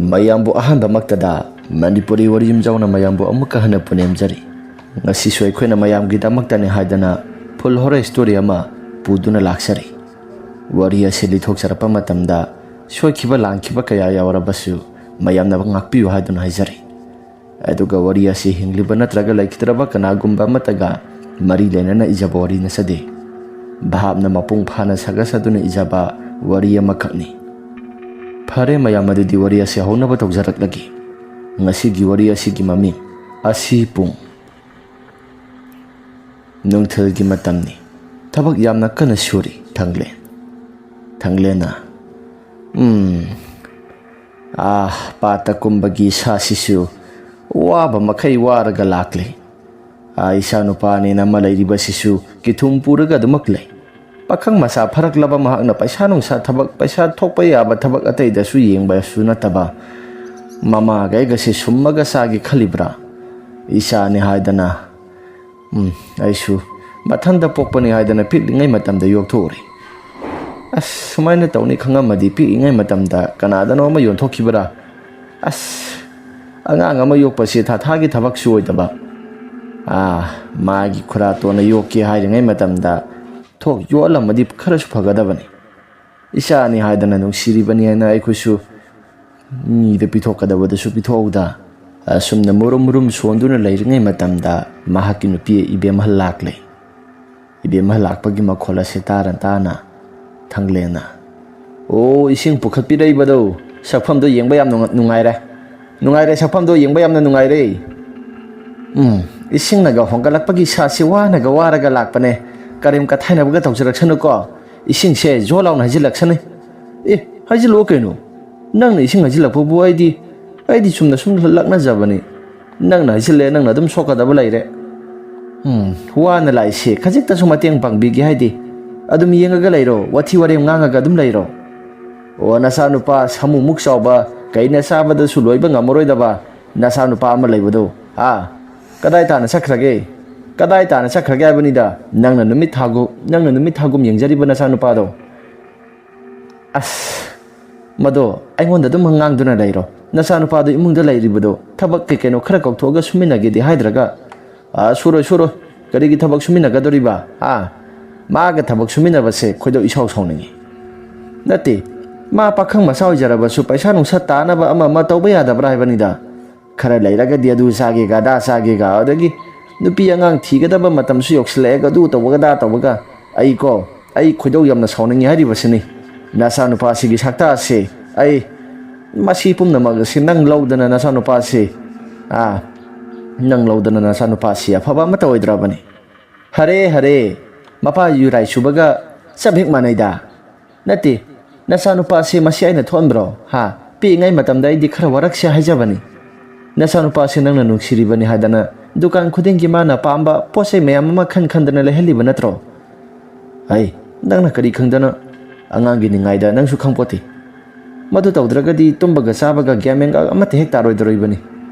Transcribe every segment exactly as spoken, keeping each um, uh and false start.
ꯃꯌꯥꯝꯕꯨ ꯑꯍꯥꯟꯕꯃꯛꯇꯗ ꯃꯅꯤꯄꯨꯔꯤ ꯋꯥꯔꯤ ꯌꯨꯝꯖꯥꯎꯅ ꯃꯌꯥꯝꯕꯨ ꯑꯃꯨꯛꯀ ꯍꯟꯅ ꯄꯨꯅꯦꯝꯖꯔꯤ꯫ ꯉꯁꯤꯁꯨ ꯑꯩꯈꯣꯏꯅ ꯃꯌꯥꯝꯒꯤꯗꯃꯛꯇꯅꯤ ꯍꯥꯏꯗꯅ full horror story ꯑꯃ ꯄꯨꯗꯨꯅ ꯂꯥꯛꯆꯔꯤ꯫ ꯋꯥꯔꯤ ꯑꯁꯤ ꯂꯤꯊꯣꯛꯆꯔꯛꯄ ꯃꯇꯝꯗ ꯁꯣꯏꯈꯤꯕ ꯂꯥꯟꯈꯤꯕ ꯀꯌꯥ ꯌꯥꯎꯔꯕꯁꯨ ꯃꯌꯥꯝꯅ ꯉꯥꯛꯄꯤꯌꯨ ꯍꯥꯏꯗꯨꯅ ꯍꯥꯏꯖꯔꯤ꯫ ꯑꯗꯨꯒ ꯋꯥꯔꯤ ꯑꯁꯤ ꯍꯤꯡꯂꯤꯕ ꯅꯠꯇ꯭ꯔꯒ ꯂꯩꯈꯤꯗ꯭ꯔꯕ ꯀꯅꯥꯒꯨꯝꯕ ꯑꯃꯠꯇꯒ ꯃꯔꯤ ꯂꯩꯅꯅ ꯏꯖꯕ ꯋꯥꯔꯤ ꯅꯠꯆꯗꯦ꯫ ꯚꯥꯞꯅ ꯃꯄꯨꯡ ꯐꯥꯅ ꯁꯥꯒꯠꯆꯗꯨꯅ ꯏꯖꯕ ꯋꯥꯔꯤ ꯑꯃꯈꯛꯅꯤ꯫ ꯐꯔꯦ ꯃꯌꯥꯝ, ꯑꯗꯨꯗꯤ ꯋꯥꯔꯤ ꯑꯁꯤ ꯍꯧꯅꯕ ꯇꯧꯖꯔꯛꯂꯒꯦ꯫ ꯉꯁꯤꯒꯤ ꯋꯥꯔꯤ ꯑꯁꯤꯒꯤ ꯃꯃꯤꯡ ꯑꯁꯤ ꯄꯨꯡ꯫ ꯅꯨꯡꯊꯤꯜꯒꯤ ꯃꯇꯝꯅꯤ꯫ ꯊꯕꯛ ꯌꯥꯝꯅ ꯀꯟꯅ ꯁꯨꯔꯤ ꯊꯥꯡꯂꯦꯟ꯫ ꯊꯥꯡꯂꯦꯟꯅ, "ꯎꯝ, ꯑꯥ, ꯄꯥꯠꯇ ꯀꯨꯝꯕꯒꯤ ꯏꯁꯥꯁꯤꯁꯨ ꯋꯥꯕ ꯃꯈꯩ ꯋꯥꯔꯒ ꯂꯥꯛꯂꯤ꯫ ꯑꯥ, ꯏꯆꯥ ꯅꯨꯄꯥꯅꯦꯅ ꯑꯃ ꯂꯩꯔꯤꯕꯁꯤꯁꯨ ꯀꯤꯊꯨꯝ ꯄꯨꯔꯒ ꯑꯗꯨꯃꯛ ꯂꯩ꯫ ꯄꯥꯈꯪ ꯃꯆꯥ ꯐꯔꯛꯂꯕ ꯃꯍꯥꯛꯅ ꯄꯩꯁꯥ ꯅꯨꯡꯁꯥ ꯊꯕꯛ, ꯄꯩꯁꯥ ꯊꯣꯛꯄ ꯌꯥꯕ ꯊꯕꯛ ꯑꯇꯩꯗꯁꯨ ꯌꯦꯡꯕꯁꯨ ꯅꯠꯇꯕ, ꯃꯃꯥꯒ ꯑꯩꯒꯁꯦ ꯁꯨꯝꯃꯒ ꯆꯥꯒꯦ ꯈꯜꯂꯤꯕ꯭ꯔꯥ? ꯏꯆꯥꯅꯤ ꯍꯥꯏꯗꯅ, ꯎꯝ, ꯑꯩꯁꯨ ꯃꯊꯟꯇ ꯄꯣꯛꯄꯅꯤ ꯍꯥꯏꯗꯅ ꯄꯤꯛꯂꯤꯉꯩ ꯃꯇꯝꯗ ꯌꯣꯛꯊꯣꯛꯎꯔꯦ꯫ ꯑꯁ, ꯁꯨꯃꯥꯏꯅ ꯇꯧꯅꯤ ꯈꯪꯉꯝꯃꯗꯤ ꯄꯤꯛꯂꯤꯉꯩ ꯃꯇꯝꯗ ꯀꯅꯥꯗꯅꯣ ꯑꯃ ꯌꯣꯟꯊꯣꯛꯈꯤꯕ꯭ꯔꯥ? ꯑꯁ, ꯑꯉꯥꯡ ꯑꯃ ꯌꯣꯛꯄꯁꯤ ꯊꯥ ꯊꯥꯒꯤ ꯊꯕꯛꯁꯨ ꯑꯣꯏꯗꯕ꯫ ꯑꯥ, ꯃꯥꯒꯤ ꯈꯨꯔꯥꯇꯣꯟꯅ ꯌꯣꯛꯀꯦ ꯍꯥꯏꯔꯤꯉꯩ ꯃꯇꯝꯗ ꯊꯣꯛ ꯌꯣꯛꯍꯜꯂꯝꯃꯗꯤ ꯈꯔꯁꯨ ꯐꯒꯗꯕꯅꯤ꯫ ꯏꯆꯥꯅꯤ ꯍꯥꯏꯗꯅ ꯅꯨꯡꯁꯤꯔꯤꯕꯅꯤ ꯍꯥꯏꯅ ꯑꯩꯈꯣꯏꯁꯨ ꯃꯤꯗ ꯄꯤꯊꯣꯛꯀꯗꯕꯗꯁꯨ ꯄꯤꯊꯣꯛꯍꯧꯗ, ꯑꯁꯨꯝꯅ ꯃꯨꯔꯨꯝ ꯃꯨꯔꯨꯝ ꯁꯣꯟꯗꯨꯅ ꯂꯩꯔꯤꯉꯩ ꯃꯇꯝꯗ ꯃꯍꯥꯛꯀꯤ ꯅꯨꯄꯤ ꯏꯕꯦꯝꯍꯜ ꯂꯥꯛꯂꯦ꯫ ꯏꯕꯦꯝꯍꯜ ꯂꯥꯛꯄꯒꯤ ꯃꯈꯣꯜ ꯑꯁꯤ ꯇꯥꯔ ꯇꯥꯅ ꯊꯥꯡꯂꯦꯟꯅ, "ꯑꯣ, ꯏꯁꯤꯡ ꯄꯨꯈꯠꯄꯤꯔꯛꯏꯕꯗꯣ, ꯁꯛꯐꯝꯗꯣ ꯌꯦꯡꯕ ꯌꯥꯝ ꯅꯨꯡꯉ-, ꯅꯨꯡꯉꯥꯏꯔꯦ꯫ ꯅꯨꯡꯉꯥꯏꯔꯦ, ꯁꯛꯐꯝꯗꯣ ꯌꯦꯡꯕ ꯌꯥꯝꯅ ꯅꯨꯡꯉꯥꯏꯔꯦ꯫ ꯎꯝ, ꯏꯁꯤꯡꯅꯒ ꯍꯣꯡꯒꯠꯂꯛꯄꯒꯤ ꯏꯁꯥꯁꯤ ꯋꯥꯅꯒ ꯋꯥꯔꯒ ꯂꯥꯛꯄꯅꯦ꯫ ꯀꯔꯦꯝ ꯀꯊꯥꯏꯅꯕꯒ ꯇꯧꯖꯔꯛꯁꯅꯨꯀꯣ꯫ ꯏꯁꯤꯡꯁꯦ ꯖꯣ ꯂꯥꯎꯅ ꯍꯩꯖꯤꯜꯂꯛꯁꯅꯤ꯫" "ꯑꯦ, ꯍꯩꯖꯤꯜꯂꯛꯑꯣ ꯀꯩꯅꯣ꯫ ꯅꯪꯅ ꯏꯁꯤꯡ ꯍꯩꯖꯤꯜꯂꯛꯄꯕꯨ ꯑꯩꯗꯤ, ꯑꯩꯗꯤ ꯆꯨꯝꯅ ꯁꯨꯝ ꯂꯛꯅꯖꯕꯅꯤ꯫ ꯅꯪꯅ ꯍꯩꯖꯤꯜꯂꯦ, ꯅꯪꯅ ꯑꯗꯨꯝ ꯁꯣꯛꯀꯗꯕ ꯂꯩꯔꯦ꯫ ꯎꯝ, ꯋꯥꯅ ꯂꯥꯛꯏꯁꯦ ꯈꯖꯤꯛꯇꯁꯨ ꯃꯇꯦꯡ ꯄꯥꯡꯕꯤꯒꯦ ꯍꯥꯏꯗꯤ꯫ ꯑꯗꯨꯝ ꯌꯦꯡꯉꯒ ꯂꯩꯔꯣ, ꯋꯥꯊꯤ ꯋꯥꯔꯦꯝ ꯉꯥꯡꯉꯒ ꯑꯗꯨꯝ ꯂꯩꯔꯣ꯫ ꯑꯣ, ꯅꯆꯥꯅꯨꯄꯥ ꯁꯥꯃꯨꯃꯨꯛ ꯆꯥꯎꯕ, ꯀꯩꯅ ꯆꯥꯕꯗꯁꯨ ꯂꯣꯏꯕ ꯉꯝꯃꯔꯣꯏꯗꯕ ꯅꯆꯥꯅꯨꯄꯥ ꯑꯃ ꯂꯩꯕꯗꯣ, ꯑꯥ, ꯀꯗꯥꯏ ꯇꯥꯅ ꯆꯠꯈ꯭ꯔꯒꯦ? ꯀꯗꯥꯏ ꯇꯥꯅ ꯆꯠꯈ꯭ꯔꯒꯦ ꯍꯥꯏꯕꯅꯤꯗ, ꯅꯪꯅ ꯅꯨꯃꯤꯠ ꯊꯥꯒꯨ-, ꯅꯪꯅ ꯅꯨꯃꯤꯠ ꯊꯥꯒꯨꯝ ꯌꯦꯡꯖꯔꯤꯕ ꯅꯆꯥꯅꯨꯄꯥꯗꯣ?" ꯑꯁ, ꯃꯗꯣ ꯑꯩꯉꯣꯟꯗ ꯑꯗꯨꯝ ꯉꯥꯡꯗꯨꯅ ꯂꯩꯔꯣ꯫ ꯅꯆꯥꯅꯨꯄꯥꯗꯣ ꯏꯃꯨꯡꯗ ꯂꯩꯔꯤꯕꯗꯣ ꯊꯕꯛ ꯀꯩ ꯀꯩꯅꯣ ꯈꯔ ꯀꯧꯊꯣꯛꯑꯒ ꯁꯨꯃꯤꯟꯅꯒꯦꯗꯤ ꯍꯥꯏꯗ꯭ꯔꯒ, ꯑ, ꯁꯨꯔꯣꯏ, ꯁꯨꯔꯣꯏ꯫ ꯀꯔꯤꯒꯤ ꯊꯕꯛ ꯁꯨꯃꯤꯟꯅꯒꯗꯣꯔꯤꯕ? ꯍꯥ? ꯃꯥꯒ ꯊꯕꯛ ꯁꯨꯃꯤꯟꯅꯕꯁꯦ ꯈꯣꯏꯗꯧ ꯏꯁꯥꯎ ꯁꯥꯎꯅꯤꯡꯉꯤ꯫ ꯅꯠꯇꯦ, ꯃꯥ ꯄꯥꯈꯪ ꯃꯆꯥ ꯑꯣꯏꯖꯔꯕꯁꯨ ꯄꯩꯁꯥ ꯅꯨꯡꯁꯥ ꯇꯥꯅꯕ ꯑꯃ ꯑꯃ ꯇꯧꯕ ꯌꯥꯗꯕ꯭ꯔꯥ ꯍꯥꯏꯕꯅꯤꯗ꯫ ꯈꯔ ꯂꯩꯔꯒꯗꯤ ꯑꯗꯨ ꯆꯥꯒꯦꯒ ꯑꯗꯥ ꯆꯥꯒꯦꯒ, ꯑꯗꯒꯤ ꯅꯨꯄꯤ ꯑꯉꯥꯡ ꯊꯤꯒꯗꯕ ꯃꯇꯝꯁꯨ ꯌꯧꯁꯤꯜꯂꯛꯑꯦꯒ, ꯑꯗꯨ ꯇꯧꯕꯒ ꯑꯗꯥ ꯇꯧꯕꯒ꯫ ꯑꯩꯀꯣ, ꯑꯩ ꯈꯣꯏꯗꯧ ꯌꯥꯝꯅ ꯁꯥꯎꯅꯤꯡꯉꯤ ꯍꯥꯏꯔꯤꯕꯁꯤꯅꯤ꯫ ꯅꯆꯥꯅꯨꯄꯥꯁꯤꯒꯤ ꯁꯛꯇꯥꯁꯦ, ꯑꯩ, ꯃꯁꯤ ꯄꯨꯝꯅꯃꯛ ꯑꯁꯤ ꯅꯪ ꯂꯧꯗꯅ ꯅꯆꯥꯅꯨꯄꯥꯁꯤ, ꯑꯥ, ꯅꯪ ꯂꯧꯗꯅ ꯅꯆꯥꯅꯨꯄꯥꯁꯤ ꯑꯐꯕ ꯑꯃꯠꯇ ꯑꯣꯏꯗ꯭ꯔꯕꯅꯤ꯫ ꯍꯔꯦ, ꯍꯔꯦ, ꯃꯄꯥ ꯌꯨꯔꯥꯏ ꯁꯨꯕꯒ ꯆꯞ ꯍꯦꯛ ꯃꯥꯟꯅꯩꯗ꯫ ꯅꯠꯇꯦ, ꯅꯆꯥꯅꯨꯄꯥꯁꯤ ꯃꯁꯤ ꯑꯩꯅ ꯊꯣꯛꯍꯟꯕ꯭ꯔꯣ? ꯍꯥ? ꯄꯤꯛꯏꯉꯩ ꯃꯇꯝꯗ ꯑꯩꯗꯤ ꯈꯔ ꯋꯥꯔꯛꯁꯦ ꯍꯥꯏꯖꯕꯅꯤ꯫ ꯅꯆꯥꯅꯨꯄꯥꯁꯤ ꯅꯪꯅ ꯅꯨꯡꯁꯤꯔꯤꯕꯅꯤ ꯍꯥꯏꯗꯅ ꯗꯨꯀꯥꯟ ꯈꯨꯗꯤꯡꯒꯤ ꯃꯥꯅ ꯄꯥꯝꯕ ꯄꯣꯠ ꯆꯩ ꯃꯌꯥꯝ ꯑꯃ ꯈꯟ ꯈꯟꯗꯅ ꯂꯩꯍꯜꯂꯤꯕ ꯅꯠꯇ꯭ꯔꯣ? ꯑꯩ, ꯅꯪꯅ ꯀꯔꯤ ꯈꯪꯗꯅ? ꯑꯉꯥꯡꯒꯤ ꯅꯤꯡꯉꯥꯏꯗ ꯅꯪꯁꯨ ꯈꯪꯄꯣꯠꯇꯦ꯫ ꯃꯗꯨ ꯇꯧꯗ꯭ꯔꯒꯗꯤ ꯇꯨꯝꯕꯒ ꯆꯥꯕꯒ ꯒ꯭ꯌꯥꯟ ꯃꯦꯟꯒ ꯑꯃꯠꯇ ꯍꯦꯛ ꯇꯥꯔꯣꯏꯗꯧꯔꯤꯕꯅꯤ꯫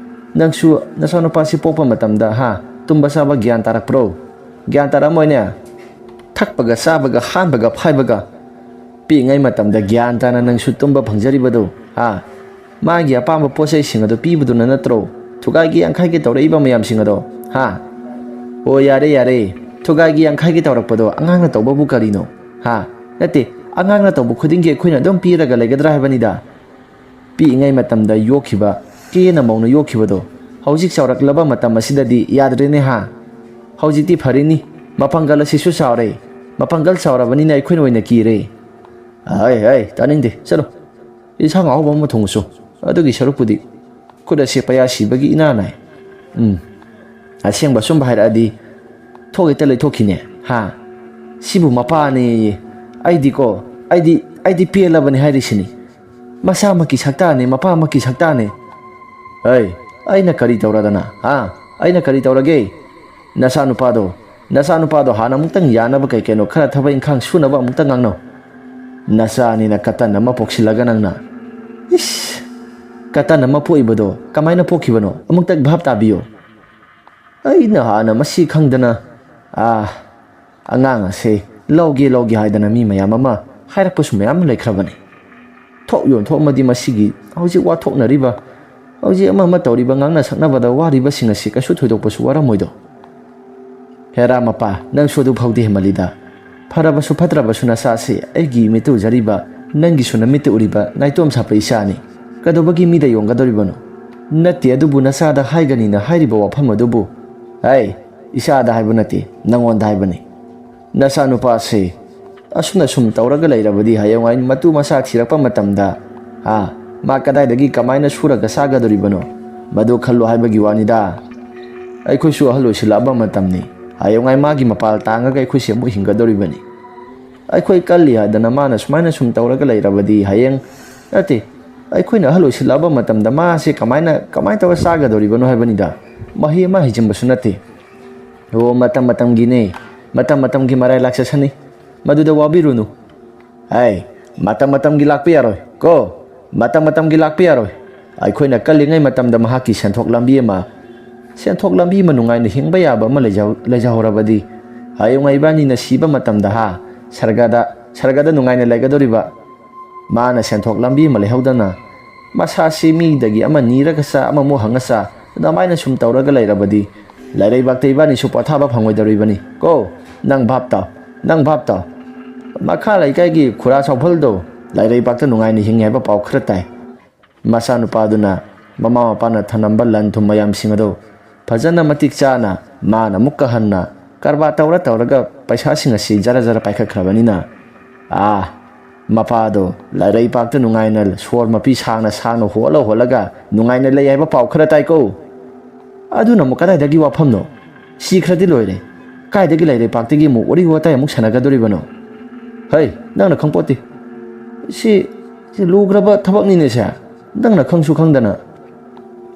ꯅꯪꯁꯨ ꯅꯆꯥꯅꯨꯄꯥꯁꯤ ꯄꯣꯛꯄ ꯃꯇꯝꯗ, ꯍꯥ, ꯇꯨꯝꯕ ꯆꯥꯕ ꯒ꯭ꯌꯥꯟ ꯇꯥꯔꯛꯄ꯭ꯔꯣ? ꯒ꯭ꯌꯥꯟ ꯇꯥꯔꯛꯑꯝꯃꯣꯏꯅꯦ꯫ ꯊꯛꯄꯒ ꯆꯥꯕꯒ ꯍꯥꯟꯕꯒ ꯐꯥꯏꯕꯒ꯫ ꯄꯤꯛꯏꯉꯩ ꯃꯇꯝꯗ ꯒ꯭ꯌꯥꯟ ꯇꯥꯅ ꯅꯪꯁꯨ ꯇꯨꯝꯕ ꯐꯪꯖꯔꯤꯕꯗꯣ, ꯍꯥ? ꯃꯥꯒꯤ ꯑꯄꯥꯝꯕ ꯄꯣꯠ ꯆꯩꯁꯤꯡ ꯑꯗꯨ ꯄꯤꯕꯗꯨꯅ ꯅꯠꯇ꯭ꯔꯣ ꯊꯨꯒꯥꯏꯒꯤ ꯌꯥꯡꯈꯥꯏꯒꯤ ꯇꯧꯔꯛꯏꯕ ꯃꯌꯥꯝꯁꯤꯡ ꯑꯗꯣ? ꯍꯥ? ꯑꯣ, ꯌꯥꯔꯦ, ꯌꯥꯔꯦ꯫ ꯊꯨꯒꯥꯏꯒꯤ ꯌꯥꯡꯈꯥꯏꯒꯤ ꯇꯧꯔꯛꯄꯗꯣ ꯑꯉꯥꯡꯅ ꯇꯧꯕꯕꯨ ꯀꯔꯤꯅꯣ? ꯍꯥ? ꯅꯠꯇꯦ, ꯑꯉꯥꯡꯅ ꯇꯧꯕ ꯈꯨꯗꯤꯡꯒꯤ ꯑꯩꯈꯣꯏꯅ ꯑꯗꯨꯝ ꯄꯤꯔꯒ ꯂꯩꯒꯗ꯭ꯔꯥ ꯍꯥꯏꯕꯅꯤꯗ꯫ ꯄꯤꯛꯏꯉꯩ ꯃꯇꯝꯗ ꯌꯣꯛꯈꯤꯕ, ꯀꯦꯅ ꯃꯧꯅ ꯌꯣꯛꯈꯤꯕꯗꯣ ꯍꯧꯖꯤꯛ ꯆꯥꯎꯔꯛꯂꯕ ꯃꯇꯝ ꯑꯁꯤꯗꯗꯤ ꯌꯥꯗ꯭ꯔꯦꯅꯦ, ꯍꯥ? ꯍꯧꯖꯤꯛꯇꯤ ꯐꯔꯤꯅꯤ, ꯃꯄꯥꯡꯒꯜ ꯑꯁꯤꯁꯨ ꯆꯥꯎꯔꯦ꯫ ꯃꯄꯥꯡꯒꯜ ꯆꯥꯎꯔꯕꯅꯤꯅ ꯑꯩꯈꯣꯏꯅ ꯑꯣꯏꯅ ꯀꯤꯔꯦ꯫ ꯑꯩ, ꯑꯩ, ꯇꯥꯅꯤꯡꯗꯦ, ꯆꯠꯂꯣ꯫ ꯏꯟꯁꯥꯡ ꯑꯍꯥꯎꯕ ꯑꯃ ꯊꯣꯡꯉꯨꯁꯨ꯫ ꯑꯗꯨꯒꯤ ꯁꯔꯨꯛꯄꯨꯗꯤ ꯈꯨꯠ ꯑꯁꯤ ꯄꯌꯥ ꯁꯤꯕꯒꯤ ꯏꯅꯥ ꯅꯥꯏ꯫ ꯎꯝ, ꯑꯁꯦꯡꯕ ꯑꯆꯨꯝꯕ ꯍꯥꯏꯔꯛꯑꯗꯤ ꯊꯣꯛ ꯍꯦꯛꯇ ꯂꯩꯊꯣꯛꯈꯤꯅꯦ, ꯍꯥ? ꯁꯤꯕꯨ ꯃꯄꯥꯅꯦꯌꯦ꯫ ꯑꯩꯗꯤꯀꯣ, ꯑꯩꯗꯤ, ꯑꯩꯗꯤ ꯄꯦꯜꯂꯕꯅꯦ ꯍꯥꯏꯔꯤꯁꯤꯅꯤ꯫ ꯃꯆꯥꯃꯛꯀꯤ ꯁꯛꯇꯥꯅꯦ, ꯃꯄꯥꯃꯛꯀꯤ ꯁꯛꯇꯥꯅꯦ꯫ ꯑꯩ, ꯑꯩꯅ ꯀꯔꯤ ꯇꯧꯔꯗꯅ, ꯍꯥ? ꯑꯩꯅ ꯀꯔꯤ ꯇꯧꯔꯒꯦ? ꯅꯆꯥꯅꯨꯄꯥꯗꯣ, ꯅꯆꯥꯅꯨꯄꯥꯗꯣ ꯍꯥꯟꯅ ꯑꯃꯨꯛꯇꯪ ꯌꯥꯅꯕ ꯀꯩ ꯀꯩꯅꯣ ꯈꯔ ꯊꯕꯛ ꯏꯪꯈꯥꯡ ꯁꯨꯅꯕ ꯑꯃꯨꯛꯇ ꯉꯥꯡꯅꯧ꯫ ꯅꯆꯥꯅꯤꯅ ꯀꯇꯟ ꯑꯃ ꯄꯣꯛꯁꯤꯜꯂꯒ ꯅꯪꯅ, ꯏꯁ! ꯀꯇꯟ ꯑꯃ ꯄꯣꯛꯏꯕꯗꯣ ꯀꯃꯥꯏꯅ ꯄꯣꯛꯈꯤꯕꯅꯣ? ꯑꯃꯨꯛꯇ ꯚꯥꯞ ꯇꯥꯕꯤꯌꯨ꯫ ꯑꯩꯅ ꯍꯥꯟꯅ ꯃꯁꯤ ꯈꯪꯗꯅ, ꯑꯥ, ꯑꯉꯥꯡ ꯑꯁꯦ ꯂꯧꯒꯦ, ꯂꯧꯒꯦ ꯍꯥꯏꯗꯅ ꯃꯤ ꯃꯌꯥꯝ ꯑꯃ ꯍꯥꯏꯔꯛꯄꯁꯨ ꯃꯌꯥꯝ ꯑꯃ ꯂꯩꯈ꯭ꯔꯕꯅꯤ꯫ ꯊꯣꯛ ꯌꯣꯟꯊꯣꯛꯑꯝꯃꯗꯤ ꯃꯁꯤꯒꯤ ꯍꯧꯖꯤꯛ ꯋꯥꯊꯣꯛꯅꯔꯤꯕ, ꯍꯧꯖꯤꯛ ꯑꯃ ꯑꯃ ꯇꯧꯔꯤꯕ, ꯉꯥꯡꯅ ꯁꯛꯅꯕꯗ ꯋꯥꯔꯤꯕꯁꯤꯡ ꯑꯁꯤ ꯀꯩꯁꯨ ꯊꯣꯏꯗꯣꯛꯄꯁꯨ ꯋꯥꯔꯝꯃꯣꯏꯗꯣ꯫ ꯍꯦꯔꯥ ꯃꯄꯥ, ꯅꯪꯁꯨ ꯑꯗꯨ ꯐꯥꯎꯗꯤ ꯍꯦꯟꯃꯜꯂꯤꯗ꯫ ꯐꯔꯕꯁꯨ ꯐꯠꯇ꯭ꯔꯕꯁꯨ ꯅꯆꯥꯁꯤ ꯑꯩꯒꯤ ꯃꯤꯠꯇ ꯎꯖꯔꯤꯕ, ꯅꯪꯒꯤꯁꯨ ꯅꯃꯤꯠꯇ ꯎꯔꯤꯕ ꯅꯥꯏꯇꯣꯝ ꯁꯥꯠꯄ ꯏꯆꯥꯅꯤ꯫ ꯀꯩꯗꯧꯕꯒꯤ ꯃꯤꯗ ꯌꯣꯟꯒꯗꯧꯔꯤꯕꯅꯣ? ꯅꯠꯇꯦ, ꯑꯗꯨꯕꯨ ꯅꯆꯥꯗ ꯍꯥꯏꯒꯅꯤꯅ ꯍꯥꯏꯔꯤꯕ ꯋꯥꯐꯝ ꯑꯗꯨꯕꯨ꯫ ꯍꯥꯏ, ꯏꯆꯥꯗ ꯍꯥꯏꯕ ꯅꯠꯇꯦ, ꯅꯪꯉꯣꯟꯗ ꯍꯥꯏꯕꯅꯤ꯫ ꯅꯆꯥꯅꯨꯄꯥꯁꯤ ꯑꯁꯨꯝꯅ ꯁꯨꯝ ꯇꯧꯔꯒ ꯂꯩꯔꯕꯗꯤ ꯍꯌꯦꯡꯋꯥꯏ ꯃꯇꯨ ꯃꯆꯥ ꯊꯤꯔꯛꯄ ꯃꯇꯝꯗ, ꯍꯥ, ꯃꯥ ꯀꯗꯥꯏꯗꯒꯤ ꯀꯃꯥꯏꯅ ꯁꯨꯔꯒ ꯆꯥꯒꯗꯧꯔꯤꯕꯅꯣ? ꯃꯗꯨ ꯈꯜꯂꯨ ꯍꯥꯏꯕꯒꯤ ꯋꯥꯅꯤꯗ꯫ ꯑꯩꯈꯣꯏꯁꯨ ꯑꯍꯜ ꯑꯣꯏꯁꯤꯜꯂꯛꯑꯕ ꯃꯇꯝꯅꯤ꯫ ꯍꯌꯦꯡꯋꯥꯏ ꯃꯥꯒꯤ ꯃꯄꯥꯜ ꯇꯥꯡꯉꯒ ꯑꯩꯈꯣꯏꯁꯦ ꯑꯃꯨꯛ ꯍꯤꯡꯒꯗꯧꯔꯤꯕꯅꯤ꯫ ꯑꯩꯈꯣꯏ ꯀꯜꯂꯤ ꯍꯥꯏꯗꯅ ꯃꯥꯅ ꯁꯨꯃꯥꯏꯅ ꯁꯨꯝ ꯇꯧꯔꯒ ꯂꯩꯔꯕꯗꯤ ꯍꯌꯦꯡ, ꯅꯠꯇꯦ, ꯑꯩꯈꯣꯏꯅ ꯑꯍꯜ ꯑꯣꯏꯁꯤꯜꯂꯛꯑꯕ ꯃꯇꯝꯗ ꯃꯥꯁꯦ ꯀꯃꯥꯏꯅ, ꯀꯃꯥꯏꯅ ꯇꯧꯔ ꯆꯥꯒꯗꯧꯔꯤꯕꯅꯣ ꯍꯥꯏꯕꯅꯤꯗ꯫ ꯃꯍꯩ ꯑꯃ ꯍꯩꯖꯤꯟꯕꯁꯨ ꯅꯠꯇꯦ꯫ ꯑꯣ, ꯃꯇꯝ ꯃꯇꯝꯒꯤꯅꯦ, ꯃꯇꯝ ꯃꯇꯝꯒꯤ ꯃꯔꯥꯏ ꯂꯥꯛꯆꯁꯅꯤ, ꯃꯗꯨꯗ ꯋꯥꯕꯤꯔꯨꯅꯨ꯫ ꯑꯩ, ꯃꯇꯝ ꯃꯇꯝꯒꯤ ꯂꯥꯛꯄ ꯌꯥꯔꯣꯏ ꯀꯣ, ꯃꯇꯝ ꯃꯇꯝꯒꯤ ꯂꯥꯛꯄ ꯌꯥꯔꯣꯏ꯫ ꯑꯩꯈꯣꯏꯅ ꯀꯜꯂꯤꯉꯩ ꯃꯇꯝꯗ ꯃꯍꯥꯛꯀꯤ ꯁꯦꯟꯊꯣꯛ ꯂꯝꯕꯤ ꯑꯃ, ꯁꯦꯟꯊꯣꯛ ꯂꯝꯕꯤ ꯑꯃ ꯅꯨꯡꯉꯥꯏꯅ ꯍꯤꯡꯕ ꯌꯥꯕ ꯑꯃ ꯂꯩꯖꯍꯧ-, ꯂꯩꯖꯍꯧꯔꯕꯗꯤ, ꯍꯌꯦꯡꯋꯥꯏ ꯏꯕꯥꯅꯤꯅ ꯁꯤꯕ ꯃꯇꯝꯗ, ꯍꯥ, ꯁꯔꯒꯗ, ꯁꯔꯒꯗ ꯅꯨꯡꯉꯥꯏꯅ ꯂꯩꯒꯗꯧꯔꯤꯕ꯫ ꯃꯥꯅ ꯁꯦꯟꯊꯣꯛ ꯂꯝꯕꯤ ꯑꯃ ꯂꯩꯍꯧꯗꯅ ꯃꯁꯥꯁꯤ ꯃꯤꯗꯒꯤ ꯑꯃ ꯅꯤꯔꯒ ꯆꯥ, ꯑꯃꯃꯨꯛ ꯍꯪꯉ ꯆꯥ, ꯑꯗꯨꯃꯥꯏꯅ ꯁꯨꯝ ꯇꯧꯔꯒ ꯂꯩꯔꯕꯗꯤ ꯂꯩꯔꯩꯕꯥꯛꯇ ꯏꯕꯥꯅꯤꯁꯨ ꯄꯣꯊꯥꯕ ꯐꯪꯉꯣꯏꯗꯧꯔꯤꯕꯅꯤ ꯀꯣ꯫ ꯅꯪ ꯚꯥꯞ ꯇꯥꯎ, ꯅꯪ ꯚꯥꯞ ꯇꯥꯎ꯫ ꯃꯈꯥ ꯂꯩꯀꯥꯏꯒꯤ ꯈꯨꯔꯥ ꯆꯥꯎꯐꯜꯗꯣ ꯂꯩꯔꯩꯕꯥꯛꯇ ꯅꯨꯡꯉꯥꯏꯅ ꯍꯤꯡꯉꯤ ꯍꯥꯏꯕ ꯄꯥꯎ ꯈꯔ ꯇꯥꯏ꯫ ꯃꯆꯥꯅꯨꯄꯥꯗꯨꯅ ꯃꯃꯥ ꯃꯄꯥꯅ ꯊꯅꯝꯕ ꯂꯟ ꯊꯨꯝ ꯃꯌꯥꯝꯁꯤꯡ ꯑꯗꯨ ꯐꯖꯅ ꯃꯇꯤꯛ ꯆꯥꯅ ꯃꯥꯅ ꯑꯃꯨꯛꯀ ꯍꯟꯅ ꯀꯔꯕꯥꯔ ꯇꯧꯔ ꯇꯧꯔꯒ ꯄꯩꯁꯥꯁꯤꯡ ꯑꯁꯤ ꯖꯔ ꯖꯔ ꯄꯥꯏꯈꯠꯈ꯭ꯔꯕꯅꯤꯅ, ꯑꯥ, ꯃꯄꯥꯗꯣ ꯂꯩꯔꯩꯕꯥꯛꯇ ꯅꯨꯡꯉꯥꯏꯅ ꯁꯣꯔ ꯃꯄꯤ ꯁꯥꯡꯅ ꯁꯥꯡꯅ ꯍꯣꯜꯂ ꯍꯣꯜꯂꯒ ꯅꯨꯡꯉꯥꯏꯅ ꯂꯩ ꯍꯥꯏꯕ ꯄꯥꯎ ꯈꯔ ꯇꯥꯏꯀꯣ꯫ ꯑꯗꯨꯅ ꯑꯃꯨꯛ ꯀꯗꯥꯏꯗꯒꯤ ꯋꯥꯐꯝꯅꯣ? ꯁꯤꯈ꯭ꯔꯗꯤ ꯂꯣꯏꯔꯦ꯫ ꯀꯥꯏꯗꯒꯤ ꯂꯩꯔꯩꯕꯥꯛꯇꯒꯤ ꯑꯃꯨꯛ ꯋꯥꯔꯤ ꯋꯥꯇꯥꯏ ꯑꯃꯨꯛ ꯁꯥꯟꯅꯒꯗꯧꯔꯤꯕꯅꯣ? ꯍꯩ, ꯅꯪꯅ ꯈꯪꯄꯣꯠꯇꯦ꯫ ꯁꯤ, ꯁꯤ ꯂꯨꯈ꯭ꯔꯕ ꯊꯕꯛꯅꯤꯅꯦ ꯁꯦ꯫ ꯅꯪꯅ ꯈꯪꯁꯨ ꯈꯪꯗꯅ꯫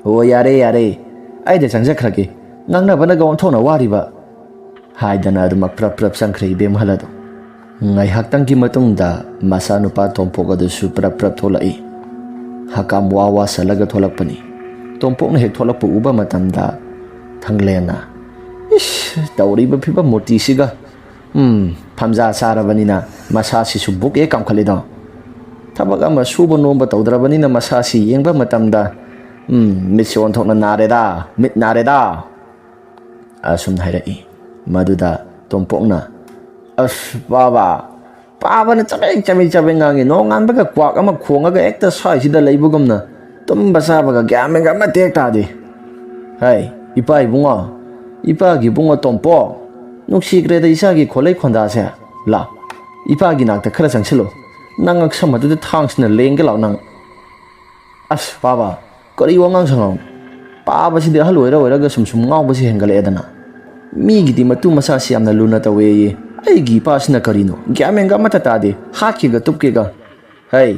ꯑꯣ, ꯌꯥꯔꯦ, ꯌꯥꯔꯦ꯫ ꯑꯩꯗ ꯆꯪꯖꯈ꯭ꯔꯒꯦ꯫ ꯉꯥꯡꯅꯕꯅꯒ ꯑꯣꯟꯊꯣꯛꯅ ꯋꯥꯔꯤꯕ꯫ ꯍꯥꯏꯗꯅ ꯑꯗꯨꯃꯛ ꯄ꯭ꯔꯞ ꯄ꯭ꯔꯞ ꯆꯪꯈ꯭ꯔꯦ ꯏꯕꯦꯝꯍꯜ ꯑꯗꯣ꯫ ꯉꯥꯏꯍꯥꯛꯇꯪꯒꯤ ꯃꯇꯨꯡꯗ ꯃꯆꯥꯅꯨꯄꯥ ꯇꯣꯝꯄꯣꯛ ꯑꯗꯨꯁꯨ ꯄ꯭ꯔꯞ ꯄ꯭ꯔꯞ ꯊꯣꯛꯂꯛꯏ꯫ ꯍꯀꯥꯝ ꯋꯥ ꯋꯥ ꯁꯜꯂꯒ ꯊꯣꯛꯂꯛꯄꯅꯤ꯫ ꯇꯣꯝꯄꯣꯛꯅ ꯍꯦꯛ ꯊꯣꯛꯂꯛꯄ ꯎꯕ ꯃꯇꯝꯗ ꯊꯪꯂꯦꯟꯅ, "ꯏꯁ, ꯇꯧꯔꯤꯕ ꯐꯤꯕꯝ ꯃꯨꯔꯇꯤꯁꯤꯒ꯫ ꯎꯝ, ꯐꯝꯖꯥ ꯆꯥꯔꯕꯅꯤꯅ ꯃꯁꯥꯁꯤꯁꯨ ꯕꯨꯛ ꯍꯦꯛ ꯀꯥꯝꯈꯠꯂꯤꯗꯣ꯫ ꯊꯕꯛ ꯑꯃ ꯁꯨꯕ ꯅꯣꯝꯕ ꯇꯧꯗ꯭ꯔꯕꯅꯤꯅ ꯃꯁꯥꯁꯤ ꯌꯦꯡꯕ ꯃꯇꯝꯗ, "ꯎꯝ, ꯃꯤꯠꯁꯦ ꯑꯣꯟꯊꯣꯛꯅ ꯅꯥꯔꯦꯗ, ꯃꯤꯠ ꯅꯥꯔꯦꯗ," ꯑꯁꯨꯝꯅ ꯍꯥꯏꯔꯛꯏ꯫ ꯃꯗꯨꯗ ꯇꯣꯝꯄꯣꯛꯅ, "ꯑꯁ ꯄꯥꯕ, ꯄꯥꯕꯅ ꯆꯕꯦꯡ ꯆꯕꯦꯡ ꯆꯕꯦꯡ ꯉꯥꯡꯉꯤ, ꯅꯣꯡꯉꯥꯟꯕꯒ ꯀ꯭ꯋꯥꯛ ꯑꯃ ꯈꯣꯡꯉꯒ ꯍꯦꯛꯇ ꯁ꯭ꯋꯥꯏꯁꯤꯗ ꯂꯩꯕꯒꯨꯝꯅ, ꯇꯨꯝꯕ ꯆꯥꯕꯒ ꯒ꯭ꯌꯥꯟ ꯃꯦꯟꯒ ꯑꯃꯠꯇ ꯍꯦꯛ ꯇꯥꯗꯦ꯫ ꯍꯥꯏ, ꯏꯄꯥ ꯏꯕꯨꯡꯉꯣ, ꯏꯄꯥꯒꯤ ꯏꯕꯨꯡꯉꯣ ꯇꯣꯝꯄꯣꯛ, ꯅꯨꯡꯁꯤꯈ꯭ꯔꯦꯗ ꯏꯆꯥꯒꯤ ꯈꯣꯜꯂꯩ ꯈꯣꯟꯗꯥꯁꯦ꯫ ꯂꯥ, ꯏꯄꯥꯒꯤ ꯅꯥꯛꯇ ꯈꯔ ꯆꯪꯁꯤꯜꯂꯨ, ꯅꯪ ꯉꯛꯁꯝ ꯑꯗꯨꯗ ꯊꯥꯡꯁꯤꯅ ꯂꯦꯡꯒꯦ ꯂꯥꯎ ꯅꯪ꯫" "ꯑꯁ ꯄꯥꯕ, ꯀꯔꯤ ꯋꯥꯉꯥꯡ ꯁꯉꯥꯡ? ꯄꯥꯕꯁꯤꯗꯤ ꯑꯍꯜ ꯑꯣꯏꯔ ꯑꯣꯏꯔꯒ ꯁꯨꯝ ꯁꯨꯝ ꯉꯥꯎꯕꯁꯤ ꯍꯦꯟꯒꯠꯂꯛꯑꯦꯗꯅ꯫ ꯃꯤꯒꯤꯗꯤ ꯃꯇꯨ ꯃꯆꯥꯁꯤ ꯌꯥꯝꯅ ꯂꯨꯅ ꯇꯧꯋꯦꯌꯦ, ꯑꯩꯒꯤ ꯏꯄꯥꯁꯤꯅ ꯀꯔꯤꯅꯣ ꯒ꯭ꯌꯥꯟ ꯃꯦꯟꯒ ꯑꯃꯠꯇ ꯇꯥꯗꯦ, ꯍꯥꯠꯈꯤꯒ ꯇꯨꯞꯀꯦꯒ꯫ ꯍꯩ,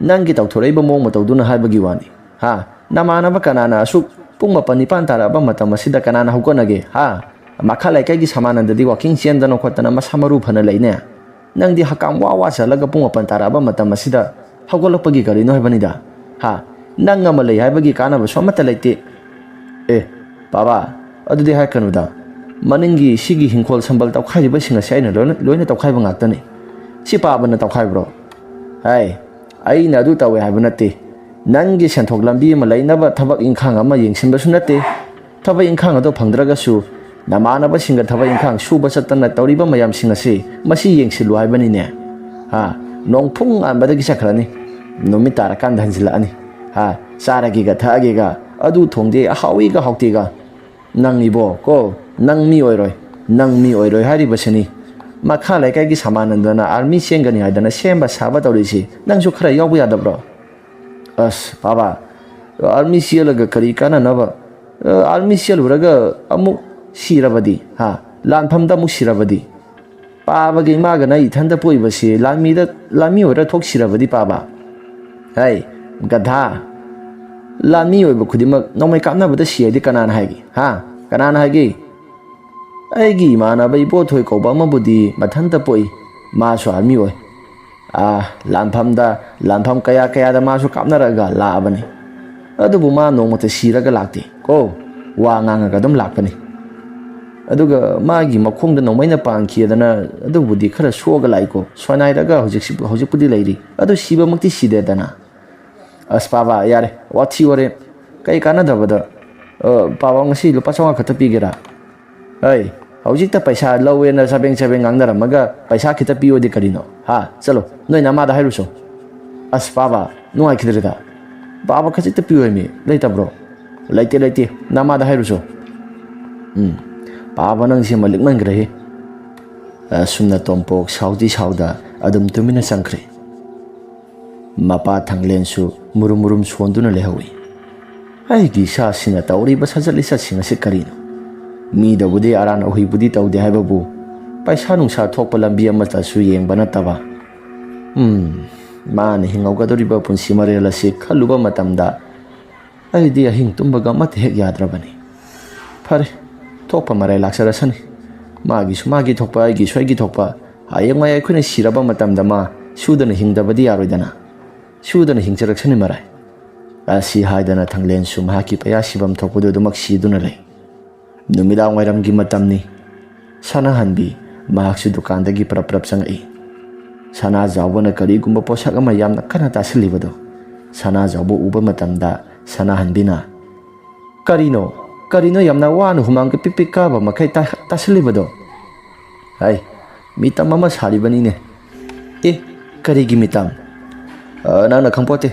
ꯅꯪꯒꯤ ꯇꯧꯊꯣꯔꯛꯏꯕ ꯃꯑꯣꯡ ꯃꯇꯧꯗꯨꯅ ꯍꯥꯏꯕꯒꯤ ꯋꯥꯅꯤ꯫ ꯍꯥ, ꯅꯃꯥꯟꯅꯕ ꯀꯅꯥꯅ ꯑꯁꯨꯛ ꯄꯨꯡ ꯃꯥꯄꯟ ꯅꯤꯄꯥꯟ ꯇꯥꯔꯛꯑꯕ ꯃꯇꯝ ꯑꯁꯤꯗ ꯀꯅꯥꯅ ꯍꯧꯒꯠꯅꯒꯦ? ꯍꯥ, ꯃꯈꯥ ꯂꯩꯀꯥꯏꯒꯤ ꯁꯃꯥꯅꯟꯗꯗꯤ ꯋꯥꯀꯤꯡ ꯆꯦꯟꯗꯅ ꯈꯣꯠꯇꯅ ꯃꯁꯥ ꯃꯔꯨ ꯐꯅ ꯂꯩꯅꯦ꯫ ꯅꯪꯗꯤ ꯍꯀꯥꯝ ꯋꯥ ꯋꯥ ꯆꯠꯂꯒ ꯄꯨꯡ ꯃꯥꯄꯟ ꯇꯥꯔꯛꯑꯕ ꯃꯇꯝ ꯑꯁꯤꯗ ꯍꯧꯒꯠꯂꯛꯄꯒꯤ ꯀꯔꯤꯅꯣ ꯍꯥꯏꯕꯅꯤꯗ? ꯍꯥ, ꯅꯪ ꯑꯃ ꯂꯩ ꯍꯥꯏꯕꯒꯤ ꯀꯥꯟꯅꯕꯁꯨ ꯑꯃꯠꯇ ꯂꯩꯇꯦ꯫ ꯑꯦ, ꯄꯥꯕꯥ, ꯑꯗꯨꯗꯤ ꯍꯥꯏꯔꯛꯀꯅꯨꯗ꯫ ꯃꯅꯤꯡꯒꯤ ꯁꯤꯒꯤ ꯍꯤꯡꯈꯣꯜ ꯁꯝꯕꯜ ꯇꯧꯈꯥꯏꯔꯤꯕꯁꯤꯡ ꯑꯁꯤ ꯑꯩꯅ ꯂꯣꯏꯅ, ꯂꯣꯏꯅ ꯇꯧꯈꯥꯏꯕ ꯉꯥꯛꯇꯅꯤ꯫ ꯁꯤ ꯄꯥꯕꯅ ꯇꯧꯈꯥꯏꯕ꯭ꯔꯣ? ꯍꯥꯏ, ꯑꯩꯅ ꯑꯗꯨ ꯇꯧꯋꯦ ꯍꯥꯏꯕ ꯅꯠꯇꯦ꯫ ꯅꯪꯒꯤ ꯁꯦꯟꯊꯣꯛ ꯂꯝꯕꯤ ꯑꯃ ꯂꯩꯅꯕ ꯊꯕꯛ ꯏꯪꯈꯥꯡ ꯑꯃ ꯌꯦꯡꯁꯤꯟꯕꯁꯨ ꯅꯠꯇꯦ꯫ ꯊꯕꯛ ꯏꯪꯈꯥꯡ ꯑꯗꯨ ꯐꯪꯗ꯭ꯔꯒꯁꯨ ꯅꯃꯥꯟꯅꯕꯁꯤꯡꯒ ꯊꯕꯛ ꯏꯪꯈꯥꯡ ꯁꯨꯕ ꯆꯠꯇꯅ ꯇꯧꯔꯤꯕ ꯃꯌꯥꯝꯁꯤꯡ ꯑꯁꯤ ꯃꯁꯤ ꯌꯦꯡꯁꯤꯜꯂꯨ ꯍꯥꯏꯕꯅꯤꯅꯦ꯫ ꯍꯥ, ꯅꯣꯡꯐꯨꯡ ꯉꯥꯟꯕꯗꯒꯤ ꯆꯠꯈ꯭ꯔꯅꯤ, ꯅꯨꯃꯤꯠ ꯇꯥꯔꯀꯥꯟꯗ ꯍꯟꯖꯤꯜꯂꯛꯑꯅꯤ꯫ ꯍꯥ, ꯆꯥꯔꯒꯦꯒ ꯊꯛꯑꯒꯦꯒ, ꯑꯗꯨ ꯊꯣꯡꯗꯦ, ꯑꯍꯥꯎꯏꯒ ꯍꯥꯎꯇꯦꯒ꯫ ꯅꯪ ꯏꯕꯣ ꯀꯣ, ꯅꯪ ꯃꯤ ꯑꯣꯏꯔꯣꯏ, ꯅꯪ ꯃꯤ ꯑꯣꯏꯔꯣꯏ ꯍꯥꯏꯔꯤꯕꯁꯤꯅꯤ꯫ ꯃꯈꯥ ꯂꯩꯀꯥꯏꯒꯤ ꯁꯃꯥꯅꯟꯗꯅ ꯑꯥꯔꯃꯤ ꯆꯦꯟꯒꯅꯤ ꯍꯥꯏꯗꯅ ꯁꯦꯝꯕ ꯁꯥꯕ ꯇꯧꯔꯤꯁꯤ ꯅꯪꯁꯨ ꯈꯔ ꯌꯥꯎꯕ ꯌꯥꯗꯕ꯭ꯔꯣ? ꯑꯁ ꯄꯥꯕꯥ, ꯑꯥꯔꯃꯤ ꯆꯦꯜꯂꯒ ꯀꯔꯤ ꯀꯥꯟꯅꯅꯕ? ꯑꯥꯔꯃꯤ ꯆꯦꯜꯂꯨꯔꯒ ꯑꯃꯨꯛ ꯁꯤꯔꯕꯗꯤ? ꯍꯥ, ꯂꯥꯟꯐꯝꯗ ꯑꯃꯨꯛ ꯁꯤꯔꯕꯗꯤ? ꯄꯥꯕꯒꯤ ꯏꯃꯥꯒꯅ ꯏꯊꯟꯇ ꯄꯣꯛꯏꯕꯁꯤ ꯂꯥꯟꯃꯤꯗ, ꯂꯥꯟꯃꯤ ꯑꯣꯏꯔ ꯊꯣꯛꯁꯤꯔꯕꯗꯤ ꯄꯥꯕ? ꯍꯩ, ꯒꯙꯥ, ꯂꯥꯟꯃꯤ ꯑꯣꯏꯕ ꯈꯨꯗꯤꯡꯃꯛ ꯅꯣꯡꯃꯩ ꯀꯥꯞꯅꯕꯗ ꯁꯤ ꯍꯥꯏꯗꯤ ꯀꯅꯥꯅ ꯍꯥꯏꯒꯦ? ꯍꯥ? ꯀꯅꯥꯅ ꯍꯥꯏꯒꯦ? ꯑꯩꯒꯤ ꯏꯃꯥꯟꯅꯕ ꯏꯕꯣꯊꯣꯏ ꯀꯧꯕ ꯑꯃꯕꯨꯗꯤ ꯃꯊꯟꯇ ꯄꯣꯛꯏ, ꯃꯥꯁꯨ ꯑꯥꯔꯃꯤ ꯑꯣꯏ꯫ ꯑꯥ, ꯂꯥꯟꯐꯝꯗ, ꯂꯥꯟꯐꯝ ꯀꯌꯥ ꯀꯌꯥꯗ ꯃꯥꯁꯨ ꯀꯥꯞꯅꯔꯒ ꯂꯥꯛꯑꯕꯅꯤ꯫ ꯑꯗꯨꯕꯨ ꯃꯥ ꯅꯣꯡꯃꯇ ꯁꯤꯔꯒ ꯂꯥꯛꯇꯦ ꯀꯣ, ꯋꯥ ꯉꯥꯡꯉꯒ ꯑꯗꯨꯝ ꯂꯥꯛꯄꯅꯤ꯫ ꯑꯗꯨꯒ ꯃꯥꯒꯤ ꯃꯈꯣꯡꯗ ꯅꯣꯡꯃꯩꯅ ꯄꯥꯟꯈꯤꯗꯅ ꯑꯗꯨꯕꯨꯗꯤ ꯈꯔ ꯁꯣꯛꯑꯒ ꯂꯥꯛꯏꯀꯣ꯫ ꯁꯣꯏꯅꯥꯏꯔꯒ ꯍꯧꯖꯤꯛꯁꯤ, ꯍꯧꯖꯤꯛꯄꯨꯗꯤ ꯂꯩꯔꯤ꯫ ꯑꯗꯨ ꯁꯤꯕꯃꯛꯇꯤ ꯁꯤꯗꯦꯗꯅ꯫ ꯑꯁ ꯄꯥꯕ, ꯌꯥꯔꯦ, ꯋꯥꯊꯤ ꯋꯥꯔꯦꯝ꯫ ꯀꯩ ꯀꯥꯟꯅꯗꯕꯗ? ꯑ, ꯄꯥꯕ, ꯉꯁꯤ ꯂꯨꯄꯥ ꯆꯥꯝꯃꯉꯥ ꯈꯛꯇ ꯄꯤꯒꯦꯔꯥ? ꯑꯩ ꯍꯧꯖꯤꯛꯇ ꯄꯩꯁꯥ ꯂꯧꯋꯦꯅ ꯆꯕꯦꯡ ꯆꯕꯦꯡ ꯉꯥꯡꯅꯔꯝꯃꯒ ꯄꯩꯁꯥ ꯈꯤꯇ ꯄꯤꯌꯣꯗꯤ ꯀꯔꯤꯅꯣ? ꯍꯥ? ꯆꯠꯂꯣ, ꯅꯣꯏ ꯅꯃꯥꯗ ꯍꯥꯏꯔꯨꯁꯣ꯫ ꯑꯁ ꯄꯥꯕ, ꯅꯨꯡꯉꯥꯏꯈꯤꯗ꯭ꯔꯦꯗ꯫ ꯄꯥꯕ, ꯈꯖꯤꯛꯇ ꯄꯤꯌꯣ ꯍꯥꯏꯃꯤ, ꯂꯩꯇꯕ꯭ꯔꯣ? ꯂꯩꯇꯦ, ꯂꯩꯇꯦ, ꯅꯃꯥꯗ ꯍꯥꯏꯔꯨꯁꯣ꯫ ꯎꯝ, ꯄꯥꯕ, ꯅꯪꯁꯦ ꯃꯂꯤꯛꯃꯟꯈ꯭ꯔꯦꯍꯦ꯫ ꯑꯁꯨꯝꯅ ꯇꯣꯝꯄꯣꯛ ꯁꯥꯎꯗꯤ ꯁꯥꯎꯗ ꯑꯗꯨꯝ ꯇꯨꯃꯤꯟꯅ ꯆꯪꯈ꯭ꯔꯦ꯫ ꯃꯄꯥ ꯊꯥꯡꯂꯦꯟꯁꯨ ꯃꯨꯔꯨꯝ ꯃꯨꯔꯨꯝ ꯁꯣꯟꯗꯨꯅ ꯂꯩꯍꯧꯏ꯫ ꯑꯩꯒꯤ ꯏꯆꯥꯁꯤꯅ ꯇꯧꯔꯤꯕ ꯁꯖꯠ ꯂꯤꯆꯠꯁꯤꯡ ꯑꯁꯤ ꯀꯔꯤꯅꯣ? ꯃꯤꯗꯕꯨꯗꯤ ꯑꯔꯥꯟ ꯑꯍꯨꯏꯕꯨꯗꯤ ꯇꯧꯗꯦ ꯍꯥꯏꯕꯕꯨ, ꯄꯩꯁꯥ ꯅꯨꯡꯁꯥ ꯊꯣꯛꯄ ꯂꯝꯕꯤ ꯑꯃꯠꯇꯁꯨ ꯌꯦꯡꯕ ꯅꯠꯇꯕ꯫ ꯎꯝ, ꯃꯥꯅ ꯍꯤꯡꯍꯧꯒꯗꯧꯔꯤꯕ ꯄꯨꯟꯁꯤ ꯃꯔꯦꯜ ꯑꯁꯤ ꯈꯜꯂꯨꯕ ꯃꯇꯝꯗ ꯑꯩꯗꯤ ꯑꯍꯤꯡ ꯇꯨꯝꯕꯒ ꯑꯃꯠꯇ ꯍꯦꯛ ꯌꯥꯗ꯭ꯔꯕꯅꯤ꯫ ꯐꯔꯦ, ꯊꯣꯛꯄ ꯃꯔꯥꯏ ꯂꯥꯛꯆꯔꯁꯅꯤ꯫ ꯃꯥꯒꯤꯁꯨ ꯃꯥꯒꯤ ꯊꯣꯛꯄ, ꯑꯩꯒꯤꯁꯨ ꯑꯩꯒꯤ ꯊꯣꯛꯄ꯫ ꯍꯌꯦꯡꯋꯥꯏ ꯑꯩꯈꯣꯏꯅ ꯁꯤꯔꯕ ꯃꯇꯝꯗ ꯃꯥ ꯁꯨꯗꯅ ꯍꯤꯡꯗꯕꯗꯤ ꯌꯥꯔꯣꯏꯗꯅ꯫ ꯁꯨꯗꯅ ꯍꯤꯡꯖꯔꯛꯁꯅꯤ ꯃꯔꯥꯏ꯫ ꯑꯁꯤ ꯍꯥꯏꯗꯅ ꯊꯥꯡꯂꯦꯟꯁꯨ ꯃꯍꯥꯛꯀꯤ ꯄꯌꯥ ꯁꯤꯐꯝ ꯊꯣꯛꯄꯗꯨ ꯑꯗꯨꯃꯛ ꯁꯤꯗꯨꯅ ꯂꯩ꯫ ꯅꯨꯃꯤꯗꯥꯡ ꯋꯥꯏꯔꯝꯒꯤ ꯃꯇꯝꯅꯤ꯫ ꯁꯅꯥꯍꯟꯕꯤ ꯃꯍꯥꯛꯁꯨ ꯗꯨꯀꯥꯟꯗꯒꯤ ꯄꯔꯞ ꯄꯔꯞ ꯆꯪꯉꯛꯏ꯫ ꯁꯅꯥꯖꯥꯎꯕꯅ ꯀꯔꯤꯒꯨꯝꯕ ꯄꯣꯠꯁꯛ ꯑꯃ ꯌꯥꯝꯅ ꯀꯟꯅ ꯇꯥꯁꯤꯜꯂꯤꯕꯗꯨ ꯁꯅꯥꯖꯥꯎꯕ ꯎꯕ ꯃꯇꯝꯗ ꯁꯅꯥꯍꯟꯕꯤꯅ, "ꯀꯔꯤꯅꯣ? ꯀꯔꯤꯅꯣ ꯌꯥꯝꯅ ꯋꯥꯅ ꯍꯨꯃꯥꯡꯒ ꯄꯤꯛ ꯄꯤꯛ ꯀꯥꯕ ꯃꯈꯩ ꯇꯥ-, ꯇꯥꯁꯤꯜꯂꯤꯕꯗꯣ?" "ꯍꯥꯏ, ꯃꯤꯇꯝ ꯑꯃ ꯁꯥꯔꯤꯕꯅꯤꯅꯦ꯫" "ꯑꯦ, ꯀꯔꯤꯒꯤ ꯃꯤꯇꯝ?" "ꯑ, ꯅꯪꯅ ꯈꯪꯄꯣꯠꯇꯦ꯫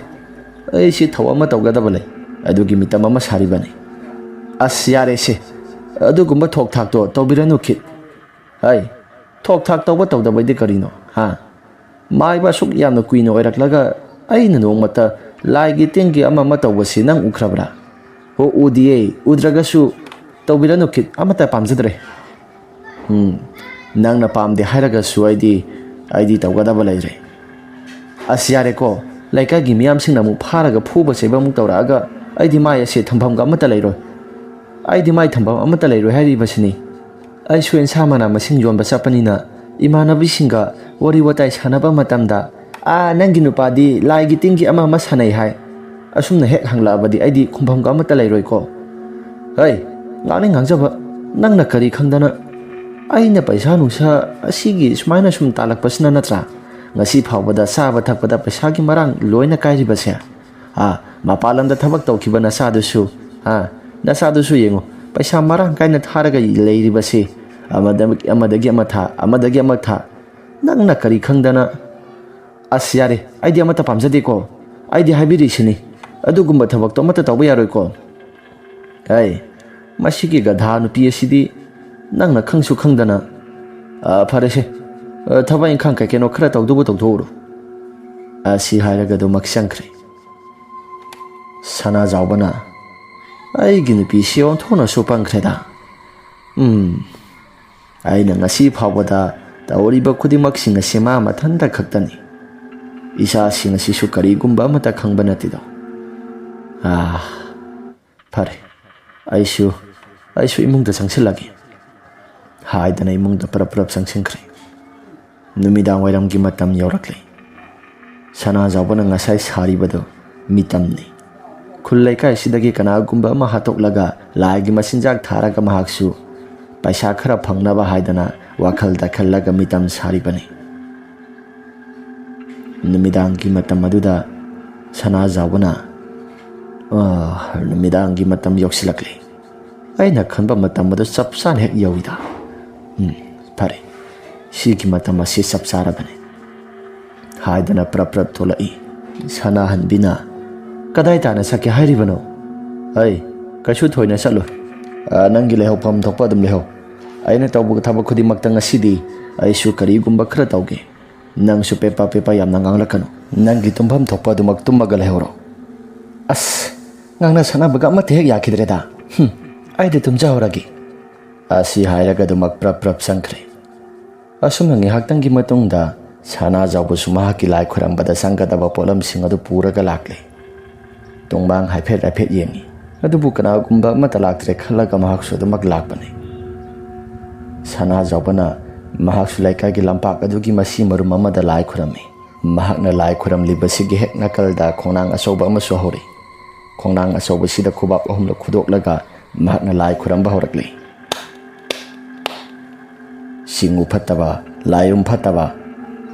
ꯑꯩꯁꯤ ꯊꯧ ꯑꯃ ꯇꯧꯒꯗꯕ ꯂꯩ, ꯑꯗꯨꯒꯤ ꯃꯤꯇꯝ ꯑꯃ ꯁꯥꯔꯤꯕꯅꯤ꯫" "ꯑꯁ, ꯌꯥꯔꯦꯁꯦ, ꯑꯗꯨꯒꯨꯝꯕ ꯊꯣꯛ ꯊꯥꯛꯇꯣ ꯇꯧꯕꯤꯔꯅꯨ ꯈꯤꯠ꯫" "ꯍꯥꯏ, ꯊꯣꯛ ꯊꯥꯛ ꯇꯧꯕ ꯇꯧꯗꯕꯩꯗꯤ ꯀꯔꯤꯅꯣ, ꯍꯥ? ꯃꯥꯏꯕ ꯑꯁꯨꯛ ꯌꯥꯝꯅ ꯀꯨꯏꯅ ꯑꯣꯏꯔꯛꯂꯒ ꯑꯩꯅ ꯅꯣꯡꯃꯇ ꯂꯥꯏꯒꯤ ꯇꯤꯟꯒꯤ ꯑꯃ ꯑꯃ ꯇꯧꯕꯁꯤ ꯅꯪ ꯎꯈ꯭ꯔꯕ꯭ꯔꯥ?" "ꯍꯣ, ꯎꯗꯤꯌꯦ꯫ ꯎꯗ꯭ꯔꯒꯁꯨ ꯇꯧꯕꯤꯔꯅꯨ ꯈꯤꯠ, ꯑꯃꯠꯇ ꯄꯥꯝꯖꯗ꯭ꯔꯦ꯫" "ꯎꯝ, ꯅꯪꯅ ꯄꯥꯝꯗꯦ ꯍꯥꯏꯔꯒꯁꯨ ꯑꯩꯗꯤ, ꯑꯩꯗꯤ ꯇꯧꯒꯗꯕ ꯂꯩꯔꯦ꯫" "ꯑꯁ, ꯌꯥꯔꯦꯀꯣ, ꯂꯩꯀꯥꯏꯒꯤ ꯃꯤꯌꯥꯝꯁꯤꯡꯅ ꯑꯃꯨꯛ ꯐꯥꯔꯒ ꯐꯨꯕ ꯆꯩꯕ ꯑꯃꯨꯛ ꯇꯧꯔꯛꯑꯒ ꯑꯩꯗꯤ ꯃꯥꯏ ꯑꯁꯦ ꯊꯝꯐꯝꯒ ꯑꯃꯠꯇ ꯂꯩꯔꯣꯏ꯫ ꯑꯩꯗꯤ ꯃꯥꯏ ꯊꯝꯐꯝ ꯑꯃꯠꯇ ꯂꯩꯔꯣꯏ ꯍꯥꯏꯔꯤꯕꯁꯤꯅꯤ꯫ ꯑꯩꯁꯨ ꯑꯦꯟꯁꯥ ꯃꯅꯥ ꯃꯁꯤꯡ ꯌꯣꯟꯕ ꯆꯠꯄꯅꯤꯅ ꯏꯃꯥꯟꯅꯕꯤꯁꯤꯡꯒ ꯋꯥꯔꯤ ꯋꯥꯇꯥꯏ ꯁꯥꯟꯅꯕ ꯃꯇꯝꯗ, 'ꯑꯥ, ꯅꯪꯒꯤ ꯅꯨꯄꯥꯗꯤ ꯂꯥꯏꯒꯤ ꯇꯤꯟꯒꯤ ꯑꯃ ꯑꯃ ꯁꯥꯟꯅꯩ ꯍꯥꯏ,' ꯑꯁꯨꯝꯅ ꯍꯦꯛ ꯍꯪꯂꯛꯑꯕꯗꯤ ꯑꯩꯗꯤ ꯈꯨꯝꯐꯝꯒ ꯑꯃꯠꯇ ꯂꯩꯔꯣꯏꯀꯣ꯫ ꯍꯩ, ꯉꯥꯡꯅꯤꯡ ꯉꯥꯡꯖꯕ꯫ "ꯅꯪꯅ ꯀꯔꯤ ꯈꯪꯗꯅ?" "ꯑꯩꯅ ꯄꯩꯁꯥ ꯅꯨꯡꯁꯥ ꯑꯁꯤꯒꯤ ꯁꯨꯃꯥꯏꯅ ꯁꯨꯝ ꯇꯥꯜꯂꯛꯄꯁꯤꯅ ꯅꯠꯇ꯭ꯔꯥ ꯉꯁꯤ ꯐꯥꯎꯕꯗ ꯆꯥꯕ ꯊꯛꯄꯗ ꯄꯩꯁꯥꯒꯤ ꯃꯔꯥꯡ ꯂꯣꯏꯅ ꯀꯥꯏꯔꯤꯕꯁꯦ? ꯑꯥ, ꯃꯄꯥꯟ ꯂꯝꯗ ꯊꯕꯛ ꯇꯧꯈꯤꯕ ꯅꯆꯥꯗꯨꯁꯨ, ꯑꯥ, ꯅꯆꯥꯗꯨꯁꯨ ꯌꯦꯡꯉꯨ, ꯄꯩꯁꯥ ꯃꯔꯥꯡ ꯀꯥꯏꯅ ꯊꯥꯔꯒ ꯂꯩꯔꯤꯕꯁꯦ꯫ ꯑꯃꯗ-, ꯑꯃꯗꯒꯤ ꯑꯃ ꯊꯥ, ꯑꯃꯗꯒꯤ ꯑꯃ ꯊꯥ꯫ ꯅꯪꯅ ꯀꯔꯤ ꯈꯪꯗꯅ?" "ꯑꯁ, ꯌꯥꯔꯦ, ꯑꯩꯗꯤ ꯑꯃꯠꯇ ꯄꯥꯝꯖꯗꯦꯀꯣ꯫ ꯑꯩꯗꯤ ꯍꯥꯏꯕꯤꯔꯤꯁꯤꯅꯤ, ꯑꯗꯨꯒꯨꯝꯕ ꯊꯕꯛꯇꯣ ꯑꯃꯠꯇ ꯇꯧꯕ ꯌꯥꯔꯣꯏꯀꯣ꯫ ꯑꯩ, ꯃꯁꯤꯒꯤ ꯒꯙꯥ ꯅꯨꯄꯤ ꯑꯁꯤꯗꯤ ꯅꯪꯅ ꯈꯪꯁꯨ ꯈꯪꯗꯅ꯫ ꯑ, ꯐꯔꯦꯁꯦ, ꯑ, ꯊꯕꯛ ꯏꯪꯈꯥꯡ ꯀꯩ ꯀꯩꯅꯣ ꯈꯔ ꯇꯧꯗꯧꯕ ꯇꯧꯊꯣꯛꯎꯔꯣ"꯫ ꯑꯁꯤ ꯍꯥꯏꯔꯒ ꯑꯗꯨꯃꯛ ꯆꯪꯈ꯭ꯔꯦ꯫ ꯁꯅꯥꯖꯥꯎꯕꯅ, "ꯑꯩꯒꯤ ꯅꯨꯄꯤꯁꯤ ꯑꯣꯟꯊꯣꯛꯅꯁꯨ ꯄꯪꯈ꯭ꯔꯦꯗ꯫ ꯎꯝ, ꯑꯩꯅ ꯉꯁꯤ ꯐꯥꯎꯕꯗ ꯇꯧꯔꯤꯕ ꯈꯨꯗꯤꯡꯃꯛꯁꯤꯡ ꯑꯁꯤ ꯃꯥ ꯃꯊꯟꯇ ꯈꯛꯇꯅꯤ꯫ ꯏꯆꯥꯁꯤꯡ ꯑꯁꯤꯁꯨ ꯀꯔꯤꯒꯨꯝꯕ ꯑꯃꯠꯇ ꯈꯪꯕ ꯅꯠꯇꯦꯗꯣ꯫ ꯑꯥ, ꯐꯔꯦ, ꯑꯩꯁꯨ, ꯑꯩꯁꯨ ꯏꯃꯨꯡꯗ ꯆꯪꯁꯤꯜꯂꯒꯦ" ꯍꯥꯏꯗꯅ ꯏꯃꯨꯡꯗ ꯄꯔꯞ ꯄꯔꯞ ꯆꯪꯁꯤꯟꯈ꯭ꯔꯦ꯫ ꯅꯨꯃꯤꯗꯥꯡ ꯋꯥꯏꯔꯝꯒꯤ ꯃꯇꯝ ꯌꯧꯔꯛꯂꯦ꯫ ꯁꯅꯥꯖꯥꯎꯕꯅ ꯉꯁꯥꯏ ꯁꯥꯔꯤꯕꯗꯨ ꯃꯤꯇꯝꯅꯤ꯫ ꯈꯨꯜ ꯂꯩꯀꯥꯏꯁꯤꯗꯒꯤ ꯀꯅꯥꯒꯨꯝꯕ ꯑꯃ ꯍꯥꯠꯇꯣꯛꯂꯒ ꯂꯥꯏꯒꯤ ꯃꯆꯤꯟꯖꯥꯛ ꯊꯥꯔꯒ ꯃꯍꯥꯛꯁꯨ ꯄꯩꯁꯥ ꯈꯔ ꯐꯪꯅꯕ ꯍꯥꯏꯗꯅ ꯋꯥꯈꯜꯗ ꯈꯜꯂꯒ ꯃꯤꯇꯝ ꯁꯥꯔꯤꯕꯅꯤ꯫ ꯅꯨꯃꯤꯗꯥꯡꯒꯤ ꯃꯇꯝ ꯑꯗꯨꯗ ꯁꯅꯥꯖꯥꯎꯕꯅ, "ꯑ, ꯅꯨꯃꯤꯗꯥꯡꯒꯤ ꯃꯇꯝ ꯌꯧꯁꯤꯜꯂꯛꯂꯦ꯫ ꯑꯩꯅ ꯈꯟꯕ ꯃꯇꯝ ꯑꯗꯨ ꯆꯞ ꯆꯥꯅ ꯍꯦꯛ ꯌꯧꯏꯗ꯫ ꯎꯝ, ꯐꯔꯦ, ꯁꯤꯒꯤ ꯃꯇꯝ ꯑꯁꯤ ꯆꯞ ꯆꯥꯔꯕꯅꯤ" ꯍꯥꯏꯗꯅ ꯄ꯭ꯔꯞ ꯄ꯭ꯔꯞ ꯊꯣꯛꯂꯛꯏ꯫ ꯁꯅꯥꯍꯟꯕꯤꯅ, "ꯀꯗꯥꯏ ꯇꯥꯟꯅ ꯆꯠꯀꯦ ꯍꯥꯏꯔꯤꯕꯅꯣ?" "ꯑꯩ, ꯀꯩꯁꯨ ꯊꯣꯏꯅ ꯆꯠꯂꯣꯏ꯫ ꯑ, ꯅꯪꯒꯤ ꯂꯩꯍꯧꯐꯝ ꯊꯣꯛꯄ ꯑꯗꯨꯝ ꯂꯩꯍꯧ꯫ ꯑꯩꯅ ꯇꯧꯕ ꯊꯕꯛ ꯈꯨꯗꯤꯡꯃꯛꯇ ꯉꯁꯤꯗꯤ ꯑꯩꯁꯨ ꯀꯔꯤꯒꯨꯝꯕ ꯈꯔ ꯇꯧꯒꯦ꯫ ꯅꯪꯁꯨ ꯄꯦꯄꯥ ꯄꯦꯄꯥ ꯌꯥꯝꯅ ꯉꯥꯡꯂꯛꯀꯅꯨ꯫ ꯅꯪꯒꯤ ꯇꯨꯝꯐꯝ ꯊꯣꯛꯄ ꯑꯗꯨꯃꯛ ꯇꯨꯝꯃꯒ ꯂꯩꯍꯧꯔꯣ꯫ ꯑꯁ, ꯉꯥꯡꯅ ꯁꯥꯟꯅꯕꯒ ꯑꯃꯠꯇ ꯍꯦꯛ ꯌꯥꯈꯤꯗ꯭ꯔꯦꯗ꯫ ꯍꯨꯝ, ꯑꯩꯗꯤ ꯇꯨꯝꯖꯍꯧꯔꯒꯦ"꯫ ꯑꯁꯤ ꯍꯥꯏꯔꯒ ꯑꯗꯨꯃꯛ ꯄ꯭ꯔꯞ ꯄ꯭ꯔꯞ ꯆꯪꯈ꯭ꯔꯦ꯫ ꯑꯁꯨꯝꯅ ꯉꯥꯏꯍꯥꯛꯇꯪꯒꯤ ꯃꯇꯨꯡꯗ ꯁꯅꯥꯖꯥꯎꯕꯁꯨ ꯃꯍꯥꯛꯀꯤ ꯂꯥꯏ ꯈꯣꯏꯔꯝꯕꯗ ꯆꯪꯒꯗꯕ ꯄꯣꯠꯂꯝꯁꯤꯡ ꯑꯗꯨ ꯄꯨꯔꯒ ꯂꯥꯛꯂꯦ꯫ ꯇꯣꯡꯕꯥꯡ ꯍꯥꯏꯐꯦꯠ ꯍꯥꯏꯐꯦꯠ ꯌꯦꯡꯉꯤ꯫ ꯑꯗꯨꯕꯨ ꯀꯅꯥꯒꯨꯝꯕ ꯑꯃꯠꯇ ꯂꯥꯛꯇ꯭ꯔꯦ ꯈꯜꯂꯒ ꯃꯍꯥꯛꯁꯨ ꯑꯗꯨꯃꯛ ꯂꯥꯛꯄꯅꯤ꯫ ꯁꯅꯥꯖꯥꯎꯕꯅ ꯃꯍꯥꯛꯁꯨ ꯂꯩꯀꯥꯏꯒꯤ ꯂꯝꯄꯥꯛ ꯑꯗꯨꯒꯤ ꯃꯁꯤ ꯃꯔꯨꯝ ꯑꯃꯗ ꯂꯥꯏ ꯈꯨꯔꯝꯃꯤ꯫ ꯃꯍꯥꯛꯅ ꯂꯥꯏ ꯈꯨꯔꯝꯂꯤꯕꯁꯤꯒꯤ ꯍꯦꯛ ꯅꯥꯀꯜꯗ ꯈꯣꯡꯅꯥꯡ ꯑꯆꯧꯕ ꯑꯃꯁꯨ ꯍꯧꯔꯤ꯫ ꯈꯣꯡꯅꯥꯡ ꯑꯆꯧꯕꯁꯤꯗ ꯈꯨꯕꯥꯛ ꯑꯍꯨꯝꯂꯛ ꯈꯨꯗꯣꯛꯂꯒ ꯃꯍꯥꯛꯅ ꯂꯥꯏ ꯈꯨꯔꯝꯕ ꯍꯧꯔꯛꯂꯤ꯫ ꯆꯤꯡꯉꯨ ꯐꯠꯇꯕ, ꯂꯥꯏꯔꯨꯝ ꯐꯠꯇꯕ,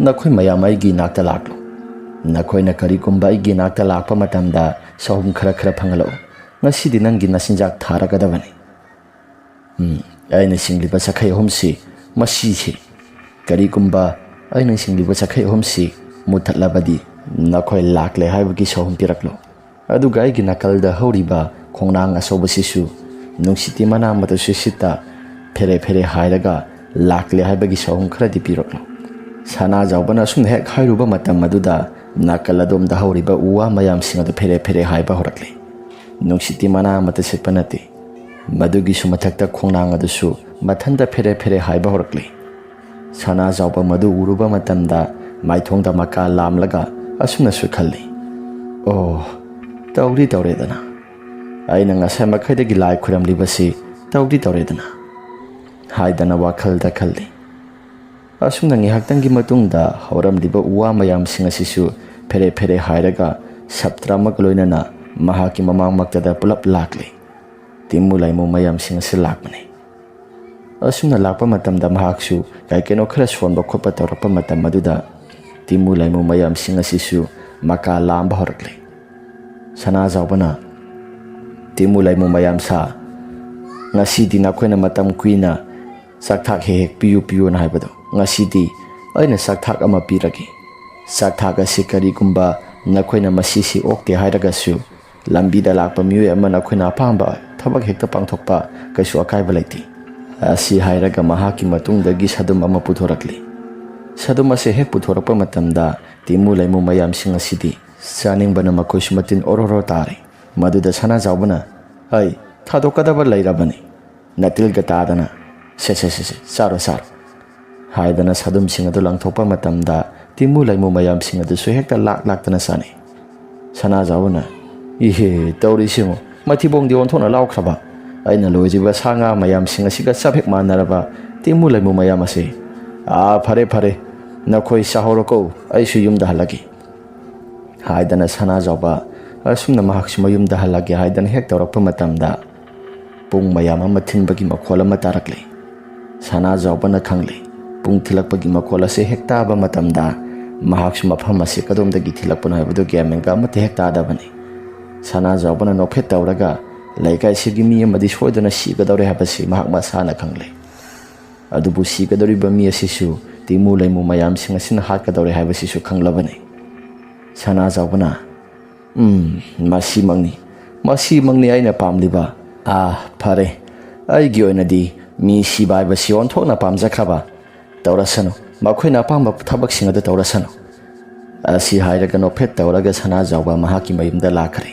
ꯅꯈꯣꯏ ꯃꯌꯥꯝ ꯑꯩꯒꯤ ꯏꯅꯥꯛꯇ ꯂꯥꯛꯂꯣ꯫ ꯅꯈꯣꯏꯅ ꯀꯔꯤꯒꯨꯝꯕ ꯑꯩꯒꯤ ꯏꯅꯥꯛꯇ ꯂꯥꯛꯄ ꯃꯇꯝꯗ ꯁꯍꯨꯝ ꯈꯔ ꯈꯔ ꯐꯪꯍꯜꯂꯛꯎ꯫ ꯉꯁꯤꯗꯤ ꯅꯪꯒꯤ ꯅꯆꯤꯟꯖꯥꯛ ꯊꯥꯔꯒꯗꯕꯅꯤ꯫ ꯎꯝ, ꯑꯩꯅ ꯁꯤꯡꯂꯤꯕ ꯆꯈꯩ ꯑꯍꯨꯝꯁꯤ, ꯃꯁꯤꯁꯤ, ꯀꯔꯤꯒꯨꯝꯕ ꯑꯩꯅ ꯁꯤꯡꯂꯤꯕ ꯆꯈꯩ ꯑꯍꯨꯝꯁꯤ ꯃꯨꯠꯊꯠꯂꯕꯗꯤ ꯅꯈꯣꯏ ꯂꯥꯛꯂꯦ ꯍꯥꯏꯕꯒꯤ ꯁꯍꯨꯝ ꯄꯤꯔꯛꯂꯣ꯫ ꯑꯗꯨꯒ ꯑꯩꯒꯤ ꯅꯥꯀꯜꯗ ꯍꯧꯔꯤꯕ ꯈꯣꯡꯅꯥꯡ ꯑꯆꯧꯕꯁꯤꯁꯨ ꯅꯨꯡꯁꯤꯠꯇꯤ ꯃꯅꯥ ꯑꯃꯠꯇꯁꯨ ꯁꯤꯠꯇ ꯐꯦꯔꯦ ꯐꯦꯔꯦ ꯍꯥꯏꯔꯒ ꯂꯥꯛꯂꯦ ꯍꯥꯏꯕꯒꯤ ꯁꯍꯨꯝ ꯈꯔꯗꯤ ꯄꯤꯔꯛꯂꯣ꯫ ꯁꯅꯥꯖꯥꯎꯕꯅ ꯑꯁꯨꯝꯅ ꯍꯦꯛ ꯍꯥꯏꯔꯨꯕ ꯃꯇꯝ ꯑꯗꯨꯗ ꯅꯥꯀꯜ ꯑꯗꯣꯝꯗ ꯍꯧꯔꯤꯕ ꯎ ꯋꯥ ꯃꯌꯥꯝꯁꯤꯡ ꯑꯗꯨ ꯐꯦꯔꯦ ꯐꯦꯔꯦ ꯍꯥꯏꯕ ꯍꯧꯔꯛꯂꯦ꯫ ꯅꯨꯡꯁꯤꯠꯇꯤ ꯃꯅꯥ ꯑꯃꯠꯇ ꯁꯤꯠꯄ ꯅꯠꯇꯦ꯫ ꯃꯗꯨꯒꯤꯁꯨ ꯃꯊꯛꯇ ꯈꯣꯡꯅꯥꯡ ꯑꯗꯨꯁꯨ ꯃꯊꯟꯇ ꯐꯦꯔꯦ ꯐꯦꯔꯦ ꯍꯥꯏꯕ ꯍꯧꯔꯛꯂꯦ꯫ ꯁꯅꯥꯖꯥꯎꯕ ꯃꯗꯨ ꯎꯔꯨꯕ ꯃꯇꯝꯗ ꯃꯥꯏꯊꯣꯡꯗ ꯃꯀꯥ ꯂꯥꯝꯂꯒ ꯑꯁꯨꯝꯅꯁꯨ ꯈꯜꯂꯤ, "ꯑꯣ, ꯇꯧꯗꯤ ꯇꯧꯔꯦꯗꯅ꯫ ꯑꯩꯅ ꯉꯁꯥꯏ ꯃꯈꯩꯗꯒꯤ ꯂꯥꯏ ꯈꯨꯔꯝꯂꯤꯕꯁꯤ ꯇꯧꯗꯤ ꯇꯧꯔꯦꯗꯅ" ꯍꯥꯏꯗꯅ ꯋꯥꯈꯜꯗ ꯈꯜꯂꯤ꯫ ꯑꯁꯨꯝꯅ ꯉꯥꯏꯍꯥꯛꯇꯪꯒꯤ ꯃꯇꯨꯡꯗ ꯍꯧꯔꯝꯂꯤꯕ ꯎ ꯋꯥ ꯃꯌꯥꯝꯁꯤꯡ ꯑꯁꯤꯁꯨ ꯐꯦꯔꯦ ꯐꯦꯔꯦ ꯍꯥꯏꯔꯒ ꯁꯞꯇ꯭ꯔ ꯑꯃꯒ ꯂꯣꯏꯅꯅ ꯃꯍꯥꯛꯀꯤ ꯃꯃꯥꯡꯃꯛꯇꯗ ꯄꯨꯂꯞ ꯂꯥꯛꯂꯦ꯫ ꯇꯤꯃꯨ ꯂꯥꯏꯃꯨ ꯃꯌꯥꯝꯁꯤꯡ ꯑꯁꯤ ꯂꯥꯛꯄꯅꯤ꯫ ꯑꯁꯨꯝꯅ ꯂꯥꯛꯄ ꯃꯇꯝꯗ ꯃꯍꯥꯛꯁꯨ ꯀꯩ ꯀꯩꯅꯣ ꯈꯔ ꯁꯣꯟꯕ ꯈꯣꯠꯄ ꯇꯧꯔꯛꯄ ꯃꯇꯝ ꯑꯗꯨꯗ ꯇꯤꯃꯨ ꯂꯥꯏꯃꯨ ꯃꯌꯥꯝꯁꯤꯡ ꯑꯁꯤꯁꯨ ꯃꯀꯥ ꯂꯥꯝꯕ ꯍꯧꯔꯛꯂꯦ꯫ ꯁꯅꯥꯖꯥꯎꯕꯅ, "ꯇꯤꯃꯨ ꯂꯥꯏꯃꯨ ꯃꯌꯥꯝ ꯁꯥ, ꯉꯁꯤꯗꯤ ꯅꯈꯣꯏꯅ ꯃꯇꯝ ꯀꯨꯏꯅ ꯆꯥꯛꯊꯥꯛ ꯍꯦꯛ ꯍꯦꯛ ꯄꯤꯌꯨ ꯄꯤꯌꯨꯅ ꯍꯥꯏꯕꯗꯣ, ꯉꯁꯤꯗꯤ ꯑꯩꯅ ꯆꯥꯛꯊꯥꯛ ꯑꯃ ꯄꯤꯔꯒꯦ꯫ ꯆꯥꯛꯊꯥꯛ ꯑꯁꯤ ꯀꯔꯤꯒꯨꯝꯕ ꯅꯈꯣꯏꯅ ꯃꯁꯤꯁꯤ ꯑꯣꯛꯇꯦ ꯍꯥꯏꯔꯒꯁꯨ, ꯂꯝꯕꯤꯗ ꯂꯥꯛꯄ ꯃꯤꯑꯣꯏ ꯑꯃꯅ ꯑꯩꯈꯣꯏꯅ ꯑꯄꯥꯝꯕ ꯊꯕꯛ ꯍꯦꯛꯇ ꯄꯥꯡꯊꯣꯛꯄ ꯀꯩꯁꯨ ꯑꯀꯥꯏꯕ ꯂꯩꯇꯦ"꯫ ꯑꯁꯤ ꯍꯥꯏꯔꯒ ꯃꯍꯥꯛꯀꯤ ꯃꯇꯨꯡꯗꯒꯤ ꯁꯗꯨꯝ ꯑꯃ ꯄꯨꯊꯣꯔꯛꯂꯤ꯫ ꯁꯗꯨꯝ ꯑꯁꯤ ꯍꯦꯛ ꯄꯨꯊꯣꯔꯛꯄ ꯃꯇꯝꯗ ꯇꯤꯃꯨ ꯂꯩꯃꯨ ꯃꯌꯥꯝꯁꯤꯡ ꯑꯁꯤꯗꯤ ꯆꯥꯅꯤꯡꯕꯅ ꯃꯈꯣꯏꯁꯨ ꯃꯇꯤꯟ ꯑꯣꯔꯣ ꯔꯣ ꯇꯥꯔꯦ꯫ ꯃꯗꯨꯗ ꯁꯅꯥꯖꯥꯎꯕꯅ, "ꯑꯩ ꯊꯥꯗꯣꯛꯀꯗꯕ ꯂꯩꯔꯕꯅꯤ, ꯅꯇꯤꯜꯒ ꯇꯥꯗꯅ꯫ ꯁꯦ, ꯁꯦ, ꯁꯦ, ꯁꯦ, ꯆꯥꯔꯣ, ꯆꯥꯔꯣ" ꯍꯥꯏꯗꯅ ꯁꯥꯗꯨꯝꯁꯤꯡ ꯑꯗꯨ ꯂꯪꯊꯣꯛꯄ ꯃꯇꯝꯗ ꯇꯤꯃꯨ ꯂꯩꯃꯨ ꯃꯌꯥꯝꯁꯤꯡ ꯑꯗꯨꯁꯨ ꯍꯦꯛꯇ ꯂꯥꯛ ꯂꯥꯛꯇꯅ ꯆꯥꯅꯩ꯫ ꯁꯅꯥꯖꯥꯎꯕꯅ, "ꯏꯍꯦ, ꯇꯧꯔꯤꯁꯤꯉꯣ, ꯃꯊꯤꯕꯣꯡꯗꯤ ꯑꯣꯟꯊꯣꯛꯅ ꯂꯥꯎꯈ꯭ꯔꯕ꯫ ꯑꯩꯅ ꯂꯣꯏꯔꯤꯕ ꯁꯥ ꯉꯥ ꯃꯌꯥꯝꯁꯤꯡ ꯑꯁꯤꯒ ꯆꯞ ꯍꯦꯛ ꯃꯥꯟꯅꯔꯕ ꯇꯤꯃꯨ ꯂꯩꯃꯨ ꯃꯌꯥꯝ ꯑꯁꯤ꯫ ꯑꯥ, ꯐꯔꯦ, ꯐꯔꯦ, ꯅꯈꯣꯏ ꯆꯥꯍꯧꯔꯣꯀꯣ, ꯑꯩꯁꯨ ꯌꯨꯝꯗ ꯍꯜꯂꯒꯦ" ꯍꯥꯏꯗꯅ ꯁꯅꯥꯖꯥꯎꯕ ꯑꯁꯨꯝꯅ ꯃꯍꯥꯛꯁꯨ ꯃꯌꯨꯝꯗ ꯍꯜꯂꯒꯦ ꯍꯥꯏꯗꯅ ꯍꯦꯛ ꯇꯧꯔꯛꯄ ꯃꯇꯝꯗ ꯄꯨꯡ ꯃꯌꯥꯝ ꯑꯃ ꯊꯤꯟꯕꯒꯤ ꯃꯈꯣꯜ ꯑꯃ ꯇꯥꯔꯛꯂꯦ꯫ ꯁꯅꯥꯖꯥꯎꯕꯅ ꯈꯪꯂꯦ꯫ ꯄꯨꯡ ꯊꯤꯜꯂꯛꯄꯒꯤ ꯃꯈꯣꯜ ꯑꯁꯤ ꯍꯦꯛ ꯇꯥꯕ ꯃꯇꯝꯗ ꯃꯍꯥꯛꯁꯨ ꯃꯐꯝ ꯑꯁꯤ ꯀꯗꯣꯝꯗꯒꯤ ꯊꯤꯜꯂꯛꯄꯅꯣ ꯍꯥꯏꯕꯗꯨ ꯒ꯭ꯌꯥꯟ ꯃꯦꯟꯒ ꯑꯃꯠꯇ ꯍꯦꯛ ꯇꯥꯗꯕꯅꯤ꯫ ꯁꯅꯥꯖꯥꯎꯕꯅ ꯅꯣꯛꯐꯦꯠ ꯇꯧꯔꯒ ꯂꯩꯀꯥꯏꯁꯤꯒꯤ ꯃꯤ ꯑꯃꯗꯤ ꯁꯣꯏꯗꯅ ꯁꯤꯒꯗꯧꯔꯦ ꯍꯥꯏꯕꯁꯤ ꯃꯍꯥꯛ ꯃꯁꯥꯅ ꯈꯪꯂꯦ꯫ ꯑꯗꯨꯕꯨ ꯁꯤꯒꯗꯧꯔꯤꯕ ꯃꯤ ꯑꯁꯤꯁꯨ ꯇꯤꯃꯨ ꯂꯩꯃꯨ ꯃꯌꯥꯝꯁꯤꯡ ꯑꯁꯤꯅ ꯍꯥꯠꯀꯗꯧꯔꯦ ꯍꯥꯏꯕꯁꯤꯁꯨ ꯈꯪꯂꯕꯅꯤ꯫ ꯁꯅꯥꯖꯥꯎꯕꯅ, "ꯎꯝ, ꯃꯁꯤꯃꯛꯅꯤ, ꯃꯁꯤꯃꯛꯅꯤ ꯑꯩꯅ ꯄꯥꯝꯂꯤꯕ꯫ ꯑꯥ, ꯐꯔꯦ, ꯑꯩꯒꯤ ꯑꯣꯏꯅꯗꯤ ꯃꯤ ꯁꯤꯕ ꯍꯥꯏꯕꯁꯤ ꯑꯣꯟꯊꯣꯛꯅ ꯄꯥꯝꯖꯈ꯭ꯔꯕ꯫ ꯇꯧꯔꯁꯅꯨ, ꯃꯈꯣꯏꯅ ꯑꯄꯥꯝꯕ ꯊꯕꯛꯁꯤꯡ ꯑꯗꯨ ꯇꯧꯔꯁꯅꯨ"꯫ ꯑꯁꯤ ꯍꯥꯏꯔꯒ ꯅꯣꯛꯐꯦꯠ ꯇꯧꯔꯒ ꯁꯅꯥꯖꯥꯎꯕ ꯃꯍꯥꯛꯀꯤ ꯃꯌꯨꯝꯗ ꯂꯥꯛꯈ꯭ꯔꯦ꯫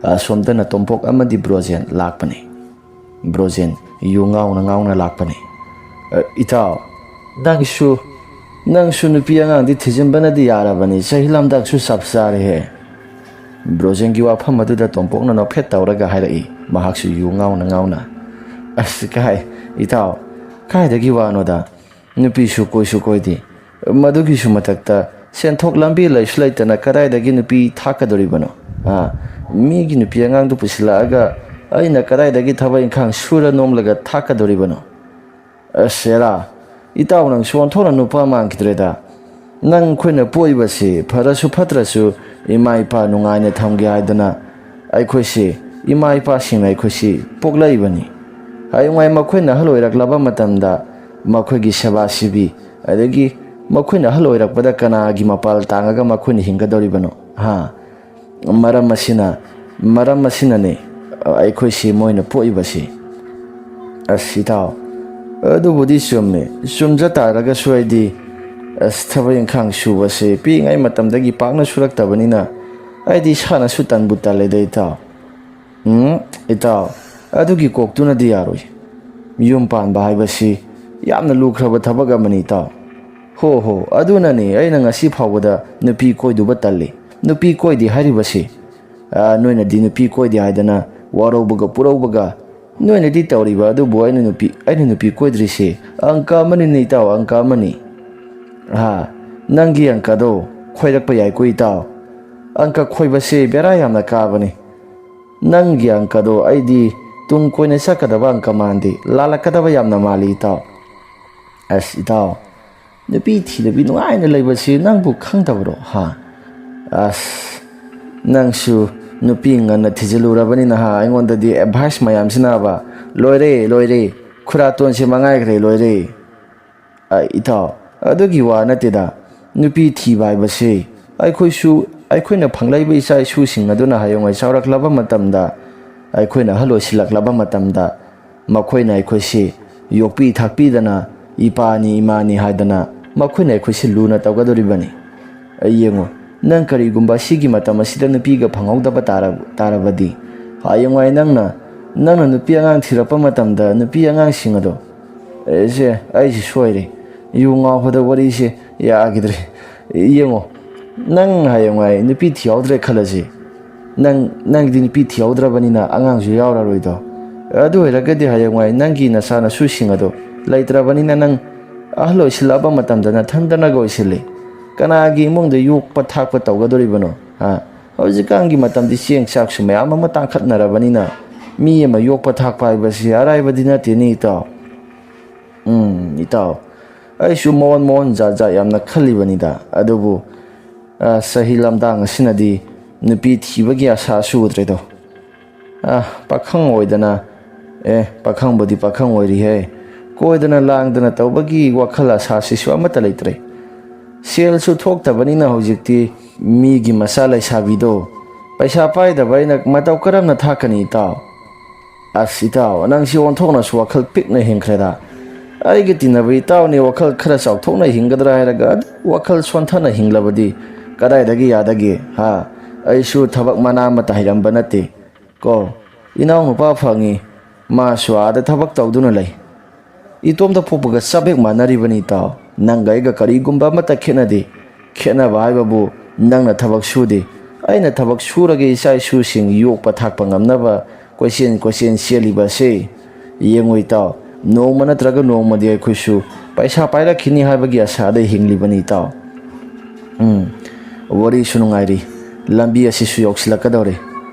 ꯑꯁꯣꯝꯗꯅ ꯇꯣꯝꯄꯣꯛ ꯑꯃꯗꯤ ꯕ꯭ꯔꯣꯖꯦꯟ ꯂꯥꯛꯄꯅꯤ꯫ ꯕ꯭ꯔꯣꯖꯦꯟ ꯌꯨ ꯉꯥꯎꯅ ꯉꯥꯎꯅ ꯂꯥꯛꯄꯅꯤ꯫ "ꯑ, ꯏꯇꯥꯎ, ꯅꯪꯁꯨ, ꯅꯪꯁꯨ ꯅꯨꯄꯤ ꯑꯉꯥꯡꯗꯤ ꯊꯤꯖꯤꯟꯕꯅꯗꯤ ꯌꯥꯔꯕꯅꯤ, ꯆꯍꯤ ꯂꯝꯗꯥꯛꯁꯨ ꯆꯞ ꯆꯥꯔꯦꯍꯦ"꯫ ꯕ꯭ꯔꯣꯖꯦꯟꯒꯤ ꯋꯥꯐꯝ ꯑꯗꯨꯗ ꯇꯣꯝꯄꯣꯛꯅ ꯅꯣꯛꯐꯦꯠ ꯇꯧꯔꯒ ꯍꯥꯏꯔꯛꯏ, ꯃꯍꯥꯛꯁꯨ ꯌꯨ ꯉꯥꯎꯅ ꯉꯥꯎꯅ꯫ "ꯑꯁ, ꯀꯥꯏ, ꯏꯇꯥꯎ, ꯀꯥꯏꯗꯒꯤ ꯋꯥꯅꯣꯗ? ꯅꯨꯄꯤꯁꯨ ꯀꯣꯏꯁꯨ ꯀꯣꯏꯗꯦ꯫ ꯃꯗꯨꯒꯤꯁꯨ ꯃꯊꯛꯇ ꯁꯦꯟꯊꯣꯛ ꯂꯝꯕꯤ ꯂꯩꯁꯨ ꯂꯩꯇꯅ ꯀꯗꯥꯏꯗꯒꯤ ꯅꯨꯄꯤ ꯊꯥꯛꯀꯗꯧꯔꯤꯕꯅꯣ? ꯑꯥ, ꯃꯤꯒꯤ ꯅꯨꯄꯤ ꯑꯉꯥꯡꯗꯨ ꯄꯨꯁꯤꯜꯂꯛꯑꯒ ꯑꯩꯅ ꯀꯗꯥꯏꯗꯒꯤ ꯊꯕꯛ ꯏꯪꯈꯥꯡ ꯁꯨꯔ ꯅꯣꯝꯂꯒ ꯊꯥꯛꯀꯗꯧꯔꯤꯕꯅꯣ? ꯑꯁ, ꯍꯦꯔꯥ, ꯏꯇꯥꯎ ꯅꯪꯁꯨ ꯑꯣꯟꯊꯣꯛꯅ ꯅꯨꯄꯥ ꯃꯥꯟꯈꯤꯗ꯭ꯔꯦꯗ꯫ ꯅꯪ ꯑꯩꯈꯣꯏꯅ ꯄꯣꯛꯏꯕꯁꯤ ꯐꯔꯁꯨ ꯐꯠꯇ꯭ꯔꯁꯨ ꯏꯃꯥ ꯏꯄꯥ ꯅꯨꯡꯉꯥꯏꯅ ꯊꯝꯒꯦ ꯍꯥꯏꯗꯅ ꯑꯩꯈꯣꯏꯁꯤ, ꯏꯃꯥ ꯏꯄꯥꯁꯤꯡꯅ ꯑꯩꯈꯣꯏꯁꯤ ꯄꯣꯛꯂꯛꯏꯕꯅꯤ꯫ ꯍꯌꯦꯡꯋꯥꯏ ꯃꯈꯣꯏꯅ ꯑꯍꯜ ꯑꯣꯏꯔꯛꯂꯕ ꯃꯇꯝꯗ ꯃꯈꯣꯏꯒꯤ ꯁꯦꯕꯥ ꯁꯤꯕꯤ, ꯑꯗꯒꯤ ꯃꯈꯣꯏꯅ ꯑꯍꯜ ꯑꯣꯏꯔꯛꯄꯗ ꯀꯅꯥꯒꯤ ꯃꯄꯥꯜ ꯇꯥꯡꯉꯒ ꯃꯈꯣꯏꯅ ꯍꯤꯡꯒꯗꯧꯔꯤꯕꯅꯣ? ꯍꯥ? ꯃꯔꯝ ꯑꯁꯤꯅ, ꯃꯔꯝ ꯑꯁꯤꯅꯅꯦ ꯑꯩꯈꯣꯏꯁꯤ ꯃꯣꯏꯅ ꯄꯣꯛꯏꯕꯁꯤ"꯫ "ꯑꯁ, ꯏꯇꯥꯎ, ꯑꯗꯨꯕꯨꯗꯤ ꯆꯨꯝꯃꯦ꯫ ꯆꯨꯝꯖ ꯇꯥꯔꯒꯁꯨ ꯑꯩꯗꯤ, ꯑꯁ, ꯊꯕꯛ ꯏꯪꯈꯥꯡ ꯁꯨꯕꯁꯦ ꯄꯤꯛꯏꯉꯩ ꯃꯇꯝꯗꯒꯤ ꯄꯥꯛꯅ ꯁꯨꯔꯛꯇꯕꯅꯤꯅ ꯑꯩꯗꯤ ꯏꯁꯥꯅꯁꯨ ꯇꯟꯕꯨ ꯇꯜꯂꯦꯗ, ꯏꯇꯥꯎ"꯫ "ꯎꯝ, ꯏꯇꯥꯎ, ꯑꯗꯨꯒꯤ ꯀꯣꯛꯇꯨꯅꯗꯤ ꯌꯥꯔꯣꯏ꯫ ꯌꯨꯝ ꯄꯥꯟꯕ ꯍꯥꯏꯕꯁꯤ ꯌꯥꯝꯅ ꯂꯨꯈ꯭ꯔꯕ ꯊꯕꯛ ꯑꯃꯅꯤ, ꯏꯇꯥꯎ"꯫ "ꯍꯣ ꯍꯣ, ꯑꯗꯨꯅꯅꯤ ꯑꯩꯅ ꯉꯁꯤ ꯐꯥꯎꯕꯗ ꯅꯨꯄꯤ ꯀꯣꯏꯗꯨꯕ ꯇꯜꯂꯤ꯫ ꯅꯨꯄꯤ ꯀꯣꯏꯗꯦ ꯍꯥꯏꯔꯤꯕꯁꯤ꯫ ꯑꯥ, ꯅꯣꯏꯅꯗꯤ ꯅꯨꯄꯤ ꯀꯣꯏꯗꯦ ꯍꯥꯏꯗꯅ ꯋꯥꯔꯧꯕꯒ ꯄꯨꯔꯧꯕꯒ ꯅꯣꯏꯅꯗꯤ ꯇꯧꯔꯤꯕ, ꯑꯗꯨꯕꯨ ꯑꯩꯅ ꯅꯨꯄꯤ, ꯑꯩꯅ ꯅꯨꯄꯤ ꯀꯣꯏꯗ꯭ꯔꯤꯁꯤ ꯑꯪꯀ ꯑꯃꯅꯤꯅꯦ, ꯏꯇꯥꯎ, ꯑꯪꯀ ꯑꯃꯅꯤ"꯫ "ꯍꯥ? ꯅꯪꯒꯤ ꯑꯪꯀꯗꯣ ꯈꯣꯏꯔꯛꯄ ꯌꯥꯏꯀꯣ, ꯏꯇꯥꯎ꯫ ꯑꯪꯀ ꯈꯣꯏꯕꯁꯦ ꯕꯦꯔꯥ ꯌꯥꯝꯅ ꯀꯥꯕꯅꯤ꯫ ꯅꯪꯒꯤ ꯑꯪꯀꯗꯣ ꯑꯩꯗꯤ ꯇꯨꯡ ꯀꯣꯏꯅ ꯆꯠꯀꯗꯕ ꯑꯪꯀ ꯃꯥꯟꯗꯦ, ꯂꯥꯜꯂꯛꯀꯗꯕ ꯌꯥꯝꯅ ꯃꯥꯜꯂꯤ ꯏꯇꯥꯎ꯫ ꯑꯁ ꯏꯇꯥꯎ, ꯅꯨꯄꯤ ꯊꯤꯗꯕꯤ ꯅꯨꯡꯉꯥꯏꯅ ꯂꯩꯕꯁꯤ ꯅꯪꯕꯨ ꯈꯪꯗꯕꯔꯣ ꯍꯥ? ꯑꯁ, ꯅꯪꯁꯨ ꯅꯨꯄꯤ ꯉꯟꯅ ꯊꯤꯖꯤꯜꯂꯨꯔꯕꯅꯤꯅ ꯍꯥ, ꯑꯩꯉꯣꯟꯗꯗꯤ ꯑꯦꯗꯚꯥꯏꯁ ꯃꯌꯥꯝꯁꯤꯅꯕ ꯂꯣꯏꯔꯦ, ꯂꯣꯏꯔꯦ, ꯈꯨꯔꯥꯇꯣꯟꯁꯦ ꯃꯉꯥꯏꯈ꯭ꯔꯦ, ꯂꯣꯏꯔꯦ꯫ ꯑ, ꯏꯇꯥꯎ, ꯑꯗꯨꯒꯤ ꯋꯥ ꯅꯠꯇꯦꯗ꯫ ꯅꯨꯄꯤ ꯊꯤꯕ ꯍꯥꯏꯕꯁꯤ ꯑꯩꯈꯣꯏꯁꯨ, ꯑꯩꯈꯣꯏꯅ ꯐꯪꯂꯛꯏꯕ ꯏꯆꯥ ꯏꯁꯨꯁꯤꯡ ꯑꯗꯨꯅ ꯍꯌꯦꯡꯋꯥꯏ ꯆꯥꯎꯔꯛꯂꯕ ꯃꯇꯝꯗ, ꯑꯩꯈꯣꯏꯅ ꯑꯍꯜ ꯑꯣꯏꯁꯤꯜꯂꯛꯂꯕ ꯃꯇꯝꯗ, ꯃꯈꯣꯏꯅ ꯑꯩꯈꯣꯏꯁꯤ ꯌꯣꯛꯄꯤ ꯊꯥꯛꯄꯤꯗꯅ, ꯏꯄꯥꯅꯤ ꯏꯃꯥꯅꯤ ꯍꯥꯏꯗꯅ ꯃꯈꯣꯏꯅ ꯑꯩꯈꯣꯏꯁꯤ ꯂꯨꯅ ꯇꯧꯒꯗꯧꯔꯤꯕꯅꯤ꯫ ꯌꯦꯡꯉꯨ, ꯅꯪ ꯀꯔꯤꯒꯨꯝꯕ ꯑꯁꯤꯒꯤ ꯃꯇꯝ ꯑꯁꯤꯗ ꯅꯨꯄꯤꯒ ꯐꯪꯍꯧꯗꯕ ꯇꯥꯔ-, ꯇꯥꯔꯕꯗꯤ, ꯍꯌꯦꯡꯋꯥꯏ ꯅꯪꯅ, ꯅꯪꯅ ꯅꯨꯄꯤ ꯑꯉꯥꯡ ꯊꯤꯔꯛꯄ ꯃꯇꯝꯗ ꯅꯨꯄꯤ ꯑꯉꯥꯡꯁꯤꯡ ꯑꯗꯣ, "ꯑꯦ, ꯁꯦ, ꯑꯩꯁꯤ ꯁꯣꯏꯔꯦ, ꯌꯨ ꯉꯥꯎꯕꯗ ꯋꯥꯔꯤꯁꯦ ꯌꯥꯈꯤꯗ꯭ꯔꯦ"꯫ ꯌꯦꯡꯉꯣ, ꯅꯪ ꯍꯌꯦꯡꯋꯥꯏ ꯅꯨꯄꯤ ꯊꯤꯍꯧꯗ꯭ꯔꯦ ꯈꯜꯂꯁꯤ, ꯅꯪ, ꯅꯪꯗꯤ ꯅꯨꯄꯤ ꯊꯤꯍꯧꯗ꯭ꯔꯕꯅꯤꯅ ꯑꯉꯥꯡꯁꯨ ꯌꯥꯎꯔꯔꯣꯏꯗꯣ꯫ ꯑꯗꯨ ꯑꯣꯏꯔꯒꯗꯤ ꯍꯌꯦꯡꯋꯥꯏ ꯅꯪꯒꯤ ꯅꯆꯥ ꯅꯁꯨꯁꯤꯡ ꯑꯗꯣ ꯂꯩꯇ꯭ꯔꯕꯅꯤꯅ, ꯅꯪ ꯑꯍꯜ ꯑꯣꯏꯁꯤꯜꯂꯛꯑꯕ ꯃꯇꯝꯗ ꯅꯊꯟꯗꯅꯒ ꯑꯣꯏꯁꯤꯜꯂꯤ, ꯀꯅꯥꯒꯤ ꯏꯃꯨꯡꯗ ꯌꯣꯛꯄ ꯊꯥꯛꯄ ꯇꯧꯒꯗꯧꯔꯤꯕꯅꯣ? ꯍꯥ? ꯍꯧꯖꯤꯛꯀꯥꯟꯒꯤ ꯃꯇꯝꯗꯤ ꯆꯦꯡ ꯆꯥꯛꯁꯨ ꯃꯌꯥꯝ ꯑꯃ ꯇꯥꯡꯈꯠꯅꯔꯕꯅꯤꯅ, ꯃꯤ ꯑꯃ ꯌꯣꯛꯄ ꯊꯥꯛꯄ ꯍꯥꯏꯕꯁꯤ ꯑꯔꯥꯏꯕꯗꯤ ꯅꯠꯇꯦꯅꯦ, ꯏꯇꯥꯎ꯫ ꯎꯝ, ꯏꯇꯥꯎ, ꯑꯩꯁꯨ ꯃꯑꯣꯟ ꯃꯑꯣꯟ ꯖꯥꯠ ꯖꯥꯠ ꯌꯥꯝꯅ ꯈꯜꯂꯤꯕꯅꯤꯗ, ꯑꯗꯨꯕꯨ, ꯑ, ꯆꯍꯤ ꯂꯝꯗꯥꯡ ꯑꯁꯤꯅꯗꯤ ꯅꯨꯄꯤ ꯊꯤꯕꯒꯤ ꯑꯁꯥꯁꯨ ꯎꯗ꯭ꯔꯦꯗꯣ꯫ ꯑ, ꯄꯥꯈꯪ ꯑꯣꯏꯗꯅ, ꯑꯦ, ꯄꯥꯈꯪꯕꯨꯗꯤ ꯄꯥꯈꯪ ꯑꯣꯏꯔꯤꯍꯦ, ꯀꯣꯏꯗꯅ ꯂꯥꯡꯗꯅ ꯇꯧꯕꯒꯤ ꯋꯥꯈꯜ ꯑꯁꯥꯁꯤꯁꯨ ꯑꯃꯠꯇ ꯂꯩꯇ꯭ꯔꯦ꯫ ꯁꯦꯜꯁꯨ ꯊꯣꯛꯇꯕꯅꯤꯅ ꯍꯧꯖꯤꯛꯇꯤ ꯃꯤꯒꯤ ꯃꯆꯥ ꯂꯩꯁꯥꯕꯤꯗꯣ ꯄꯩꯁꯥ ꯄꯥꯏꯗꯕ ꯑꯩꯅ ꯃꯇꯧ ꯀꯔꯝꯅ ꯊꯥꯛꯀꯅꯤ, ꯏꯇꯥꯎ? ꯑꯁ, ꯏꯇꯥꯎ, ꯅꯪꯁꯤ ꯑꯣꯟꯊꯣꯛꯅꯁꯨ ꯋꯥꯈꯜ ꯄꯤꯛꯅ ꯍꯤꯡꯈ꯭ꯔꯦꯗ꯫ ꯑꯩꯒ ꯇꯤꯟꯅꯕ ꯏꯇꯥꯎꯅꯤ ꯋꯥꯈꯜ ꯈꯔ ꯆꯥꯎꯊꯣꯛꯅ ꯍꯤꯡꯒꯗ꯭ꯔꯥ ꯍꯥꯏꯔꯒ, ꯑꯗꯨ ꯋꯥꯈꯜ ꯁꯣꯟꯊꯅ ꯍꯤꯡꯂꯕꯗꯤ ꯀꯗꯥꯏꯗꯒꯤ ꯌꯥꯗꯒꯦ, ꯍꯥ? ꯑꯩꯁꯨ ꯊꯕꯛ ꯃꯅꯥ ꯑꯃꯠꯇ ꯍꯩꯔꯝꯕ ꯅꯠꯇꯦ ꯀꯣ꯫ ꯏꯅꯥꯎ ꯅꯨꯄꯥ ꯐꯪꯉꯤ, ꯃꯥꯁꯨ ꯑꯥꯗ ꯊꯕꯛ ꯇꯧꯗꯨꯅ ꯂꯩ꯫ ꯏꯇꯣꯝꯇ ꯄꯣꯛꯄꯒ ꯆꯞ ꯍꯦꯛ ꯃꯥꯟꯅꯔꯤꯕꯅꯤ, ꯏꯇꯥꯎ꯫ ꯅꯪꯒ ꯑꯩꯒ ꯀꯔꯤꯒꯨꯝꯕ ꯑꯃꯠꯇ ꯈꯦꯠꯅꯗꯦ꯫ ꯈꯦꯠꯅꯕ ꯍꯥꯏꯕꯕꯨ, ꯅꯪꯅ ꯊꯕꯛ ꯁꯨꯗꯦ, ꯑꯩꯅ ꯊꯕꯛ ꯁꯨꯔꯒ ꯏꯆꯥ ꯏꯁꯨꯁꯤꯡ ꯌꯣꯛꯄ ꯊꯥꯛꯄ ꯉꯝꯅꯕ ꯀꯣꯏꯆꯦꯟ ꯀꯣꯏꯆꯦꯟ ꯆꯦꯜꯂꯤꯕ ꯑꯁꯤ꯫ ꯌꯦꯡꯉꯨ, ꯏꯇꯥꯎ, ꯅꯣꯡꯃ ꯅꯠꯇ꯭ꯔꯒ ꯅꯣꯡꯃꯗꯤ ꯑꯩꯈꯣꯏꯁꯨ ꯄꯩꯁꯥ ꯄꯥꯏꯔꯛꯈꯤꯅꯤ ꯍꯥꯏꯕꯒꯤ ꯑꯁꯥꯗ ꯍꯤꯡꯂꯤꯕꯅꯤ, ꯏꯇꯥꯎ꯫ ꯎꯝ, ꯋꯥꯔꯤꯁꯨ ꯅꯨꯡꯉꯥꯏꯔꯤ, ꯂꯝꯕꯤ ꯑꯁꯤꯁꯨ ꯌꯧꯁꯤꯜꯂꯛꯀꯗꯧꯔꯦ꯫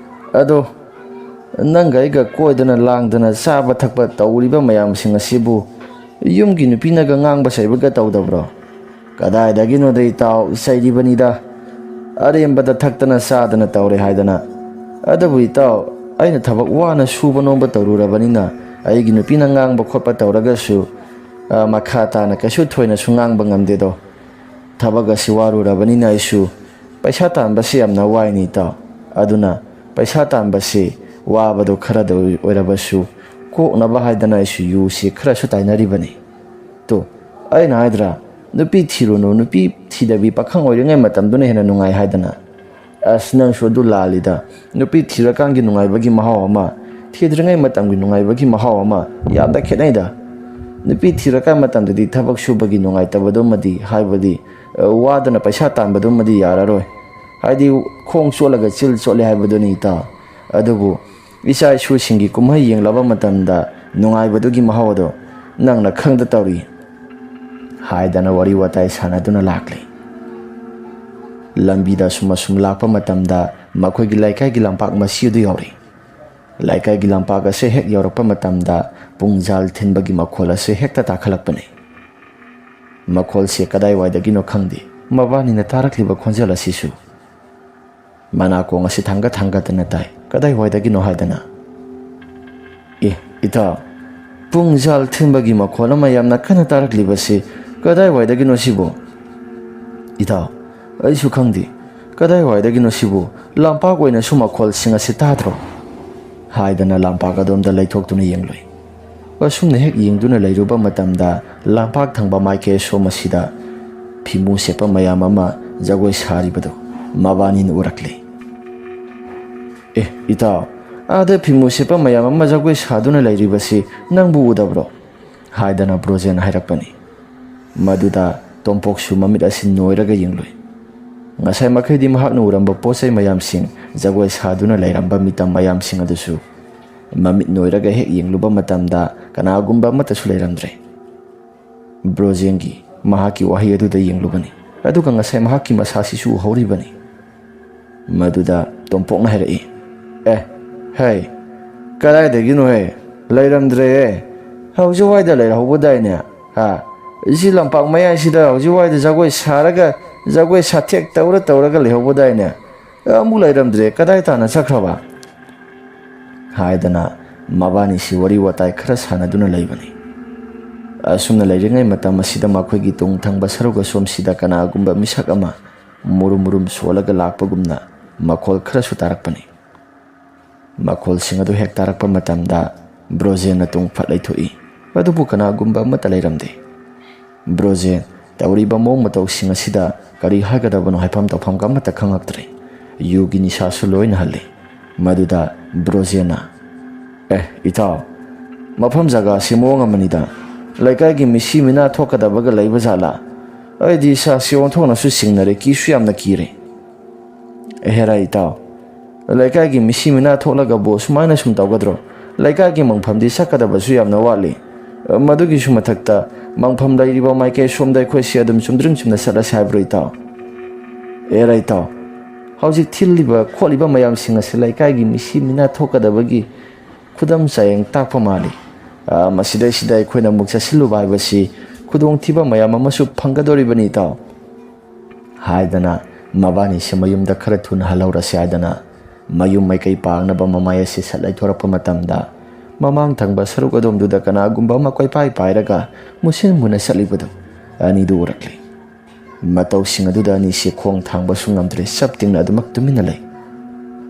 ꯑꯗꯣ, ꯅꯪꯒ ꯑꯩꯒ ꯀꯣꯏꯗꯅ ꯂꯥꯡꯗꯅ ꯆꯥꯕ ꯊꯛꯄ ꯇꯧꯔꯤꯕ ꯃꯌꯥꯝꯁꯤꯡ ꯑꯁꯤꯕꯨ ꯌꯨꯝꯒꯤ ꯅꯨꯄꯤꯅꯒ ꯉꯥꯡꯕ ꯆꯩꯕꯒ ꯇꯧꯗꯕ꯭ꯔꯣ? ꯀꯗꯥꯏꯗꯒꯤꯅꯣꯗ ꯏꯇꯥꯎ, ꯆꯩꯔꯤꯕꯅꯤꯗ꯫ ꯑꯔꯦꯝꯕꯗ ꯊꯛꯇꯅ ꯆꯥꯗꯅ ꯇꯧꯔꯦ ꯍꯥꯏꯗꯅ꯫ ꯑꯗꯨꯕꯨ ꯏꯇꯥꯎ, ꯑꯩꯅ ꯊꯕꯛ ꯋꯥꯅ ꯁꯨꯕ ꯅꯣꯝꯕ ꯇꯧꯔꯨꯔꯕꯅꯤꯅ ꯑꯩꯒꯤ ꯅꯨꯄꯤꯅ ꯉꯥꯡꯕ ꯈꯣꯠꯄ ꯇꯧꯔꯒꯁꯨ, ꯑ, ꯃꯈꯥ ꯇꯥꯅ ꯀꯩꯁꯨ ꯊꯣꯏꯅꯁꯨ ꯉꯥꯡꯕ ꯉꯝꯗꯦꯗꯣ꯫ ꯊꯕꯛ ꯑꯁꯤ ꯋꯥꯔꯨꯔꯕꯅꯤꯅ ꯑꯩꯁꯨ ꯄꯩꯁꯥ ꯇꯥꯟꯕꯁꯤ ꯌꯥꯝꯅ ꯋꯥꯏꯅꯤ ꯏꯇꯥꯎ꯫ ꯑꯗꯨꯅ ꯄꯩꯁꯥ ꯇꯥꯟꯕꯁꯤ ꯋꯥꯕꯗꯣ ꯈꯔꯗ ꯑꯣꯏꯔꯕꯁꯨ ꯀꯣꯛꯅꯕ ꯍꯥꯏꯗꯅ ꯑꯩꯁꯨ ꯌꯨꯁꯤ ꯈꯔꯁꯨ ꯇꯥꯏꯅꯔꯤꯕꯅꯤ꯫ ꯇꯣ, ꯑꯩꯅ ꯍꯥꯏꯗ꯭ꯔꯥ, ꯅꯨꯄꯤ ꯊꯤꯔꯨꯅꯨ, ꯅꯨꯄꯤ ꯊꯤꯗꯕꯤ ꯄꯥꯈꯪ ꯑꯣꯏꯔꯤꯉꯩ ꯃꯇꯝꯗꯨꯅ ꯍꯦꯟꯅ ꯅꯨꯡꯉꯥꯏ ꯍꯥꯏꯗꯅ꯫ ꯑꯁ, ꯅꯪꯁꯨ ꯑꯗꯨ ꯂꯥꯜꯂꯤꯗ꯫ ꯅꯨꯄꯤ ꯊꯤꯔꯀꯥꯟꯒꯤ ꯅꯨꯡꯉꯥꯏꯕꯒꯤ ꯃꯍꯥꯎ ꯑꯃ, ꯊꯤꯗ꯭ꯔꯤꯉꯩ ꯃꯇꯝꯒꯤ ꯅꯨꯡꯉꯥꯏꯕꯒꯤ ꯃꯍꯥꯎ ꯑꯃ ꯌꯥꯝꯅ ꯈꯦꯠꯅꯩꯗ꯫ ꯅꯨꯄꯤ ꯊꯤꯔꯀꯥꯟ ꯃꯇꯝꯗꯗꯤ ꯊꯕꯛ ꯁꯨꯕꯒꯤ ꯅꯨꯡꯉꯥꯏꯇꯕꯗꯨꯃꯗꯤ, ꯍꯥꯏꯕꯗꯤ, ꯑ, ꯋꯥꯗꯅ ꯄꯩꯁꯥ ꯇꯥꯟꯕꯗꯨꯃꯗꯤ ꯌꯥꯔꯔꯣꯏ꯫ ꯍꯥꯏꯗꯤ, ꯈꯣꯡ ꯆꯣꯠꯂꯒ ꯆꯤꯜ ꯆꯣꯠꯂꯦ ꯍꯥꯏꯕꯗꯨꯅꯤ ꯏꯇꯥꯎ꯫ ꯑꯗꯨꯕꯨ ꯏꯆꯥ ꯏꯁꯨꯁꯤꯡꯒꯤ ꯀꯨꯝꯍꯩ ꯌꯦꯡꯂꯕ ꯃꯇꯝꯗ ꯅꯨꯡꯉꯥꯏꯕꯗꯨꯒꯤ ꯃꯍꯥꯎ ꯑꯗꯣ ꯅꯪꯅ ꯈꯪꯗ ꯇꯧꯔꯤ, ꯍꯥꯏꯗꯅ ꯋꯥꯔꯤ ꯋꯥꯇꯥꯏ ꯁꯥꯟꯅꯗꯨꯅ ꯂꯥꯛꯂꯤ꯫ ꯂꯝꯕꯤꯗ ꯑꯁꯨꯝ ꯑꯁꯨꯝ ꯂꯥꯛꯄ ꯃꯇꯝꯗ ꯃꯈꯣꯏꯒꯤ ꯂꯩꯀꯥꯏꯒꯤ ꯂꯝꯄꯥꯛ ꯃꯁꯤ ꯑꯗꯨ ꯌꯧꯔꯛꯏ꯫ ꯂꯩꯀꯥꯏꯒꯤ ꯂꯝꯄꯥꯛ ꯑꯁꯦ ꯍꯦꯛ ꯌꯧꯔꯛꯄ ꯃꯇꯝꯗ ꯄꯨꯡꯖꯥꯜ ꯊꯤꯟꯕꯒꯤ ꯃꯈꯣꯜ ꯑꯁꯦ ꯍꯦꯛꯇ ꯇꯥꯈꯠꯂꯛꯄꯅꯤ꯫ ꯃꯈꯣꯜꯁꯦ ꯀꯗꯥꯏꯋꯥꯏꯗꯒꯤꯅꯣ ꯈꯪꯗꯦ, ꯃꯕꯥꯅꯤꯅ ꯇꯥꯔꯛꯂꯤꯕ ꯈꯣꯟꯖꯦꯜ ꯑꯁꯤꯁꯨ꯫ ꯃꯅꯥꯀꯣꯡ ꯑꯁꯤ ꯊꯥꯡꯒꯠ ꯊꯥꯡꯒꯠꯇꯅ ꯇꯥꯏ꯫ ꯀꯗꯥꯏꯋꯥꯏꯗꯒꯤꯅꯣ ꯍꯥꯏꯗꯅ꯫ ꯑꯦ, ꯏꯇꯥꯎ, ꯄꯨꯡꯖꯥꯜ ꯊꯤꯟꯕꯒꯤ ꯃꯈꯣꯜ ꯑꯃ ꯌꯥꯝꯅ ꯀꯟꯅ ꯇꯥꯔꯛꯂꯤꯕꯁꯤ ꯀꯗꯥꯏꯋꯥꯏꯗꯒꯤꯅꯣ ꯁꯤꯕꯨ? ꯏꯇꯥꯎ, ꯑꯩꯁꯨ ꯈꯪꯗꯦ꯫ ꯀꯗꯥꯏꯋꯥꯏꯗꯒꯤꯅꯣ ꯁꯤꯕꯨ? ꯂꯝꯄꯥꯛ ꯑꯣꯏꯅꯁꯨ ꯃꯈꯣꯜꯁꯤꯡ ꯑꯁꯤ ꯇꯥꯗ꯭ꯔꯣ? ꯍꯥꯏꯗꯅ ꯂꯝꯄꯥꯛ ꯑꯗꯣꯝꯗ ꯂꯩꯊꯣꯛꯇꯨꯅ ꯌꯦꯡꯂꯨꯏ꯫ ꯑꯁꯨꯝꯅ ꯍꯦꯛ ꯌꯦꯡꯗꯨꯅ ꯂꯩꯔꯨꯕ ꯃꯇꯝꯗ, ꯂꯝꯄꯥꯛ ꯊꯪꯕ ꯃꯥꯏꯀꯩ ꯑꯁꯣꯝ ꯑꯁꯤꯗ ꯐꯤꯃꯨ ꯁꯦꯠꯄ ꯃꯌꯥꯝ ꯑꯃ ꯖꯒꯣꯏ ꯁꯥꯔꯤꯕꯗꯨ ꯃꯕꯥꯅꯤꯅ ꯎꯔꯛꯂꯦ꯫ "ꯑꯦ, ꯏꯇꯥꯎ, ꯑꯥꯗ ꯐꯤꯃꯨ ꯁꯦꯠꯄ ꯃꯌꯥꯝ ꯑꯃ ꯖꯒꯣꯏ ꯁꯥꯗꯨꯅ ꯂꯩꯔꯤꯕꯁꯤ ꯅꯪꯕꯨ ꯎꯗꯕ꯭ꯔꯣ?" ꯍꯥꯏꯗꯅ ꯕ꯭ꯔꯣꯖꯦꯟ ꯍꯥꯏꯔꯛꯄꯅꯤ꯫ ꯃꯗꯨꯗ ꯇꯣꯝꯄꯣꯛꯁꯨ ꯃꯃꯤꯠ ꯑꯁꯤ ꯅꯣꯏꯔꯒ ꯌꯦꯡꯂꯨꯏ꯫ ꯉꯁꯥꯏ ꯃꯈꯩꯗꯤ ꯃꯍꯥꯛꯅ ꯎꯔꯝꯕ ꯄꯣꯠ ꯆꯩ ꯃꯌꯥꯝꯁꯤꯡ, ꯖꯒꯣꯏ ꯁꯥꯗꯨꯅ ꯂꯩꯔꯝꯕ ꯃꯤꯇꯝ ꯃꯌꯥꯝꯁꯤꯡ ꯑꯗꯨꯁꯨ ꯃꯃꯤꯠ ꯅꯣꯏꯔꯒ ꯍꯦꯛ ꯌꯦꯡꯂꯨꯕ ꯃꯇꯝꯗ ꯀꯅꯥꯒꯨꯝꯕ ꯑꯃꯠꯇꯁꯨ ꯂꯩꯔꯝꯗ꯭ꯔꯦ꯫ ꯕ꯭ꯔꯣꯖꯦꯟꯒꯤ ꯃꯍꯥꯛꯀꯤ ꯋꯥꯍꯩ ꯑꯗꯨꯗ ꯌꯦꯡꯂꯨꯕꯅꯤ, ꯑꯗꯨꯒ ꯉꯁꯥꯏ ꯃꯍꯥꯛꯀꯤ ꯃꯁꯥꯁꯤꯁꯨ ꯎꯍꯧꯔꯤꯕꯅꯤ꯫ ꯃꯗꯨꯗ ꯇꯣꯝꯄꯣꯛꯅ ꯍꯥꯏꯔꯛꯏ, "ꯑꯦ, ꯍꯩ, "ꯀꯗꯥꯏꯗꯒꯤꯅꯣꯍꯦ? ꯂꯩꯔꯝꯗ꯭ꯔꯦꯍꯦ꯫ ꯍꯧꯖꯤꯛ ꯋꯥꯏꯗ ꯂꯩꯔꯍꯧꯕꯗꯥꯏꯅꯦ? ꯍꯥ? ꯁꯤ ꯂꯝꯄꯥꯛ ꯃꯌꯥꯏꯁꯤꯗ ꯍꯧꯖꯤꯛ ꯋꯥꯏꯗ ꯖꯒꯣꯏ ꯁꯥꯔꯒ, ꯖꯒꯣꯏ ꯁꯥꯊꯦꯛ ꯇꯧꯔ ꯇꯧꯔꯒ ꯂꯩꯍꯧꯕꯗꯥꯏꯅꯦ? ꯑꯃꯨꯛ ꯂꯩꯔꯝꯗ꯭ꯔꯦ꯫ ꯀꯗꯥꯏ ꯇꯥꯅ ꯆꯠꯈ꯭ꯔꯕ?" ꯍꯥꯏꯗꯅ ꯃꯕꯥꯅꯤꯁꯤ ꯋꯥꯔꯤ ꯋꯥꯇꯥꯏ ꯈꯔ ꯁꯥꯟꯅꯗꯨꯅ ꯂꯩꯕꯅꯤ꯫ ꯑꯁꯨꯝꯅ ꯂꯩꯔꯤꯉꯩ ꯃꯇꯝ ꯑꯁꯤꯗ ꯃꯈꯣꯏꯒꯤ ꯇꯨꯡ ꯊꯪꯕ ꯁꯔꯨꯛ ꯑꯁꯣꯝꯁꯤꯗ ꯀꯅꯥꯒꯨꯝꯕ ꯃꯤꯁꯛ ꯑꯃ ꯃꯨꯔꯨꯝ ꯃꯨꯔꯨꯝ ꯁꯣꯜꯂꯒ ꯂꯥꯛꯄꯒꯨꯝꯅ ꯃꯈꯣꯜ ꯈꯔꯁꯨ ꯇꯥꯔꯛꯄꯅꯤ꯫ ꯃꯈꯣꯜꯁꯤꯡ ꯑꯗꯨ ꯍꯦꯛ ꯇꯥꯔꯛꯄ ꯃꯇꯝꯗ ꯕ꯭ꯔꯣꯖꯦꯟꯅ ꯇꯨꯡ ꯐꯠ ꯂꯩꯊꯣꯛꯏ꯫ ꯑꯗꯨꯕꯨ ꯀꯅꯥꯒꯨꯝꯕ ꯑꯃꯠꯇ ꯂꯩꯔꯝꯗꯦ꯫ ꯕ꯭ꯔꯣꯖꯦꯟ ꯇꯧꯔꯤꯕ ꯃꯑꯣꯡ ꯃꯇꯧꯁꯤꯡ ꯑꯁꯤꯗ ꯀꯔꯤ ꯍꯥꯏꯒꯗꯕꯅꯣ ꯍꯥꯏꯐꯝ ꯇꯧꯐꯝꯒ ꯑꯃꯠꯇ ꯈꯪꯉꯛꯇ꯭ꯔꯦ꯫ ꯌꯨꯒꯤ ꯅꯤꯁꯥꯁꯨ ꯂꯣꯏꯅ ꯍꯜꯂꯦ꯫ ꯃꯗꯨꯗ ꯕ꯭ꯔꯣꯖꯦꯟꯅ, "ꯑꯦ, ꯏꯇꯥꯎ, ꯃꯐꯝ ꯖꯒꯥꯁꯤ ꯃꯑꯣꯡ ꯑꯃꯅꯤꯗ꯫ ꯂꯩꯀꯥꯏꯒꯤ ꯃꯤꯁꯤ ꯃꯤꯅꯥ ꯊꯣꯛꯀꯗꯕꯒ ꯂꯩꯕ ꯖꯥꯠꯂꯥ? ꯑꯩꯗꯤ ꯏꯁꯥꯁꯤ ꯑꯣꯟꯊꯣꯛꯅꯁꯨ ꯁꯤꯡꯅꯔꯦ, ꯀꯤꯁꯨ ꯌꯥꯝꯅ ꯀꯤꯔꯦ꯫ ꯑꯦꯍꯦꯔꯥ ꯏꯇꯥꯎ, ꯂꯩꯀꯥꯏꯒꯤ ꯃꯤꯁꯤ ꯃꯤꯅꯥ ꯊꯣꯛꯂꯒꯕꯨ ꯁꯨꯃꯥꯏꯅ ꯁꯨꯝ ꯇꯧꯒꯗ꯭ꯔꯣ? ꯂꯩꯀꯥꯏꯒꯤ ꯃꯪꯐꯝꯗꯤ ꯁꯛꯀꯗꯕꯁꯨ ꯌꯥꯝꯅ ꯋꯥꯠꯂꯤ꯫ ꯃꯗꯨꯒꯤꯁꯨ ꯃꯊꯛꯇ ꯃꯪꯐꯝ ꯂꯩꯔꯤꯕ ꯃꯥꯏꯀꯩ ꯁꯣꯝꯗ ꯑꯩꯈꯣꯏꯁꯤ ꯑꯗꯨꯝ ꯆꯨꯝꯗ꯭ꯔꯤꯡ ꯆꯨꯝꯅ ꯆꯠꯂꯁꯤ ꯍꯥꯏꯕ꯭ꯔꯣ ꯏꯇꯥꯎ?" "ꯑꯦꯔꯥ ꯏꯇꯥꯎ, ꯍꯧꯖꯤꯛ ꯊꯤꯜꯂꯤꯕ ꯈꯣꯠꯂꯤꯕ ꯃꯌꯥꯝꯁꯤꯡ ꯑꯁꯤ ꯂꯩꯀꯥꯏꯒꯤ ꯃꯤꯁꯤ ꯃꯤꯅꯥ ꯊꯣꯛꯀꯗꯕꯒꯤ ꯈꯨꯗꯝ ꯆꯥꯌꯦꯡ ꯇꯥꯛꯄ ꯃꯥꯜꯂꯤ꯫ ꯑ, ꯃꯁꯤꯗꯩꯁꯤꯗ ꯑꯩꯈꯣꯏꯅ ꯑꯃꯨꯛ ꯆꯠꯁꯤꯜꯂꯨꯕ ꯍꯥꯏꯕꯁꯤ ꯈꯨꯗꯣꯡꯊꯤꯕ ꯃꯌꯥꯝ ꯑꯃꯁꯨ ꯐꯪꯒꯗꯧꯔꯤꯕꯅꯤ ꯏꯇꯥꯎ," ꯍꯥꯏꯗꯅ ꯃꯕꯥꯅꯤꯁꯦ ꯃꯌꯨꯝꯗ ꯈꯔ ꯊꯨꯅ ꯍꯜꯍꯧꯔꯁꯤ ꯍꯥꯏꯗꯅ ꯃꯌꯨꯝ ꯃꯥꯏꯀꯩ ꯄꯥꯡꯅꯕ ꯃꯃꯥꯏ ꯑꯁꯤ ꯁꯠ ꯂꯩꯊꯣꯔꯛꯄ ꯃꯇꯝꯗ ꯃꯃꯥꯡ ꯊꯪꯕ ꯁꯔꯨꯛ ꯑꯗꯣꯝꯗꯨꯗ ꯀꯅꯥꯒꯨꯝꯕ ꯑꯃ ꯀꯣꯏꯄꯥꯏ ꯄꯥꯏꯔꯒ ꯃꯨꯁꯤꯟ ꯃꯨꯅ ꯆꯠꯂꯤꯕꯗꯨ ꯑꯅꯤꯗꯨ ꯎꯔꯛꯂꯤ꯫ ꯃꯇꯧꯁꯤꯡ ꯑꯗꯨꯗ ꯑꯅꯤꯁꯤ ꯈꯣꯡ ꯊꯥꯡꯕꯁꯨ ꯉꯝꯗ꯭ꯔꯦ, ꯆꯞ ꯇꯤꯡꯅ ꯑꯗꯨꯃꯛ ꯇꯨꯃꯤꯟꯅ ꯂꯩ꯫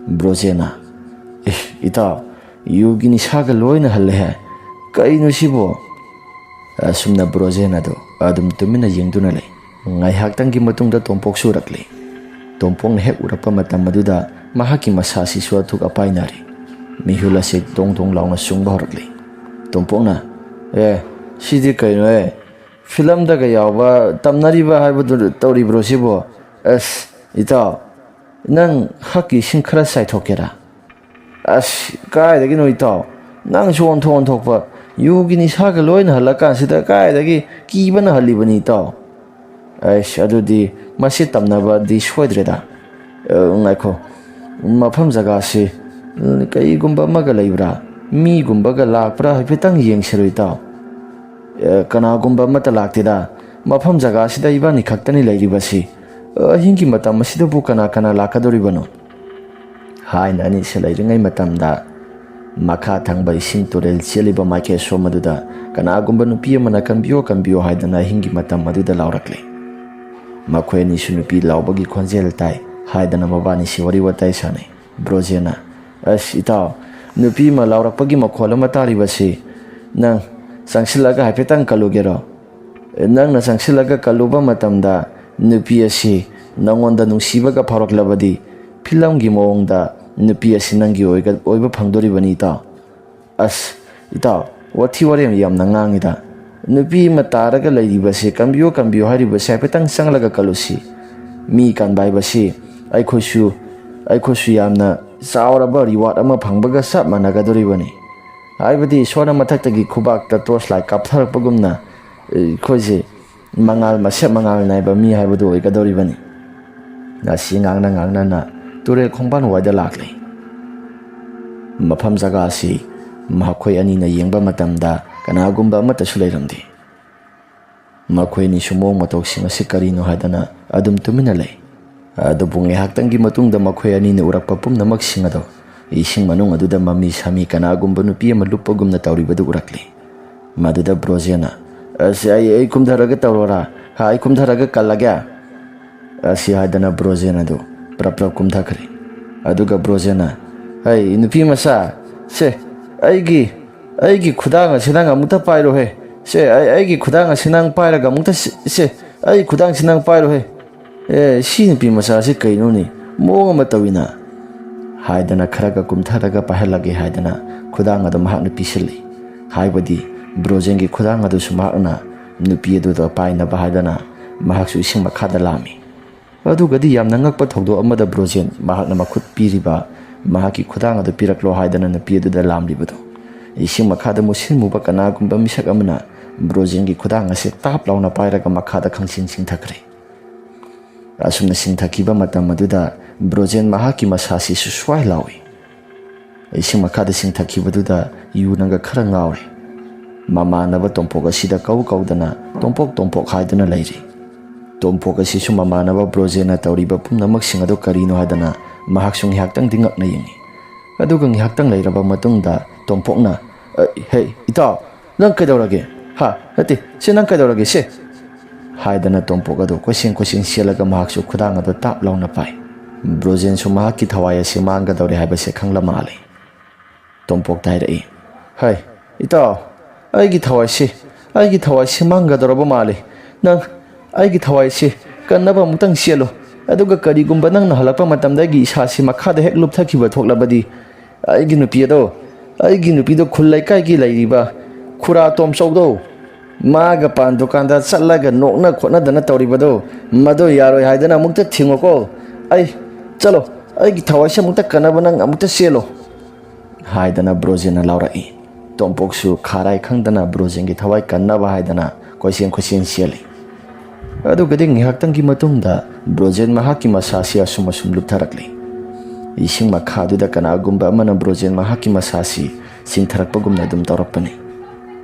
ꯕ꯭ꯔꯣꯖꯦꯅ, "ꯑꯦ, ꯏꯇꯥꯎ, ꯌꯨꯒꯤ ꯅꯤꯁꯥꯒ ꯂꯣꯏꯅ ꯍꯜꯂꯦꯍꯦ꯫ ꯀꯩꯅꯣ ꯁꯤꯕꯣ?" ꯑꯁꯨꯝꯅ ꯕ꯭ꯔꯣꯖꯦꯟ ꯑꯗꯨ ꯑꯗꯨꯝ ꯇꯨꯃꯤꯟꯅ ꯌꯦꯡꯗꯨꯅ ꯂꯩ꯫ ꯉꯥꯏꯍꯥꯛꯇꯪꯒꯤ ꯃꯇꯨꯡꯗ ꯇꯣꯝꯄꯣꯛꯁꯨ ꯎꯔꯛꯂꯦ꯫ ꯇꯣꯝꯄꯣꯛꯅ ꯍꯦꯛ ꯎꯔꯛꯄ ꯃꯇꯝ ꯑꯗꯨꯗ ꯃꯍꯥꯛꯀꯤ ꯃꯁꯥꯁꯤꯁꯨ ꯑꯊꯨꯛ ꯑꯄꯥꯏ ꯅꯥꯔꯤ꯫ ꯃꯤꯍꯨꯜ ꯑꯁꯤ ꯗꯣꯡ ꯗꯣꯡ ꯂꯥꯎꯅ ꯆꯨꯡꯕ ꯍꯧꯔꯛꯂꯦ꯫ ꯇꯣꯝꯄꯣꯛꯅ, "ꯑꯦ, ꯁꯤꯗꯤ ꯀꯩꯅꯣꯍꯦ? ꯐꯤꯂꯝꯗꯒ ꯌꯥꯎꯕ ꯇꯝꯅꯔꯤꯕ ꯍꯥꯏꯕꯗꯨ ꯇꯧꯔꯤꯕ꯭ꯔꯣ ꯁꯤꯕꯣ? ꯑꯁ, ꯏꯇꯥꯎ, ꯅꯪ ꯍꯛꯀꯤ ꯏꯁꯤꯡ ꯈꯔ ꯆꯥꯏꯊꯣꯛꯀꯦꯔꯥ?" "ꯑꯁ, ꯀꯥꯏꯗꯒꯤꯅꯣ ꯏꯇꯥꯎ? ꯅꯪꯁꯨ ꯑꯣꯟꯊꯣꯛ ꯑꯣꯟꯊꯣꯛꯄ꯫ ꯌꯨꯒꯤ ꯅꯤꯁꯥꯒ ꯂꯣꯏꯅ ꯍꯜꯂꯀꯥꯟꯁꯤꯗ ꯀꯥꯏꯗꯒꯤ ꯀꯤꯕꯅ ꯍꯜꯂꯤꯕꯅꯤ ꯏꯇꯥꯎ?" "ꯑꯩꯁ, ꯑꯗꯨꯗꯤ ꯃꯁꯤ ꯇꯝꯅꯕꯗꯤ ꯁꯣꯏꯗ꯭ꯔꯦꯗ꯫ ꯑ, ꯉꯥꯏꯈꯣ, ꯃꯐꯝ ꯖꯒꯥꯁꯤ "ꯀꯩꯒꯨꯝꯕ ꯑꯃꯒ ꯂꯩꯕ꯭ꯔꯥ? ꯃꯤꯒꯨꯝꯕꯒ ꯂꯥꯛꯄ꯭ꯔꯥ? ꯍꯥꯏꯐꯦꯠꯇꯪ ꯌꯦꯡꯁꯤꯔꯣ, ꯏꯇꯥꯎ?" "ꯑꯦ, ꯀꯅꯥꯒꯨꯝꯕ ꯑꯃꯠꯇ ꯂꯥꯛꯇꯦꯗ꯫ ꯃꯐꯝ ꯖꯒꯥꯁꯤꯗ ꯏꯕꯥꯅꯤ ꯈꯛꯇꯅꯤ ꯂꯩꯔꯤꯕꯁꯤ꯫ ꯑꯍꯤꯡꯒꯤ ꯃꯇꯝ ꯑꯁꯤꯗꯕꯨ ꯀꯅꯥ ꯀꯅꯥ ꯂꯥꯛꯀꯗꯧꯔꯤꯕꯅꯣ?" ꯍꯥꯏꯅ ꯑꯅꯤꯁꯦ ꯂꯩꯔꯤꯉꯩ ꯃꯇꯝꯗ, ꯃꯈꯥ ꯊꯪꯕ ꯏꯁꯤꯡ ꯇꯨꯔꯦꯜ ꯆꯦꯜꯂꯤꯕ ꯃꯥꯏꯀꯩ ꯑꯁꯣꯝ ꯑꯗꯨꯗ ꯀꯅꯥꯒꯨꯝꯕ ꯅꯨꯄꯤ ꯑꯃꯅ "ꯀꯟꯕꯤꯌꯣ, ꯀꯟꯕꯤꯌꯣ" ꯍꯥꯏꯗꯅ ꯑꯍꯤꯡꯒꯤ ꯃꯇꯝ ꯑꯗꯨꯗ ꯂꯥꯎꯔꯛꯂꯦ꯫ ꯃꯈꯣꯏ ꯑꯅꯤꯁꯨ ꯅꯨꯄꯤ ꯂꯥꯎꯕꯒꯤ ꯈꯣꯟꯖꯦꯜ ꯇꯥꯏ ꯍꯥꯏꯗꯅ ꯃꯕꯥꯅꯤꯁꯤ ꯋꯥꯔꯤ ꯋꯥꯇꯥꯏ ꯁꯥꯟꯅꯩ꯫ ꯕ꯭ꯔꯣꯖꯦꯟꯅ, "ꯑꯁ ꯏꯇꯥꯎ, ꯅꯨꯄꯤ ꯑꯃ ꯂꯥꯎꯔꯛꯄꯒꯤ ꯃꯈꯣꯜ ꯑꯃ ꯇꯥꯔꯤꯕꯁꯤ, ꯅꯪ ꯆꯪꯁꯤꯜꯂꯒ ꯍꯥꯏꯐꯦꯠꯇꯪ ꯀꯜꯂꯨꯒꯦꯔꯣ? ꯅꯪꯅ ꯆꯪꯁꯤꯜꯂꯒ ꯀꯜꯂꯨꯕ ꯃꯇꯝꯗ ꯅꯨꯄꯤ ꯑꯁꯤ ꯅꯪꯉꯣꯟꯗ ꯅꯨꯡꯁꯤꯕꯒ ꯐꯥꯎꯔꯛꯂꯕꯗꯤ, ꯐꯤꯂꯝꯒꯤ ꯃꯑꯣꯡꯗ ꯅꯨꯄꯤ ꯑꯁꯤ ꯅꯪꯒꯤ ꯑꯣꯏꯒ-, ꯑꯣꯏꯕ ꯐꯪꯗꯣꯔꯤꯕꯅꯤ ꯏꯇꯥꯎ꯫" "ꯑꯁ ꯏꯇꯥꯎ, ꯋꯥꯊꯤ ꯋꯥꯔꯦꯝ ꯌꯥꯝꯅ ꯉꯥꯡꯉꯤꯗ꯫ ꯅꯨꯄꯤ ꯑꯃ ꯇꯥꯔꯒ ꯂꯩꯔꯤꯕꯁꯦ, ꯀꯟꯕꯤꯌꯨ ꯀꯟꯕꯤꯌꯨ ꯍꯥꯏꯔꯤꯕꯁꯦ ꯍꯥꯏꯐꯦꯠꯇꯪ ꯆꯪꯂꯒ ꯀꯜꯂꯨꯁꯤ꯫ ꯃꯤ ꯀꯟꯕ ꯍꯥꯏꯕꯁꯤ ꯑꯩꯈꯣꯏꯁꯨ, ꯑꯩꯈꯣꯏꯁꯨ ꯌꯥꯝꯅ ꯆꯥꯎꯔꯕ ꯔꯤꯋꯥꯔꯗ ꯑꯃ ꯐꯪꯕꯒ ꯆꯞ ꯃꯥꯟꯅꯒꯗꯧꯔꯤꯕꯅꯤ꯫ ꯍꯥꯏꯕꯗꯤ ꯏꯁꯣꯔꯅ ꯃꯊꯛꯇꯒꯤ ꯈꯨꯕꯥꯛꯇ ꯇꯣꯔꯆ ꯂꯥꯏꯠ ꯀꯥꯞꯊꯔꯛꯄꯒꯨꯝꯅ ꯑꯩꯈꯣꯏꯁꯦ ꯃꯉꯥꯜ ꯃꯁꯦꯞ ꯃꯉꯥꯜ ꯅꯥꯏꯕ ꯃꯤ ꯍꯥꯏꯕꯗꯨ ꯑꯣꯏꯒꯗꯧꯔꯤꯕꯅꯤ꯫" ꯑꯁꯤ ꯉꯥꯡꯅ ꯉꯥꯡꯅꯅ ꯇꯨꯔꯦꯜ ꯈꯣꯡꯕꯥꯟ ꯋꯥꯏꯗ ꯂꯥꯛꯂꯦ꯫ ꯃꯐꯝ ꯖꯒꯥ ꯑꯁꯤ ꯃꯈꯣꯏ ꯑꯅꯤꯅ ꯌꯦꯡꯕ ꯃꯇꯝꯗ ꯀꯅꯥꯒꯨꯝꯕ ꯑꯃꯠꯇꯁꯨ ꯂꯩꯔꯝꯗꯦ꯫ ꯃꯈꯣꯏ ꯑꯅꯤꯁꯨ ꯃꯑꯣꯡ ꯃꯇꯧꯁꯤꯡ ꯑꯁꯤ ꯀꯔꯤꯅꯣ ꯍꯥꯏꯗꯅ ꯑꯗꯨꯝ ꯇꯨꯃꯤꯟꯅ ꯂꯩ꯫ ꯑꯗꯨꯕꯨ ꯉꯥꯏꯍꯥꯛꯇꯪꯒꯤ ꯃꯇꯨꯡꯗ ꯃꯈꯣꯏ ꯑꯅꯤꯅ ꯎꯔꯛꯄ ꯄꯨꯝꯅꯃꯛꯁꯤꯡ ꯑꯗꯨ ꯏꯁꯤꯡ ꯃꯅꯨꯡ ꯑꯗꯨꯗ ꯃꯃꯤ ꯁꯥꯃꯤ ꯀꯅꯥꯒꯨꯝꯕ ꯅꯨꯄꯤ ꯑꯃ ꯂꯨꯞꯄꯒꯨꯝꯅ ꯇꯧꯔꯤꯕꯗꯨ ꯎꯔꯛꯂꯤ꯫ ꯃꯗꯨꯗ ꯕ꯭ꯔꯣꯖꯦꯅ, "ꯑꯁ, ꯑꯩ, ꯑꯩ ꯀꯨꯝꯊꯔꯒ ꯇꯧꯔꯣꯔꯥ? ꯍꯥ, ꯑꯩ ꯀꯨꯝꯊꯔꯒ ꯀꯜꯂꯒꯦ?" ꯑꯁꯤ ꯍꯥꯏꯗꯅ ꯕ꯭ꯔꯣꯖꯦꯟ ꯑꯗꯨ ꯄ꯭ꯔꯞ ꯄ꯭ꯔꯞ ꯀꯨꯝꯊꯈ꯭ꯔꯦ꯫ ꯑꯗꯨꯒ ꯕ꯭ꯔꯣꯖꯦꯟꯅ, "ꯍꯩ, ꯅꯨꯄꯤ ꯃꯆꯥ, ꯁꯦ, ꯑꯩꯒꯤ, ꯑꯩꯒꯤ ꯈꯨꯗꯥꯡ ꯑꯁꯤ ꯅꯪ ꯑꯃꯨꯛꯇ ꯄꯥꯏꯔꯣꯍꯦ꯫ ꯁꯦ, ꯑꯩ, ꯑꯩꯒꯤ ꯈꯨꯗꯥꯡ ꯑꯁꯤ ꯅꯪ ꯄꯥꯏꯔꯒ ꯑꯃꯨꯛꯇ ꯁꯤ-, ꯁꯦ, ꯑꯩ ꯈꯨꯗꯥꯡꯁꯤ ꯅꯪ ꯄꯥꯏꯔꯣꯍꯦ꯫ ꯑꯦ, ꯁꯤ ꯅꯨꯄꯤ ꯃꯆꯥꯁꯤ ꯀꯩꯅꯣꯅꯤ? ꯃꯑꯣꯡ ꯑꯃ ꯇꯧꯏꯅ?" ꯍꯥꯏꯗꯅ ꯈꯔꯒ ꯀꯨꯝꯊꯔꯒ ꯄꯥꯏꯍꯜꯂꯒꯦ ꯍꯥꯏꯗꯅ ꯈꯨꯗꯥꯡ ꯑꯗꯨ ꯃꯍꯥꯛꯅ ꯄꯤꯁꯤꯜꯂꯤ꯫ ꯍꯥꯏꯕꯗꯤ ꯕ꯭ꯔꯣꯖꯦꯟꯒꯤ ꯈꯨꯗꯥꯡ ꯑꯗꯨꯁꯨ ꯃꯍꯥꯛꯅ ꯅꯨꯄꯤ ꯑꯗꯨꯗ ꯄꯥꯏꯅꯕ ꯍꯥꯏꯗꯅ ꯃꯍꯥꯛꯁꯨ ꯏꯁꯤꯡ ꯃꯈꯥꯗ ꯂꯥꯝꯃꯤ꯫ ꯑꯗꯨꯒꯗꯤ ꯌꯥꯝꯅ ꯉꯛꯄ ꯊꯧꯗꯣꯛ ꯑꯃꯗ ꯕ꯭ꯔꯣꯖꯦꯟ ꯃꯍꯥꯛꯅ ꯃꯈꯨꯠ ꯄꯤꯔꯤꯕ ꯃꯍꯥꯛꯀꯤ ꯈꯨꯗꯥꯡ ꯑꯗꯨ ꯄꯤꯔꯛꯂꯣ ꯍꯥꯏꯗꯅ ꯅꯨꯄꯤ ꯑꯗꯨꯗ ꯂꯥꯝꯂꯤꯕꯗꯨ ꯏꯁꯤꯡ ꯃꯈꯥꯗ ꯃꯨꯁꯤꯟ ꯃꯨꯕ ꯀꯅꯥꯒꯨꯝꯕ ꯃꯤꯁꯛ ꯑꯃꯅ ꯕ꯭ꯔꯣꯖꯦꯟꯒꯤ ꯈꯨꯗꯥꯡ ꯑꯁꯤ ꯇꯥꯞ ꯂꯥꯎꯅ ꯄꯥꯏꯔꯒ ꯃꯈꯥꯗ ꯈꯪꯁꯤꯡ ꯁꯤꯡꯊꯈ꯭ꯔꯦ꯫ ꯑꯁꯨꯝꯅ ꯁꯤꯡꯊꯈꯤꯕ ꯃꯇꯝ ꯑꯗꯨꯗ ꯕ꯭ꯔꯣꯖꯦꯟ ꯃꯍꯥꯛꯀꯤ ꯃꯁꯥꯁꯤꯁꯨ ꯁ꯭ꯋꯥꯏ ꯂꯥꯎꯏ꯫ ꯏꯁꯤꯡ ꯃꯈꯥꯗ ꯆꯤꯡꯊꯈꯤꯕꯗꯨꯗ ꯌꯨꯅꯒ ꯈꯔ ꯉꯥꯎꯔꯦ꯫ ꯃꯃꯥꯟꯅꯕ ꯇꯣꯝꯄꯣꯛ ꯑꯁꯤꯗ ꯀꯧ ꯀꯧꯗꯅ "ꯇꯣꯝꯄꯣꯛ, ꯇꯣꯝꯄꯣꯛ" ꯍꯥꯏꯗꯨꯅ ꯂꯩꯔꯤ꯫ ꯇꯣꯝꯄꯣꯛ ꯑꯁꯤꯁꯨ ꯃꯃꯥꯟꯅꯕ ꯕ꯭ꯔꯣꯖꯦꯟꯅ ꯇꯧꯔꯤꯕ ꯄꯨꯝꯅꯃꯛꯁꯤꯡ ꯑꯗꯨ ꯀꯔꯤꯅꯣ ꯍꯥꯏꯗꯅ ꯃꯍꯥꯛꯁꯨ ꯉꯥꯏꯍꯥꯛꯇꯪꯗꯤ ꯉꯛꯅ ꯌꯦꯡꯉꯤ꯫ ꯑꯗꯨꯒ ꯉꯥꯏꯍꯥꯛꯇꯪ ꯂꯩꯔꯕ ꯃꯇꯨꯡꯗ ꯇꯣꯝꯄꯣꯛꯅ, "ꯑ, ꯍꯦ, ꯏꯇꯥꯎ, ꯅꯪ ꯀꯩꯗꯧꯔꯒꯦ? ꯍꯥ? ꯅꯠꯇꯦ, ꯁꯤ ꯅꯪ ꯀꯩꯗꯧꯔꯒꯦ, ꯁꯦ?" ꯍꯥꯏꯗꯅ ꯇꯣꯝꯄꯣꯛ ꯑꯗꯨ ꯀꯣꯏꯆꯦꯟ ꯀꯣꯏꯆꯦꯟ ꯆꯦꯜꯂꯒ ꯃꯍꯥꯛꯁꯨ ꯈꯨꯗꯥꯡ ꯑꯗꯨ ꯇꯥꯞ ꯂꯥꯎꯅ ꯄꯥꯏ꯫ ꯕ꯭ꯔꯣꯖꯦꯟꯁꯨ ꯃꯍꯥꯛꯀꯤ ꯊꯋꯥꯏ ꯑꯁꯤ ꯃꯥꯡꯒꯗꯧꯔꯦ ꯍꯥꯏꯕꯁꯦ ꯈꯪꯂ ꯃꯥꯜꯂꯦ꯫ ꯇꯣꯝꯄꯣꯛꯇ ꯍꯥꯏꯔꯛꯏ, "ꯍꯩ, ꯏꯇꯥꯎ, ꯑꯩꯒꯤ ꯊꯋꯥꯏꯁꯤ, ꯑꯩꯒꯤ ꯊꯋꯥꯏꯁꯤ ꯃꯥꯡꯒꯗꯧꯔꯕ ꯃꯥꯜꯂꯤ꯫ ꯅꯪ ꯑꯩꯒꯤ ꯊꯋꯥꯏꯁꯤ ꯀꯟꯅꯕ ꯑꯃꯨꯛꯇꯪ ꯆꯦꯜꯂꯨ꯫ ꯑꯗꯨꯒ ꯀꯔꯤꯒꯨꯝꯕ ꯅꯪꯅ ꯍꯜꯂꯛꯄ ꯃꯇꯝꯗ ꯑꯩꯒꯤ ꯏꯁꯥꯁꯤ ꯃꯈꯥꯗ ꯍꯦꯛ ꯂꯨꯞꯊꯈꯤꯕ ꯊꯣꯛꯂꯕꯗꯤ, ꯑꯩꯒꯤ ꯅꯨꯄꯤ ꯑꯗꯣ, ꯑꯩꯒꯤ ꯅꯨꯄꯤꯗꯣ ꯈꯨꯜ ꯂꯩꯀꯥꯏꯒꯤ ꯂꯩꯔꯤꯕ ꯈꯨꯔꯥ ꯇꯣꯝꯆꯧꯗꯣ, ꯃꯥꯒ ꯄꯥꯟ ꯗꯨꯀꯥꯟꯗ ꯆꯠꯂꯒ ꯅꯣꯛꯅ ꯈꯣꯠꯅꯗꯅ ꯇꯧꯔꯤꯕꯗꯣ, ꯃꯗꯣ ꯌꯥꯔꯣꯏ ꯍꯥꯏꯗꯅ ꯑꯃꯨꯛꯇ ꯊꯤꯡꯉꯣꯀꯣ꯫ ꯑꯩ, ꯆꯠꯂꯣ, ꯑꯩꯒꯤ ꯊꯋꯥꯏꯁꯦ ꯑꯃꯨꯛꯇ ꯀꯟꯅꯕ ꯅꯪ ꯑꯃꯨꯛꯇ ꯆꯦꯜꯂꯣ" ꯍꯥꯏꯗꯅ ꯕ꯭ꯔꯣꯖꯦꯟꯅ ꯂꯥꯎꯔꯛꯏ꯫ ꯇꯣꯝꯄꯣꯛꯁꯨ ꯈꯥꯔꯥꯏ ꯈꯪꯗꯅ ꯕ꯭ꯔꯣꯖꯦꯟꯒꯤ ꯊꯋꯥꯏ ꯀꯟꯅꯕ ꯍꯥꯏꯗꯅ ꯀꯣꯏꯆꯦꯟ ꯀꯣꯏꯆꯦꯟ ꯆꯦꯜꯂꯤ꯫ ꯑꯗꯨꯒꯗꯤ ꯉꯥꯏꯍꯥꯛꯇꯪꯒꯤ ꯃꯇꯨꯡꯗ ꯕ꯭ꯔꯣꯖꯦꯟ ꯃꯍꯥꯛꯀꯤ ꯃꯁꯥꯁꯤ ꯑꯁꯨꯝ ꯑꯁꯨꯝ ꯂꯨꯞꯊꯔꯛꯂꯤ꯫ ꯏꯁꯤꯡ ꯃꯈꯥꯗꯨꯗ ꯀꯅꯥꯒꯨꯝꯕ ꯑꯃꯅ ꯕ꯭ꯔꯣꯖꯦꯟ ꯃꯍꯥꯛꯀꯤ ꯃꯁꯥꯁꯤ ꯆꯤꯡꯊꯔꯛꯄꯒꯨꯝꯅ ꯑꯗꯨꯝ ꯇꯧꯔꯛꯄꯅꯤ꯫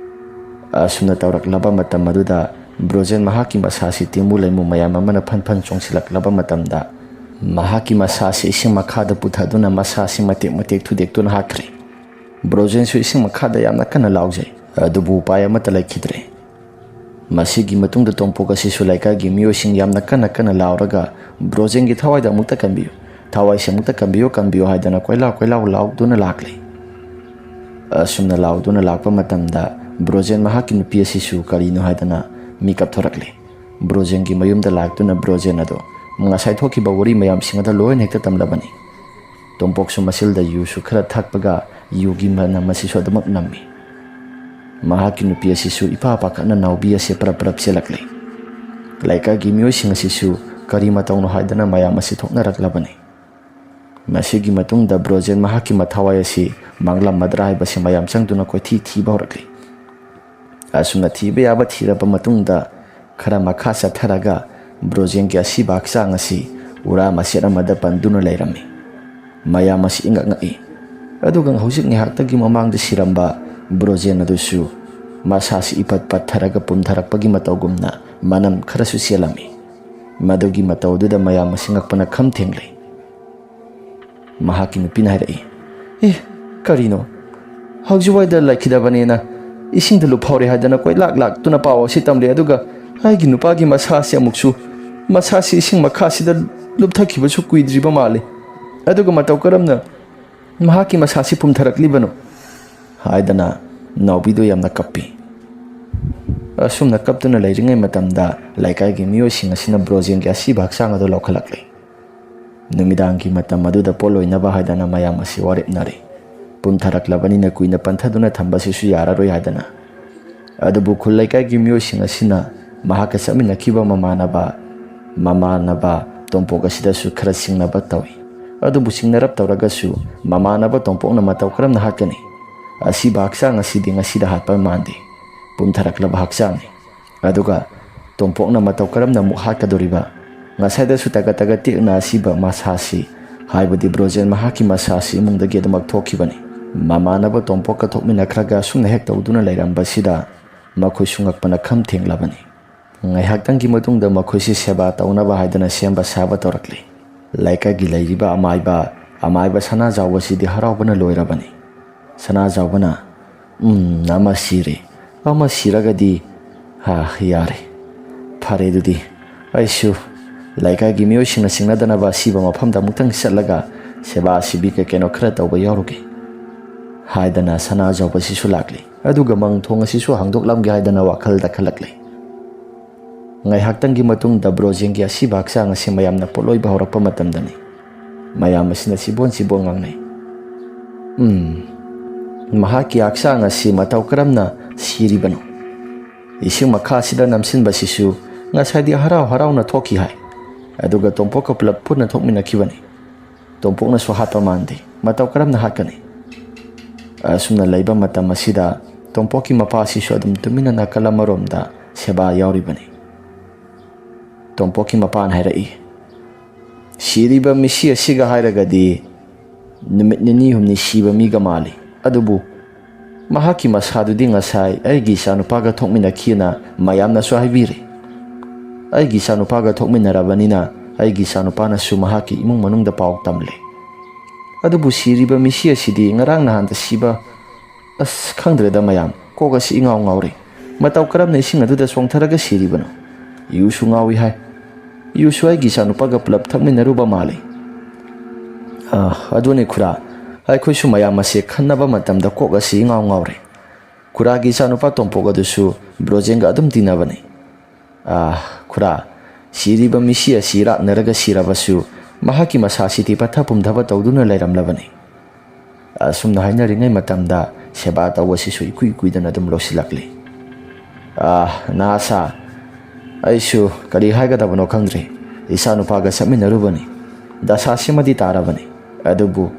ꯑꯁꯨꯝꯅ ꯇꯧꯔꯛꯂꯕ ꯃꯇꯝ ꯑꯗꯨꯗ ꯕ꯭ꯔꯣꯖꯦꯟ ꯃꯍꯥꯛꯀꯤ ꯃꯁꯥꯁꯤ ꯇꯤꯃꯨ ꯂꯩꯃꯨ ꯃꯌꯥꯝ ꯑꯃꯅ ꯐꯟ ꯐꯟ ꯆꯣꯡꯁꯤꯜꯂꯛꯂꯕ ꯃꯇꯝꯗ, ꯃꯍꯥꯛꯀꯤ ꯃꯁꯥꯁꯤ ꯏꯁꯤꯡ ꯃꯈꯥꯗ ꯄꯨꯊꯗꯨꯅ ꯃꯁꯥꯁꯤ ꯃꯇꯦꯛ ꯃꯇꯦꯛ ꯊꯨꯗꯦꯛꯇꯨꯅ ꯍꯥꯠꯈ꯭ꯔꯦ꯫ ꯕ꯭ꯔꯣꯖꯦꯟꯁꯨ ꯏꯁꯤꯡ ꯃꯈꯥꯗ ꯌꯥꯝꯅ ꯀꯟꯅ ꯂꯥꯎꯖꯩ, ꯑꯗꯨꯕꯨ ꯎꯄꯥꯏ ꯑꯃꯠꯇ ꯂꯩꯈꯤꯗ꯭ꯔꯦ꯫ ꯃꯁꯤꯒꯤ ꯃꯇꯨꯡꯗ ꯇꯣꯝꯄꯣꯛ ꯑꯁꯤꯁꯨ ꯂꯩꯀꯥꯏꯒꯤ ꯃꯤꯑꯣꯏꯁꯤꯡ ꯌꯥꯝꯅ ꯀꯟꯅ ꯀꯟꯅ ꯂꯥꯎꯔꯒ, "ꯕ꯭ꯔꯣꯖꯦꯟꯒꯤ ꯊꯋꯥꯏꯗ ꯑꯃꯨꯛꯇ ꯀꯟꯕꯤꯌꯨ, ꯊꯋꯥꯏꯁꯦ ꯑꯃꯨꯛꯇ ꯀꯟꯕꯤꯌꯨ, ꯀꯟꯕꯤꯌꯨ" ꯍꯥꯏꯗꯅ ꯀꯣꯏꯂꯥꯎ ꯀꯣꯏꯂꯥꯎ ꯂꯥꯎꯗꯨꯅ ꯂꯥꯛꯂꯤ꯫ ꯑꯁꯨꯝꯅ ꯂꯥꯎꯗꯨꯅ ꯂꯥꯛꯄ ꯃꯇꯝꯗ ꯕ꯭ꯔꯣꯖꯦꯟ ꯃꯍꯥꯛꯀꯤ ꯅꯨꯄꯤ ꯑꯁꯤꯁꯨ ꯀꯔꯤꯅꯣ ꯍꯥꯏꯗꯅ ꯃꯤꯀꯞ ꯊꯣꯔꯛꯂꯤ꯫ ꯕ꯭ꯔꯣꯖꯦꯟꯒꯤ ꯃꯌꯨꯝꯗ ꯂꯥꯛꯇꯨꯅ ꯕ꯭ꯔꯣꯖꯦꯟ ꯑꯗꯣ ꯉꯁꯥꯏ ꯊꯣꯛꯈꯤꯕ ꯋꯥꯔꯤ ꯃꯌꯥꯝꯁꯤꯡ ꯑꯗꯣ ꯂꯣꯏꯅ ꯍꯦꯛꯇ ꯇꯝꯂꯕꯅꯤ꯫ ꯇꯣꯝꯄꯣꯛꯁꯨ ꯃꯆꯤꯜꯗ ꯌꯨꯁꯨ ꯈꯔ ꯊꯛꯄꯒ ꯌꯨꯒꯤ ꯃꯅꯝ ꯑꯁꯤꯁꯨ ꯑꯗꯨꯃꯛ ꯅꯝꯃꯤ꯫ ꯃꯍꯥꯛꯀꯤ ꯅꯨꯄꯤ ꯑꯁꯤꯁꯨ ꯏꯄꯥ ꯄꯥꯈꯠꯅ ꯅꯥꯎꯕꯤ ꯑꯁꯤ ꯄꯔꯞ ꯄꯔꯞ ꯆꯦꯜꯂꯛꯂꯤ꯫ ꯂꯩꯀꯥꯏꯒꯤ ꯃꯤꯑꯣꯏꯁꯤꯡ ꯑꯁꯤꯁꯨ ꯀꯔꯤ ꯃꯇꯧꯅꯣ ꯍꯥꯏꯗꯅ ꯃꯌꯥꯝ ꯑꯁꯤ ꯊꯣꯛꯅꯔꯛꯂꯕꯅꯤ꯫ ꯃꯁꯤꯒꯤ ꯃꯇꯨꯡꯗ ꯕ꯭ꯔꯣꯖꯦꯟ ꯃꯍꯥꯛꯀꯤ ꯃꯊꯋꯥꯏ ꯑꯁꯤ ꯃꯥꯡꯂꯝꯃꯗ꯭ꯔꯥ ꯍꯥꯏꯕꯁꯤ ꯃꯌꯥꯝ ꯆꯪꯗꯨꯅ ꯀꯣꯏꯊꯤ ꯊꯤꯕ ꯍꯧꯔꯛꯂꯤ꯫ ꯑꯁꯨꯝꯅ ꯊꯤꯕ ꯌꯥꯕ ꯊꯤꯔꯕ ꯃꯇꯨꯡꯗ ꯈꯔ ꯃꯈꯥ ꯆꯠꯊꯔꯒ ꯕ꯭ꯔꯣꯖꯦꯟꯒꯤ ꯑꯁꯤꯕ ꯍꯛꯆꯥꯡ ꯑꯁꯤ ꯎꯔꯥ ꯃꯆꯦꯠ ꯑꯃꯗ ꯄꯟꯗꯨꯅ ꯂꯩꯔꯝꯃꯤ꯫ ꯃꯌꯥꯝ ꯑꯁꯤ ꯏꯉꯛ ꯉꯛꯏ꯫ ꯑꯗꯨꯒ ꯍꯧꯖꯤꯛ ꯉꯥꯏꯍꯥꯛꯇꯒꯤ ꯃꯃꯥꯡꯗ ꯁꯤꯔꯝꯕ ꯕ꯭ꯔꯣꯖꯦꯟ ꯑꯗꯨꯁꯨ ꯃꯁꯥꯁꯤ ꯏꯄꯠ ꯄꯠꯊꯔꯒ ꯄꯨꯝꯊꯔꯛꯄꯒꯤ ꯃꯇꯧꯒꯨꯝꯅ ꯃꯅꯝ ꯈꯔꯁꯨ ꯆꯦꯜꯂꯝꯃꯤ꯫ ꯃꯗꯨꯒꯤ ꯃꯇꯧ ꯑꯗꯨꯗ ꯃꯌꯥꯝ ꯑꯁꯤ ꯉꯛꯄꯅ ꯈꯝ ꯊꯦꯡꯂꯦ꯫ ꯃꯍꯥꯛꯀꯤ ꯅꯨꯄꯤꯅ ꯍꯥꯏꯔꯛꯏ, "ꯑꯦ, ꯀꯔꯤꯅꯣ? ꯍꯧꯖꯤꯛꯋꯥꯏꯗ ꯂꯩꯈꯤꯗꯕꯅꯦꯅ ꯏꯁꯤꯡꯗ ꯂꯨꯞꯍꯧꯔꯦ ꯍꯥꯏꯗꯅ ꯀꯣꯏꯂꯥꯛ ꯂꯥꯛꯇꯨꯅ ꯄꯥꯎ ꯑꯁꯤ ꯇꯝꯂꯦ꯫ ꯑꯗꯨꯒ ꯑꯩꯒꯤ ꯅꯨꯄꯥꯒꯤ ꯃꯁꯥꯁꯤ ꯑꯃꯨꯛꯁꯨ, ꯃꯁꯥꯁꯤ ꯏꯁꯤꯡ ꯃꯈꯥꯁꯤꯗ ꯂꯨꯞꯊꯈꯤꯕꯁꯨ ꯀꯨꯏꯗ꯭ꯔꯤꯕ ꯃꯥꯜꯂꯤ꯫ ꯑꯗꯨꯒ ꯃꯇꯧ ꯀꯔꯝꯅ ꯃꯍꯥꯛꯀꯤ ꯃꯁꯥꯁꯤ ꯄꯨꯝꯊꯔꯛꯂꯤꯕꯅꯣ?" ꯍꯥꯏꯗꯅ ꯅꯥꯎꯕꯤꯗꯨ ꯌꯥꯝꯅ ꯀꯞꯄꯤ꯫ ꯑꯁꯨꯝꯅ ꯀꯞꯇꯨꯅ ꯂꯩꯔꯤꯉꯩ ꯃꯇꯝꯗ ꯂꯩꯀꯥꯏꯒꯤ ꯃꯤꯑꯣꯏꯁꯤꯡ ꯑꯁꯤꯅ ꯕ꯭ꯔꯣꯖꯦꯟꯒꯤ ꯑꯁꯤꯕ ꯍꯛꯆꯥꯡ ꯑꯗꯨ ꯂꯧꯈꯠꯂꯛꯂꯤ꯫ ꯅꯨꯃꯤꯗꯥꯡꯒꯤ ꯃꯇꯝ ꯑꯗꯨꯗ ꯄꯣꯠꯂꯣꯏꯅꯕ ꯍꯥꯏꯗꯅ ꯃꯌꯥꯝ ꯑꯁꯤ ꯋꯥꯔꯦꯞꯅꯔꯤ꯫ ꯄꯨꯝꯊꯔꯛꯂꯕꯅꯤꯅ ꯀꯨꯏꯅ ꯄꯟꯊꯗꯨꯅ ꯊꯝꯕꯁꯤꯁꯨ ꯌꯥꯔꯔꯣꯏ ꯍꯥꯏꯗꯅ꯫ ꯑꯗꯨꯕꯨ ꯈꯨꯜ ꯂꯩꯀꯥꯏꯒꯤ ꯃꯤꯑꯣꯏꯁꯤꯡ ꯑꯁꯤꯅ ꯃꯍꯥꯛꯀ ꯆꯠꯃꯤꯟꯅꯈꯤꯕ ꯃꯃꯥꯟꯅꯕ, ꯃꯃꯥꯟꯅꯕ ꯇꯣꯝꯄꯣꯛ ꯑꯁꯤꯗꯁꯨ ꯈꯔ ꯆꯤꯡꯅꯕ ꯇꯧꯏ꯫ ꯑꯗꯨꯕꯨ ꯆꯤꯡꯅꯔꯞ ꯇꯧꯔꯒꯁꯨ ꯃꯃꯥꯟꯅꯕ ꯇꯣꯝꯄꯣꯛꯅ ꯃꯇꯧ ꯀꯔꯝꯅ ꯍꯥꯠꯀꯅꯤ? ꯑꯁꯤꯕ ꯍꯛꯆꯥꯡ ꯑꯁꯤꯗꯤ ꯉꯁꯤꯗ ꯍꯥꯠꯄ ꯃꯥꯟꯗꯦ꯫ ꯄꯨꯝꯊꯔꯛꯂꯕ ꯍꯛꯆꯥꯡꯅꯤ꯫ ꯑꯗꯨꯒ ꯇꯣꯝꯄꯣꯛꯅ ꯃꯇꯧ ꯀꯔꯝꯅ ꯑꯃꯨꯛ ꯍꯥꯠꯀꯗꯧꯔꯤꯕ? ꯉꯁꯥꯏꯗꯁꯨ ꯇꯒꯠ ꯇꯒꯠ ꯇꯦꯛꯅ ꯑꯁꯤꯕ ꯃꯁꯥꯁꯤ, ꯍꯥꯏꯕꯗꯤ ꯕ꯭ꯔꯣꯖꯦꯟ ꯃꯍꯥꯛꯀꯤ ꯃꯁꯥꯁꯤ ꯏꯃꯨꯡꯗꯒꯤ ꯑꯗꯨꯃꯛ ꯊꯣꯛꯈꯤꯕꯅꯤ꯫ ꯃꯃꯥꯟꯅꯕ ꯇꯣꯝꯄꯣꯛꯀ ꯊꯣꯛꯃꯤꯟꯅꯈ꯭ꯔꯒ ꯑꯁꯨꯝꯅ ꯍꯦꯛ ꯇꯧꯗꯨꯅ ꯂꯩꯔꯝꯕꯁꯤꯗ ꯃꯈꯣꯏꯁꯨ ꯉꯛꯄꯅ ꯈꯝ ꯊꯦꯡꯂꯕꯅꯤ꯫ ꯉꯥꯏꯍꯥꯛꯇꯪꯒꯤ ꯃꯇꯨꯡꯗ ꯃꯈꯣꯏꯁꯤ ꯁꯦꯕꯥ ꯇꯧꯅꯕ ꯍꯥꯏꯗꯅ ꯁꯦꯝꯕ ꯁꯥꯕ ꯇꯧꯔꯛꯂꯤ꯫ ꯂꯩꯀꯥꯏꯒꯤ ꯂꯩꯔꯤꯕ ꯑꯃꯥꯏꯕ, ꯑꯃꯥꯏꯕ ꯁꯅꯥꯖꯥꯎꯕꯁꯤꯗꯤ ꯍꯔꯥꯎꯕꯅ ꯂꯣꯏꯔꯕꯅꯤ꯫ ꯁꯅꯥꯖꯥꯎꯕꯅ, "ꯎꯝ, ꯑꯃ ꯁꯤꯔꯦ꯫ ꯑꯃ ꯁꯤꯔꯒꯗꯤ, ꯍꯥ, ꯌꯥꯔꯦ꯫ ꯐꯔꯦ, ꯑꯗꯨꯗꯤ ꯑꯩꯁꯨ ꯂꯩꯀꯥꯏꯒꯤ ꯃꯤꯑꯣꯏꯁꯤꯡꯅ ꯆꯤꯡꯅꯗꯅꯕ ꯑꯁꯤꯕ ꯃꯐꯝꯗ ꯑꯃꯨꯛꯇꯪ ꯆꯠꯂꯒ ꯁꯦꯕꯥ ꯁꯤꯕꯤ ꯀꯩ ꯀꯩꯅꯣ ꯈꯔ ꯇꯧꯕ ꯌꯥꯎꯔꯨꯒꯦ" ꯍꯥꯏꯗꯅ ꯁꯅꯥꯖꯥꯎꯕꯁꯤꯁꯨ ꯂꯥꯛꯂꯤ꯫ ꯑꯗꯨꯒ ꯃꯪ ꯊꯣꯡ ꯑꯁꯤꯁꯨ ꯍꯥꯡꯗꯣꯛꯂꯝꯒꯦ ꯍꯥꯏꯗꯅ ꯋꯥꯈꯜꯗ ꯈꯜꯂꯛꯂꯤ꯫ ꯉꯥꯏꯍꯥꯛꯇꯪꯒꯤ ꯃꯇꯨꯡꯗ ꯕ꯭ꯔꯣꯖꯦꯟꯒꯤ ꯑꯁꯤꯕ ꯍꯛꯆꯥꯡ ꯑꯁꯤ ꯃꯌꯥꯝꯅ ꯄꯣꯠꯂꯣꯏꯕ ꯍꯧꯔꯛꯄ ꯃꯇꯝꯗꯅꯤ꯫ ꯃꯌꯥꯝ ꯑꯁꯤꯅ ꯆꯤꯕꯣꯟ ꯆꯤꯕꯣꯟ ꯉꯥꯡꯅꯩ꯫ "ꯎꯝ, ꯃꯍꯥꯛꯀꯤ ꯍꯛꯆꯥꯡ ꯑꯁꯤ ꯃꯇꯧ ꯀꯔꯝꯅ ꯁꯤꯔꯤꯕꯅꯣ? ꯏꯁꯤꯡ ꯃꯈꯥꯁꯤꯗ ꯅꯝꯁꯤꯟꯕꯁꯤꯁꯨ ꯉꯁꯥꯏꯗꯤ ꯍꯔꯥꯎ ꯍꯔꯥꯎꯅ ꯊꯣꯛꯈꯤ ꯍꯥꯏ, ꯑꯗꯨꯒ ꯇꯣꯝꯄꯣꯛꯀ ꯄꯨꯂꯞ ꯄꯨꯟꯅ ꯊꯣꯛꯃꯤꯟꯅꯈꯤꯕꯅꯤ꯫ ꯇꯣꯝꯄꯣꯛꯅꯁꯨ ꯍꯥꯠꯄ ꯃꯥꯟꯗꯦ꯫ ꯃꯇꯧ ꯀꯔꯝꯅ ꯍꯥꯠꯀꯅꯤ?" ꯑꯁꯨꯝꯅ ꯂꯩꯕ ꯃꯇꯝ ꯑꯁꯤꯗ ꯇꯣꯝꯄꯣꯛꯀꯤ ꯃꯄꯥꯁꯤꯁꯨ ꯑꯗꯨꯝ ꯇꯨꯃꯤꯟꯅ ꯅꯥꯀꯜ ꯑꯃꯔꯣꯝꯗ ꯁꯦꯕꯥ ꯌꯥꯎꯔꯤꯕꯅꯤ꯫ ꯇꯣꯝꯄꯣꯛꯀꯤ ꯃꯄꯥꯅ ꯍꯥꯏꯔꯛꯏ, "ꯁꯤꯔꯤꯕ ꯃꯤꯁꯤ ꯑꯁꯤꯒ ꯍꯥꯏꯔꯒꯗꯤ ꯅꯨꯃꯤꯠ ꯅꯤꯅꯤ ꯍꯨꯝꯅꯤ ꯁꯤꯕ ꯃꯤꯒ ꯃꯥꯜꯂꯤ꯫ ꯑꯗꯨꯕꯨ ꯃꯍꯥꯛꯀꯤ ꯃꯁꯥꯗꯨꯗꯤ ꯉꯁꯥꯏ ꯑꯩꯒꯤ ꯏꯆꯥꯅꯨꯄꯥꯒ ꯊꯣꯛꯃꯤꯟꯅꯈꯤꯑꯅ ꯃꯌꯥꯝꯅꯁꯨ ꯍꯥꯏꯕꯤꯔꯦ꯫ ꯑꯩꯒꯤ ꯏꯆꯥꯅꯨꯄꯥꯒ ꯊꯣꯛꯃꯤꯟꯅꯔꯕꯅꯤꯅ ꯑꯩꯒꯤ ꯏꯆꯥꯅꯨꯄꯥꯅꯁꯨ ꯃꯍꯥꯛꯀꯤ ꯏꯃꯨꯡ ꯃꯅꯨꯡꯗ ꯄꯥꯎ ꯇꯝꯂꯦ꯫ ꯑꯗꯨꯕꯨ ꯁꯤꯔꯤꯕ ꯃꯤꯁꯤ ꯑꯁꯤꯗꯤ ꯉꯔꯥꯡ ꯅꯍꯥꯟꯗ ꯁꯤꯕ? ꯑꯁ, ꯈꯪꯗ꯭ꯔꯦꯗ ꯃꯌꯥꯝ, ꯀꯣꯛ ꯑꯁꯤ ꯏꯉꯥꯎ ꯉꯥꯎꯔꯦ꯫ ꯃꯇꯧ ꯀꯔꯝꯅ ꯏꯁꯤꯡ ꯑꯗꯨꯗ ꯆꯣꯡꯊꯔꯒ ꯁꯤꯔꯤꯕꯅꯣ? ꯌꯨꯁꯨ ꯉꯥꯎꯏ ꯍꯥꯏ꯫ ꯌꯨꯁꯨ ꯑꯩꯒꯤ ꯏꯆꯥꯅꯨꯄꯥꯒ ꯄꯨꯂꯞ ꯊꯛꯃꯤꯟꯅꯔꯨꯕ ꯃꯥꯜꯂꯤ꯫ ꯑꯥ, ꯑꯗꯨꯅꯤ ꯈꯨꯔꯥ, ꯑꯩꯈꯣꯏꯁꯨ ꯃꯌꯥꯝ ꯑꯁꯦ ꯈꯟꯅꯕ ꯃꯇꯝꯗ ꯀꯣꯛ ꯑꯁꯤ ꯏꯉꯥꯎ ꯉꯥꯎꯔꯦ꯫ ꯈꯨꯔꯥꯒꯤ ꯏꯆꯥꯅꯨꯄꯥ ꯇꯣꯝꯄꯣꯛ ꯑꯗꯨꯁꯨ ꯕ꯭ꯔꯣꯖꯦꯟꯒ ꯑꯗꯨꯝ ꯇꯤꯟꯅꯕꯅꯤ꯫ ꯑꯥ, ꯈꯨꯔꯥ, ꯁꯤꯔꯤꯕ ꯃꯤꯁꯤ ꯑꯁꯤ ꯏꯔꯥꯛꯅꯔꯒ ꯁꯤꯔꯕꯁꯨ ꯃꯍꯥꯛꯀꯤ ꯃꯁꯥꯁꯤꯗꯤ ꯄꯠꯊ ꯄꯨꯝꯊꯕ ꯇꯧꯗꯨꯅ ꯂꯩꯔꯝꯂꯕꯅꯤ꯫ ꯑꯁꯨꯝꯅ ꯍꯥꯏꯅꯔꯤꯉꯩ ꯃꯇꯝꯗ ꯁꯦꯕꯥ ꯇꯧꯕꯁꯤꯁꯨ ꯏꯀꯨꯏ ꯀꯨꯏꯗꯅ ꯑꯗꯨꯝ ꯂꯣꯏꯁꯤꯜꯂꯛꯂꯤ꯫ ꯑꯥ, ꯅꯍꯥꯁꯥ, ꯑꯩꯁꯨ ꯀꯔꯤ ꯍꯥꯏꯒꯗꯕꯅꯣ ꯈꯪꯗ꯭ꯔꯦ꯫ ꯏꯆꯥ ꯅꯨꯄꯥꯒ ꯆꯠꯃꯤꯟꯅꯔꯨꯕꯅꯤ꯫ ꯗꯁꯥꯁꯤꯃꯗꯤ ꯇꯥꯔꯕꯅꯤ꯫ ꯑꯗꯨꯕꯨ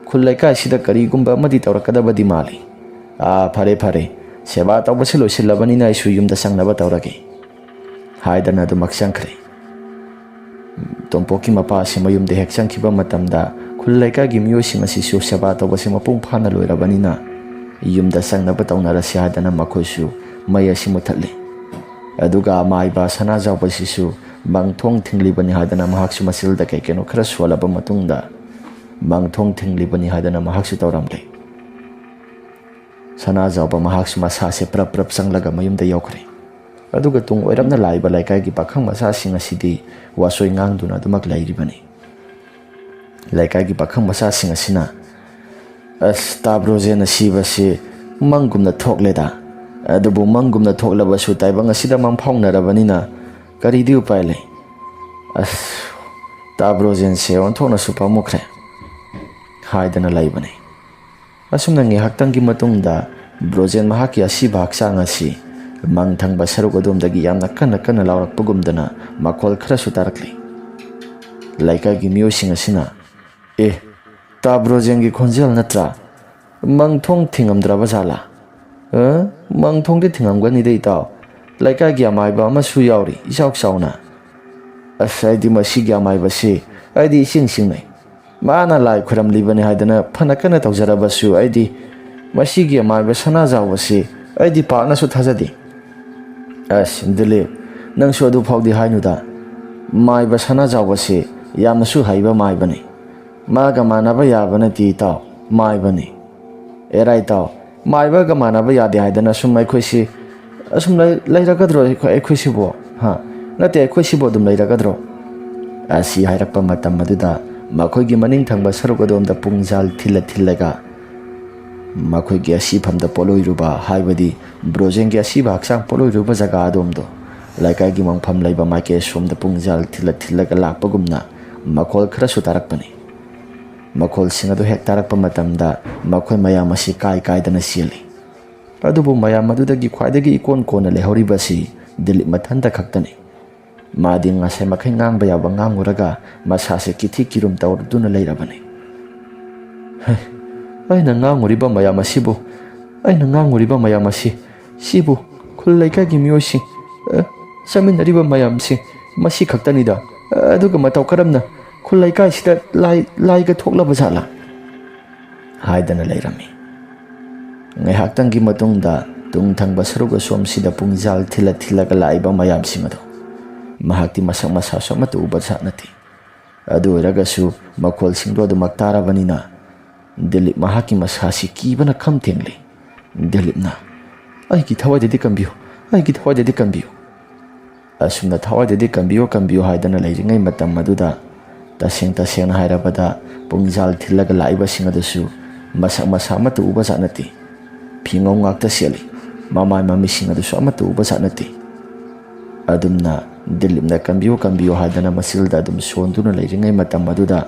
ꯈꯨꯜ ꯂꯩꯀꯥꯏꯁꯤꯗ ꯀꯔꯤꯒꯨꯝꯕ ꯑꯃꯗꯤ ꯇꯧꯔꯛꯀꯗꯕꯗꯤ ꯃꯥꯜꯂꯤ꯫ ꯑꯥ, ꯐꯔꯦ, ꯐꯔꯦ꯫ ꯁꯦꯕꯥ ꯇꯧꯕꯁꯤ ꯂꯣꯏꯁꯤꯜꯂꯕꯅꯤꯅ ꯑꯩꯁꯨ ꯌꯨꯝꯗ ꯆꯪꯅꯕ ꯇꯧꯔꯒꯦ꯫ ꯍꯥꯏꯗꯅ ꯑꯗꯨꯃꯛ ꯆꯪꯈ꯭ꯔꯦ꯫ ꯇꯣꯝꯄꯣꯛꯀꯤ ꯃꯄꯥ ꯑꯁꯤ ꯃꯌꯨꯝꯗ ꯍꯦꯛ ꯆꯪꯈꯤꯕ ꯃꯇꯝꯗ ꯈꯨꯜ ꯂꯩꯀꯥꯏꯒꯤ ꯃꯤꯑꯣꯏꯁꯤꯡ ꯑꯁꯤꯁꯨ ꯁꯦꯕꯥ ꯇꯧꯕꯁꯤ ꯃꯄꯨꯡ ꯐꯥꯅ ꯂꯣꯏꯔꯕꯅꯤꯅ ꯌꯨꯝꯗ ꯆꯪꯅꯕ ꯇꯧꯅꯔꯁꯤ ꯍꯥꯏꯗꯅ ꯃꯈꯣꯏꯁꯨ ꯃꯩ ꯑꯁꯤ ꯃꯨꯊꯠꯂꯤ꯫ ꯑꯗꯨꯒ ꯑꯃꯥꯏꯕ ꯁꯅꯥꯖꯥꯎꯕꯁꯤꯁꯨ ꯃꯪꯊꯣꯡ ꯊꯤꯡꯂꯤꯕꯅꯤ ꯍꯥꯏꯗꯅ ꯃꯍꯥꯛꯁꯨ ꯃꯆꯤꯜꯗ ꯀꯩ ꯀꯩꯅꯣ ꯈꯔ ꯁꯣꯜꯂꯕ ꯃꯇꯨꯡꯗ ꯃꯪꯊꯣꯡ ꯊꯤꯡꯂꯤꯕꯅꯤ ꯍꯥꯏꯗꯅ ꯃꯍꯥꯛꯁꯨ ꯇꯧꯔꯝꯂꯦ꯫ ꯁꯅꯥꯖꯥꯎꯕ ꯃꯍꯥꯛꯁꯨ ꯃꯁꯥꯁꯦ ꯄ꯭ꯔꯞ ꯄ꯭ꯔꯞ ꯆꯪꯂꯒ ꯃꯌꯨꯝꯗ ꯌꯧꯈ꯭ꯔꯦ꯫ ꯑꯗꯨꯒ ꯇꯨꯡ ꯑꯣꯏꯔꯞꯅ ꯂꯥꯛꯏꯕ ꯂꯩꯀꯥꯏꯒꯤ ꯄꯥꯈꯪ ꯃꯆꯥꯁꯤꯡ ꯑꯁꯤꯗꯤ ꯋꯥꯆꯣꯏ ꯉꯥꯡꯗꯨꯅ ꯑꯗꯨꯃꯛ ꯂꯩꯔꯤꯕꯅꯤ꯫ ꯂꯩꯀꯥꯏꯒꯤ ꯄꯥꯈꯪ ꯃꯆꯥꯁꯤꯡ ꯑꯁꯤꯅ, "ꯑꯁ, ꯇꯥꯕ꯭ꯔꯣꯖꯦꯟ ꯑꯁꯤꯕꯁꯤ ꯃꯪꯒꯨꯝꯅ ꯊꯣꯛꯂꯦꯗ꯫ ꯑꯗꯨꯕꯨ ꯃꯪꯒꯨꯝꯅ ꯊꯣꯛꯂꯕꯁꯨ ꯇꯥꯏꯕꯪ ꯑꯁꯤꯗ ꯃꯪꯐꯥꯎꯅꯔꯕꯅꯤꯅ ꯀꯔꯤꯗꯤ ꯎꯄꯥꯏ ꯂꯩ? ꯑꯁ, ꯇꯥꯕ꯭ꯔꯣꯖꯦꯟꯁꯦ ꯑꯣꯟꯊꯣꯛꯅꯁꯨ ꯄꯥꯝꯃꯨꯈ꯭ꯔꯦ" ꯍꯥꯏꯗꯅ ꯂꯩꯕꯅꯤ꯫ ꯑꯁꯨꯝꯅ ꯉꯥꯏꯍꯥꯛꯇꯪꯒꯤ ꯃꯇꯨꯡꯗ ꯕ꯭ꯔꯣꯖꯦꯟ ꯃꯍꯥꯛꯀꯤ ꯑꯁꯤꯕ ꯍꯛꯆꯥꯡ ꯑꯁꯤ ꯃꯪ ꯊꯪꯕ ꯁꯔꯨꯛ ꯑꯗꯣꯝꯗꯒꯤ ꯌꯥꯝꯅ ꯀꯟꯅ ꯀꯟꯅ ꯂꯥꯎꯔꯛꯄꯒꯨꯝꯗꯅ ꯃꯈꯣꯜ ꯈꯔꯁꯨ ꯇꯥꯔꯛꯂꯤ꯫ ꯂꯩꯀꯥꯏꯒꯤ ꯃꯤꯑꯣꯏꯁꯤꯡ ꯑꯁꯤꯅ, "ꯑꯦ, ꯇꯥ ꯕ꯭ꯔꯣꯖꯦꯟꯒꯤ ꯈꯣꯟꯖꯦꯜ ꯅꯠꯇ꯭ꯔꯥ? ꯃꯪ ꯊꯣꯡ ꯊꯤꯡꯉꯝꯗ꯭ꯔꯕ ꯖꯥꯠꯂꯥ? ꯑ? ꯃꯪ ꯊꯣꯡꯗꯤ ꯊꯤꯡꯉꯝꯒꯅꯤꯗ ꯏꯇꯥꯎ꯫ ꯂꯩꯀꯥꯏꯒꯤ ꯑꯃꯥꯏꯕ ꯑꯃꯁꯨ ꯌꯥꯎꯔꯤ, ꯏꯆꯥꯎ ꯆꯥꯎꯅ꯫ ꯑꯁ, ꯑꯩꯗꯤ ꯃꯁꯤꯒꯤ ꯑꯃꯥꯏꯕꯁꯤ ꯑꯩꯗꯤ ꯏꯁꯤꯡ ꯁꯤꯡꯅꯩ꯫ ꯃꯥꯅ ꯂꯥꯏ ꯈꯨꯔꯝꯂꯤꯕꯅꯤ ꯍꯥꯏꯗꯅ ꯐꯅ ꯀꯟꯅ ꯇꯧꯖꯔꯕꯁꯨ ꯑꯩꯗꯤ ꯃꯁꯤꯒꯤ ꯃꯥꯏꯕ ꯁꯅꯥꯖꯥꯎꯕꯁꯤ ꯑꯩꯗꯤ ꯄꯥꯛꯅꯁꯨ ꯊꯥꯖꯗꯦ꯫ ꯑꯁ ꯗꯤꯂꯤꯞ, ꯅꯪꯁꯨ ꯑꯗꯨ ꯐꯥꯎꯗꯤ ꯍꯥꯏꯅꯨꯗ꯫ ꯃꯥꯏꯕ ꯁꯅꯥꯖꯥꯎꯕꯁꯤ ꯌꯥꯝꯅꯁꯨ ꯍꯩꯕ ꯃꯥꯏꯕꯅꯤ꯫ ꯃꯥꯒ ꯃꯥꯟꯅꯕ ꯌꯥꯕ ꯅꯠꯇꯦ ꯏꯇꯥꯎ, ꯃꯥꯏꯕꯅꯤ꯫ ꯑꯦꯔꯥ ꯏꯇꯥꯎ, ꯃꯥꯏꯕꯒ ꯃꯥꯟꯅꯕ ꯌꯥꯗꯦ ꯍꯥꯏꯗꯅ ꯁꯨꯝ ꯑꯩꯈꯣꯏꯁꯤ ꯑꯁꯨꯝ ꯂꯩ-, ꯂꯩꯔꯒꯗ꯭ꯔꯣ ꯑꯩꯈꯣꯏ, ꯑꯩꯈꯣꯏꯁꯤꯕꯨ? ꯍꯥ? ꯅꯠꯇꯦ, ꯑꯩꯈꯣꯏꯁꯤꯕꯨ ꯑꯗꯨꯝ ꯂꯩꯔꯒꯗ꯭ꯔꯣ? ꯑꯁꯤ ꯍꯥꯏꯔꯛꯄ ꯃꯇꯝ ꯑꯗꯨꯗ ꯃꯈꯣꯏꯒꯤ ꯃꯅꯤꯡ ꯊꯪꯕ ꯁꯔꯨꯛ ꯑꯗꯣꯝꯗ ꯄꯨꯡꯖꯥꯜ ꯊꯤꯜꯂ ꯊꯤꯜꯂꯒ ꯃꯈꯣꯏꯒꯤ ꯑꯁꯤꯐꯝꯗ ꯄꯣꯠꯂꯣꯏꯔꯨꯕ, ꯍꯥꯏꯕꯗꯤ ꯕ꯭ꯔꯣꯖꯦꯟꯒꯤ ꯑꯁꯤꯕ ꯍꯛꯆꯥꯡ ꯄꯣꯠꯂꯣꯏꯔꯨꯕ ꯖꯒꯥ ꯑꯗꯣꯝꯗꯣ, ꯂꯩꯀꯥꯏꯒꯤ ꯃꯪꯐꯝ ꯂꯩꯕ ꯃꯥꯏꯀꯩ ꯑꯁꯣꯝꯗ ꯄꯨꯡꯖꯥꯜ ꯊꯤꯜꯂ ꯊꯤꯜꯂꯒ ꯂꯥꯛꯄꯒꯨꯝꯅ ꯃꯈꯣꯜ ꯈꯔꯁꯨ ꯇꯥꯔꯛꯄꯅꯤ꯫ ꯃꯈꯣꯜꯁꯤꯡ ꯑꯗꯨ ꯍꯦꯛ ꯇꯥꯔꯛꯄ ꯃꯇꯝꯗ ꯃꯈꯣꯏ ꯃꯌꯥꯝ ꯑꯁꯤ ꯀꯥꯏ ꯀꯥꯏꯗꯅ ꯆꯦꯜꯂꯤ꯫ ꯑꯗꯨꯕꯨ ꯃꯌꯥꯝ ꯑꯗꯨꯗꯒꯤ ꯈ꯭ꯋꯥꯏꯗꯒꯤ ꯏꯀꯣꯟ ꯀꯣꯟꯅ ꯂꯩꯍꯧꯔꯤꯕꯁꯤ ꯗꯤꯂꯤꯞ ꯃꯊꯟꯇ ꯈꯛꯇꯅꯤ꯫ ꯃꯥꯗꯤ ꯉꯁꯥꯏ ꯃꯈꯩ ꯉꯥꯡꯕ ꯌꯥꯕ ꯉꯥꯡꯉꯨꯔꯒ ꯃꯁꯥꯁꯦ ꯀꯤꯊꯤ ꯀꯤꯔꯨꯝ ꯇꯧꯗꯨꯅ ꯂꯩꯔꯕꯅꯤ꯫ "ꯍꯩ, ꯑꯩꯅ ꯉꯥꯡꯉꯨꯔꯤꯕ ꯃꯌꯥꯝ ꯑꯁꯤꯕꯨ, ꯑꯩꯅ ꯉꯥꯡꯉꯨꯔꯤꯕ ꯃꯌꯥꯝ ꯑꯁꯤ, ꯁꯤꯕꯨ ꯈꯨꯜ ꯂꯩꯀꯥꯏꯒꯤ ꯃꯤꯑꯣꯏꯁꯤꯡ, ꯑ, ꯆꯠꯃꯤꯟꯅꯔꯤꯕ ꯃꯌꯥꯝꯁꯤꯡ ꯃꯁꯤ ꯈꯛꯇꯅꯤꯗ꯫ ꯑꯗꯨꯒ ꯃꯇꯧ ꯀꯔꯝꯅ ꯈꯨꯜ ꯂꯩꯀꯥꯏꯁꯤꯗ ꯂꯥꯏ, ꯂꯥꯏꯒ ꯊꯣꯛꯂꯕ ꯖꯥꯠꯂꯥ?" ꯍꯥꯏꯗꯅ ꯂꯩꯔꯝꯃꯤ꯫ ꯉꯥꯏꯍꯥꯛꯇꯪꯒꯤ ꯃꯇꯨꯡꯗ ꯇꯨꯡ ꯊꯪꯕ ꯁꯔꯨꯛ ꯑꯁꯣꯝꯁꯤꯗ ꯄꯨꯡꯖꯥꯜ ꯊꯤꯜꯂ ꯊꯤꯜꯂꯒ ꯂꯥꯛꯏꯕ ꯃꯌꯥꯝꯁꯤꯡ ꯑꯗꯨ ꯃꯍꯥꯛꯇꯤ ꯃꯁꯛ ꯃꯁꯥꯁꯨ ꯑꯃꯠꯇ ꯎꯕ ꯖꯥꯠ ꯅꯠꯇꯦ꯫ ꯑꯗꯨ ꯑꯣꯏꯔꯒꯁꯨ ꯃꯈꯣꯜꯁꯤꯡꯗꯣ ꯑꯗꯨꯃꯛ ꯇꯥꯔꯕꯅꯤꯅ ꯗꯤꯂꯤꯞ ꯃꯍꯥꯛꯀꯤ ꯃꯁꯥꯁꯤ ꯀꯤꯕꯅ ꯈꯝ ꯊꯦꯡꯂꯦ꯫ ꯗꯤꯂꯤꯞꯅ, "ꯑꯩꯒꯤ ꯊꯋꯥꯏꯗꯗꯤ ꯀꯟꯕꯤꯌꯨ, ꯑꯩꯒꯤ ꯊꯋꯥꯏꯗꯗꯤ ꯀꯟꯕꯤꯌꯨ"꯫ ꯑꯁꯨꯝꯅ ꯊꯋꯥꯏꯗꯗꯤ ꯀꯟꯕꯤꯌꯨ, ꯀꯟꯕꯤꯌꯨ ꯍꯥꯏꯗꯅ ꯂꯩꯔꯤꯉꯩ ꯃꯇꯝ ꯑꯗꯨꯗ, ꯇꯁꯦꯡ ꯇꯁꯦꯡꯅ ꯍꯥꯏꯔꯕꯗ, ꯄꯨꯡꯖꯥꯜ ꯊꯤꯜꯂꯒ ꯂꯥꯛꯏꯕꯁꯤꯡ ꯑꯗꯨꯁꯨ ꯃꯁꯛ ꯃꯁꯥ ꯑꯃꯠꯇ ꯎꯕ ꯖꯥꯠ ꯅꯠꯇꯦ꯫ ꯐꯤꯉꯧ ꯉꯥꯛꯇ ꯁꯦꯠꯂꯤ꯫ ꯃꯃꯥꯏ ꯃꯃꯤꯠꯁꯤꯡ ꯑꯗꯨꯁꯨ ꯑꯃꯠꯇ ꯎꯕ ꯖꯥꯠ ꯅꯠꯇꯦ꯫ ꯑꯗꯨꯝꯅ ꯗꯤꯂꯤꯞꯅ "ꯀꯟꯕꯤꯌꯨ, ꯀꯟꯕꯤꯌꯨ" ꯍꯥꯏꯗꯅ ꯃꯆꯤꯜꯗ ꯑꯗꯨꯝ ꯁꯣꯟꯗꯨꯅ ꯂꯩꯔꯤꯉꯩ ꯃꯇꯝ ꯑꯗꯨꯗ,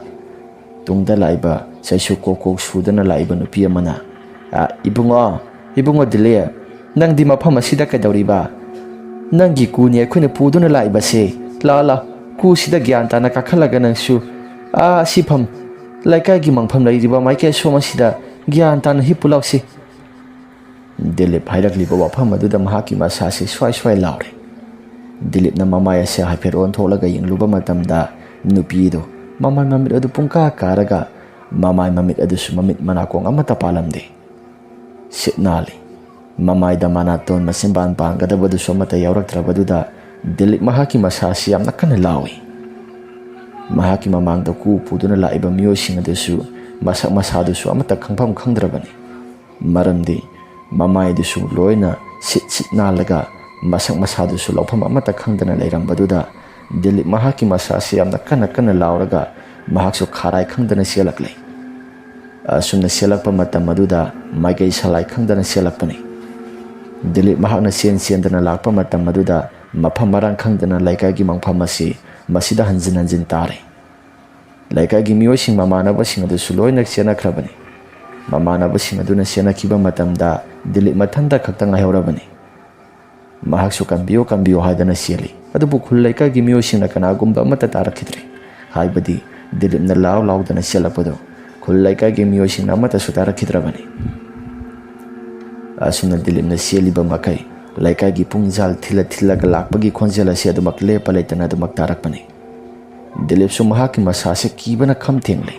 ꯇꯨꯡꯗ ꯂꯥꯛꯏꯕ ꯆꯩꯁꯨ ꯀꯣꯛ ꯀꯣꯛ ꯁꯨꯗꯨꯅ ꯂꯥꯛꯏꯕ ꯅꯨꯄꯤ ꯑꯃꯅ, "ꯑ, ꯏꯕꯨꯡꯉꯣ, ꯏꯕꯨꯡꯉꯣ ꯗꯤꯂꯤꯞ, ꯅꯪꯗꯤ ꯃꯐꯝ ꯑꯁꯤꯗ ꯀꯩꯗꯧꯔꯤꯕ? ꯅꯪꯒꯤ ꯀꯨꯅꯤ ꯑꯩꯈꯣꯏꯅ ꯄꯨꯗꯨꯅ ꯂꯥꯛꯏꯕꯁꯦ꯫ ꯂꯥꯛꯑꯣ, ꯂꯥꯛꯑꯣ, ꯀꯨꯁꯤꯗ ꯒ꯭ꯌꯥꯟ ꯇꯥꯅ ꯀꯥꯈꯠꯂꯒ ꯅꯪꯁꯨ, ꯑꯥ, ꯑꯁꯤꯐꯝ, ꯂꯩꯀꯥꯏꯒꯤ ꯃꯪꯐꯝ ꯂꯩꯔꯤꯕ ꯃꯥꯏꯀꯩ ꯑꯁꯣꯝ ꯑꯁꯤꯗ ꯒ꯭ꯌꯥꯟ ꯇꯥꯅ ꯍꯤꯞꯄꯨ ꯂꯥꯎꯁꯤ"꯫ ꯗꯤꯂꯤꯞ ꯍꯥꯏꯔꯛꯂꯤꯕ ꯋꯥꯐꯝ ꯑꯗꯨꯗ ꯃꯍꯥꯛꯀꯤ ꯃꯁꯥꯁꯤ ꯁ꯭ꯋꯥꯏ ꯁ꯭ꯋꯥꯏ ꯂꯥꯎꯔꯦ꯫ ꯗꯤꯂꯤꯞꯅ ꯃꯃꯥꯏ ꯑꯁꯤ ꯍꯥꯏꯐꯦꯠ ꯑꯣꯟꯊꯣꯛꯂꯒ ꯌꯦꯡꯂꯨꯕ ꯃꯇꯝꯗ, ꯅꯨꯄꯤꯗꯨ ꯃꯃꯥꯏ ꯃꯃꯤꯠ ꯑꯗꯨ ꯄꯨꯡꯀꯥ ꯀꯥꯔꯒ ꯃꯃꯥꯏ ꯃꯃꯤꯠ ꯑꯗꯨꯁꯨ ꯃꯃꯤꯠ ꯃꯅꯥꯀꯣꯡ ꯑꯃꯠꯇ ꯄꯥꯜꯂꯝꯗꯦ꯫ ꯁꯤꯠ ꯅꯥꯜꯂꯤ꯫ ꯃꯃꯥꯏꯗ ꯃꯅꯥꯇꯣꯟ ꯃꯆꯤꯟꯕꯥꯟ ꯄꯥꯟꯒꯗꯕꯗꯨꯁꯨ ꯑꯃꯠꯇ ꯌꯥꯎꯔꯛꯇ꯭ꯔꯕꯗꯨꯗ ꯗꯤꯂꯤꯞ ꯃꯍꯥꯛꯀꯤ ꯃꯁꯥꯁꯤ ꯌꯥꯝꯅ ꯀꯟꯅ ꯂꯥꯎꯏ꯫ ꯃꯍꯥꯛꯀꯤ ꯃꯃꯥꯡꯗ ꯀꯨ ꯄꯨꯗꯨꯅ ꯂꯥꯛꯏꯕ ꯃꯤꯑꯣꯏꯁꯤꯡ ꯑꯗꯨꯁꯨ ꯃꯁꯛ ꯃꯁꯥꯗꯨꯁꯨ ꯑꯃꯠꯇ ꯈꯪꯐꯝ ꯈꯪꯗ꯭ꯔꯕꯅꯤ꯫ ꯃꯔꯝꯗꯤ ꯃꯃꯥꯏꯗꯨꯁꯨ ꯂꯣꯏꯅ ꯁꯤꯠ ꯁꯤꯠ ꯅꯥꯜꯂꯒ ꯃꯁꯛ ꯃꯁꯥꯗꯨꯁꯨ ꯂꯧꯐꯝ ꯑꯃꯠꯇ ꯈꯪꯗꯅ ꯂꯩꯔꯝꯕꯗꯨꯗ ꯗꯤꯂꯤꯞ ꯃꯍꯥꯛꯀꯤ ꯃꯁꯥꯁꯤ ꯌꯥꯝꯅ ꯀꯟꯅ ꯀꯟꯅ ꯂꯥꯎꯔꯒ ꯃꯍꯥꯛꯁꯨ ꯈꯥꯔꯥꯏ ꯈꯪꯗꯅ ꯆꯦꯜꯂꯛꯂꯦ꯫ ꯑꯁꯨꯝꯅ ꯆꯦꯜꯂꯛꯄ ꯃꯇꯝ ꯑꯗꯨꯗ ꯃꯥꯏꯀꯩ ꯁꯂꯥꯏ ꯈꯪꯗꯅ ꯆꯦꯜꯂꯛꯄꯅꯤ꯫ ꯗꯤꯂꯤꯞ ꯃꯍꯥꯛꯅ ꯆꯦꯟ ꯆꯦꯟꯗꯅ ꯂꯥꯛꯄ ꯃꯇꯝ ꯑꯗꯨꯗ ꯃꯐꯝ ꯃꯔꯥꯡ ꯈꯪꯗꯅ ꯂꯩꯀꯥꯏꯒꯤ ꯃꯪꯐꯝ ꯑꯁꯤ ꯃꯁꯤꯗ ꯍꯟꯖꯤꯟ ꯍꯟꯖꯤꯟ ꯇꯥꯔꯦ꯫ ꯂꯩꯀꯥꯏꯒꯤ ꯃꯤꯑꯣꯏꯁꯤꯡ ꯃꯃꯥꯟꯅꯕꯁꯤꯡ ꯑꯗꯨꯁꯨ ꯂꯣꯏꯅ ꯆꯦꯟꯅꯈ꯭ꯔꯕꯅꯤ꯫ ꯃꯃꯥꯟꯅꯕꯁꯤꯡ ꯑꯗꯨꯅ ꯆꯦꯟꯅꯈꯤꯕ ꯃꯇꯝꯗ ꯗꯤꯂꯤꯞ ꯃꯊꯟꯇ ꯈꯛꯇ ꯉꯥꯏꯍꯧꯔꯕꯅꯤ꯫ ꯃꯍꯥꯛꯁꯨ "ꯀꯟꯕꯤꯌꯨ, ꯀꯟꯕꯤꯌꯨ" ꯍꯥꯏꯗꯅ ꯆꯦꯜꯂꯤ꯫ ꯑꯗꯨꯕꯨ ꯈꯨꯜ ꯂꯩꯀꯥꯏꯒꯤ ꯃꯤꯑꯣꯏꯁꯤꯡꯅ ꯀꯅꯥꯒꯨꯝꯕ ꯑꯃꯠꯇ ꯇꯥꯔꯛꯈꯤꯗ꯭ꯔꯦ꯫ ꯍꯥꯏꯕꯗꯤ ꯗꯤꯂꯤꯞꯅ ꯂꯥꯎ ꯂꯥꯎꯗꯅ ꯆꯦꯜꯂꯛꯄꯗꯨ ꯈꯨꯜ ꯂꯩꯀꯥꯏꯒꯤ ꯃꯤꯑꯣꯏꯁꯤꯡꯅ ꯑꯃꯠꯇꯁꯨ ꯇꯥꯔꯛꯈꯤꯗ꯭ꯔꯕꯅꯤ꯫ ꯑꯁꯨꯝꯅ ꯗꯤꯂꯤꯞꯅ ꯆꯦꯜꯂꯤꯕ ꯃꯈꯩ ꯂꯩꯀꯥꯏꯒꯤ ꯄꯨꯡꯖꯥꯜ ꯊꯤꯜꯂ ꯊꯤꯜꯂꯒ ꯂꯥꯛꯄꯒꯤ ꯈꯣꯟꯖꯦꯜ ꯑꯁꯤ ꯑꯗꯨꯃꯛ ꯂꯦꯞꯄ ꯂꯩꯇꯅ ꯑꯗꯨꯃꯛ ꯇꯥꯔꯛꯄꯅꯤ꯫ ꯗꯤꯂꯤꯞꯁꯨ ꯃꯍꯥꯛꯀꯤ ꯃꯁꯥꯁꯦ ꯀꯤꯕꯅ ꯈꯝ ꯊꯦꯡꯂꯦ꯫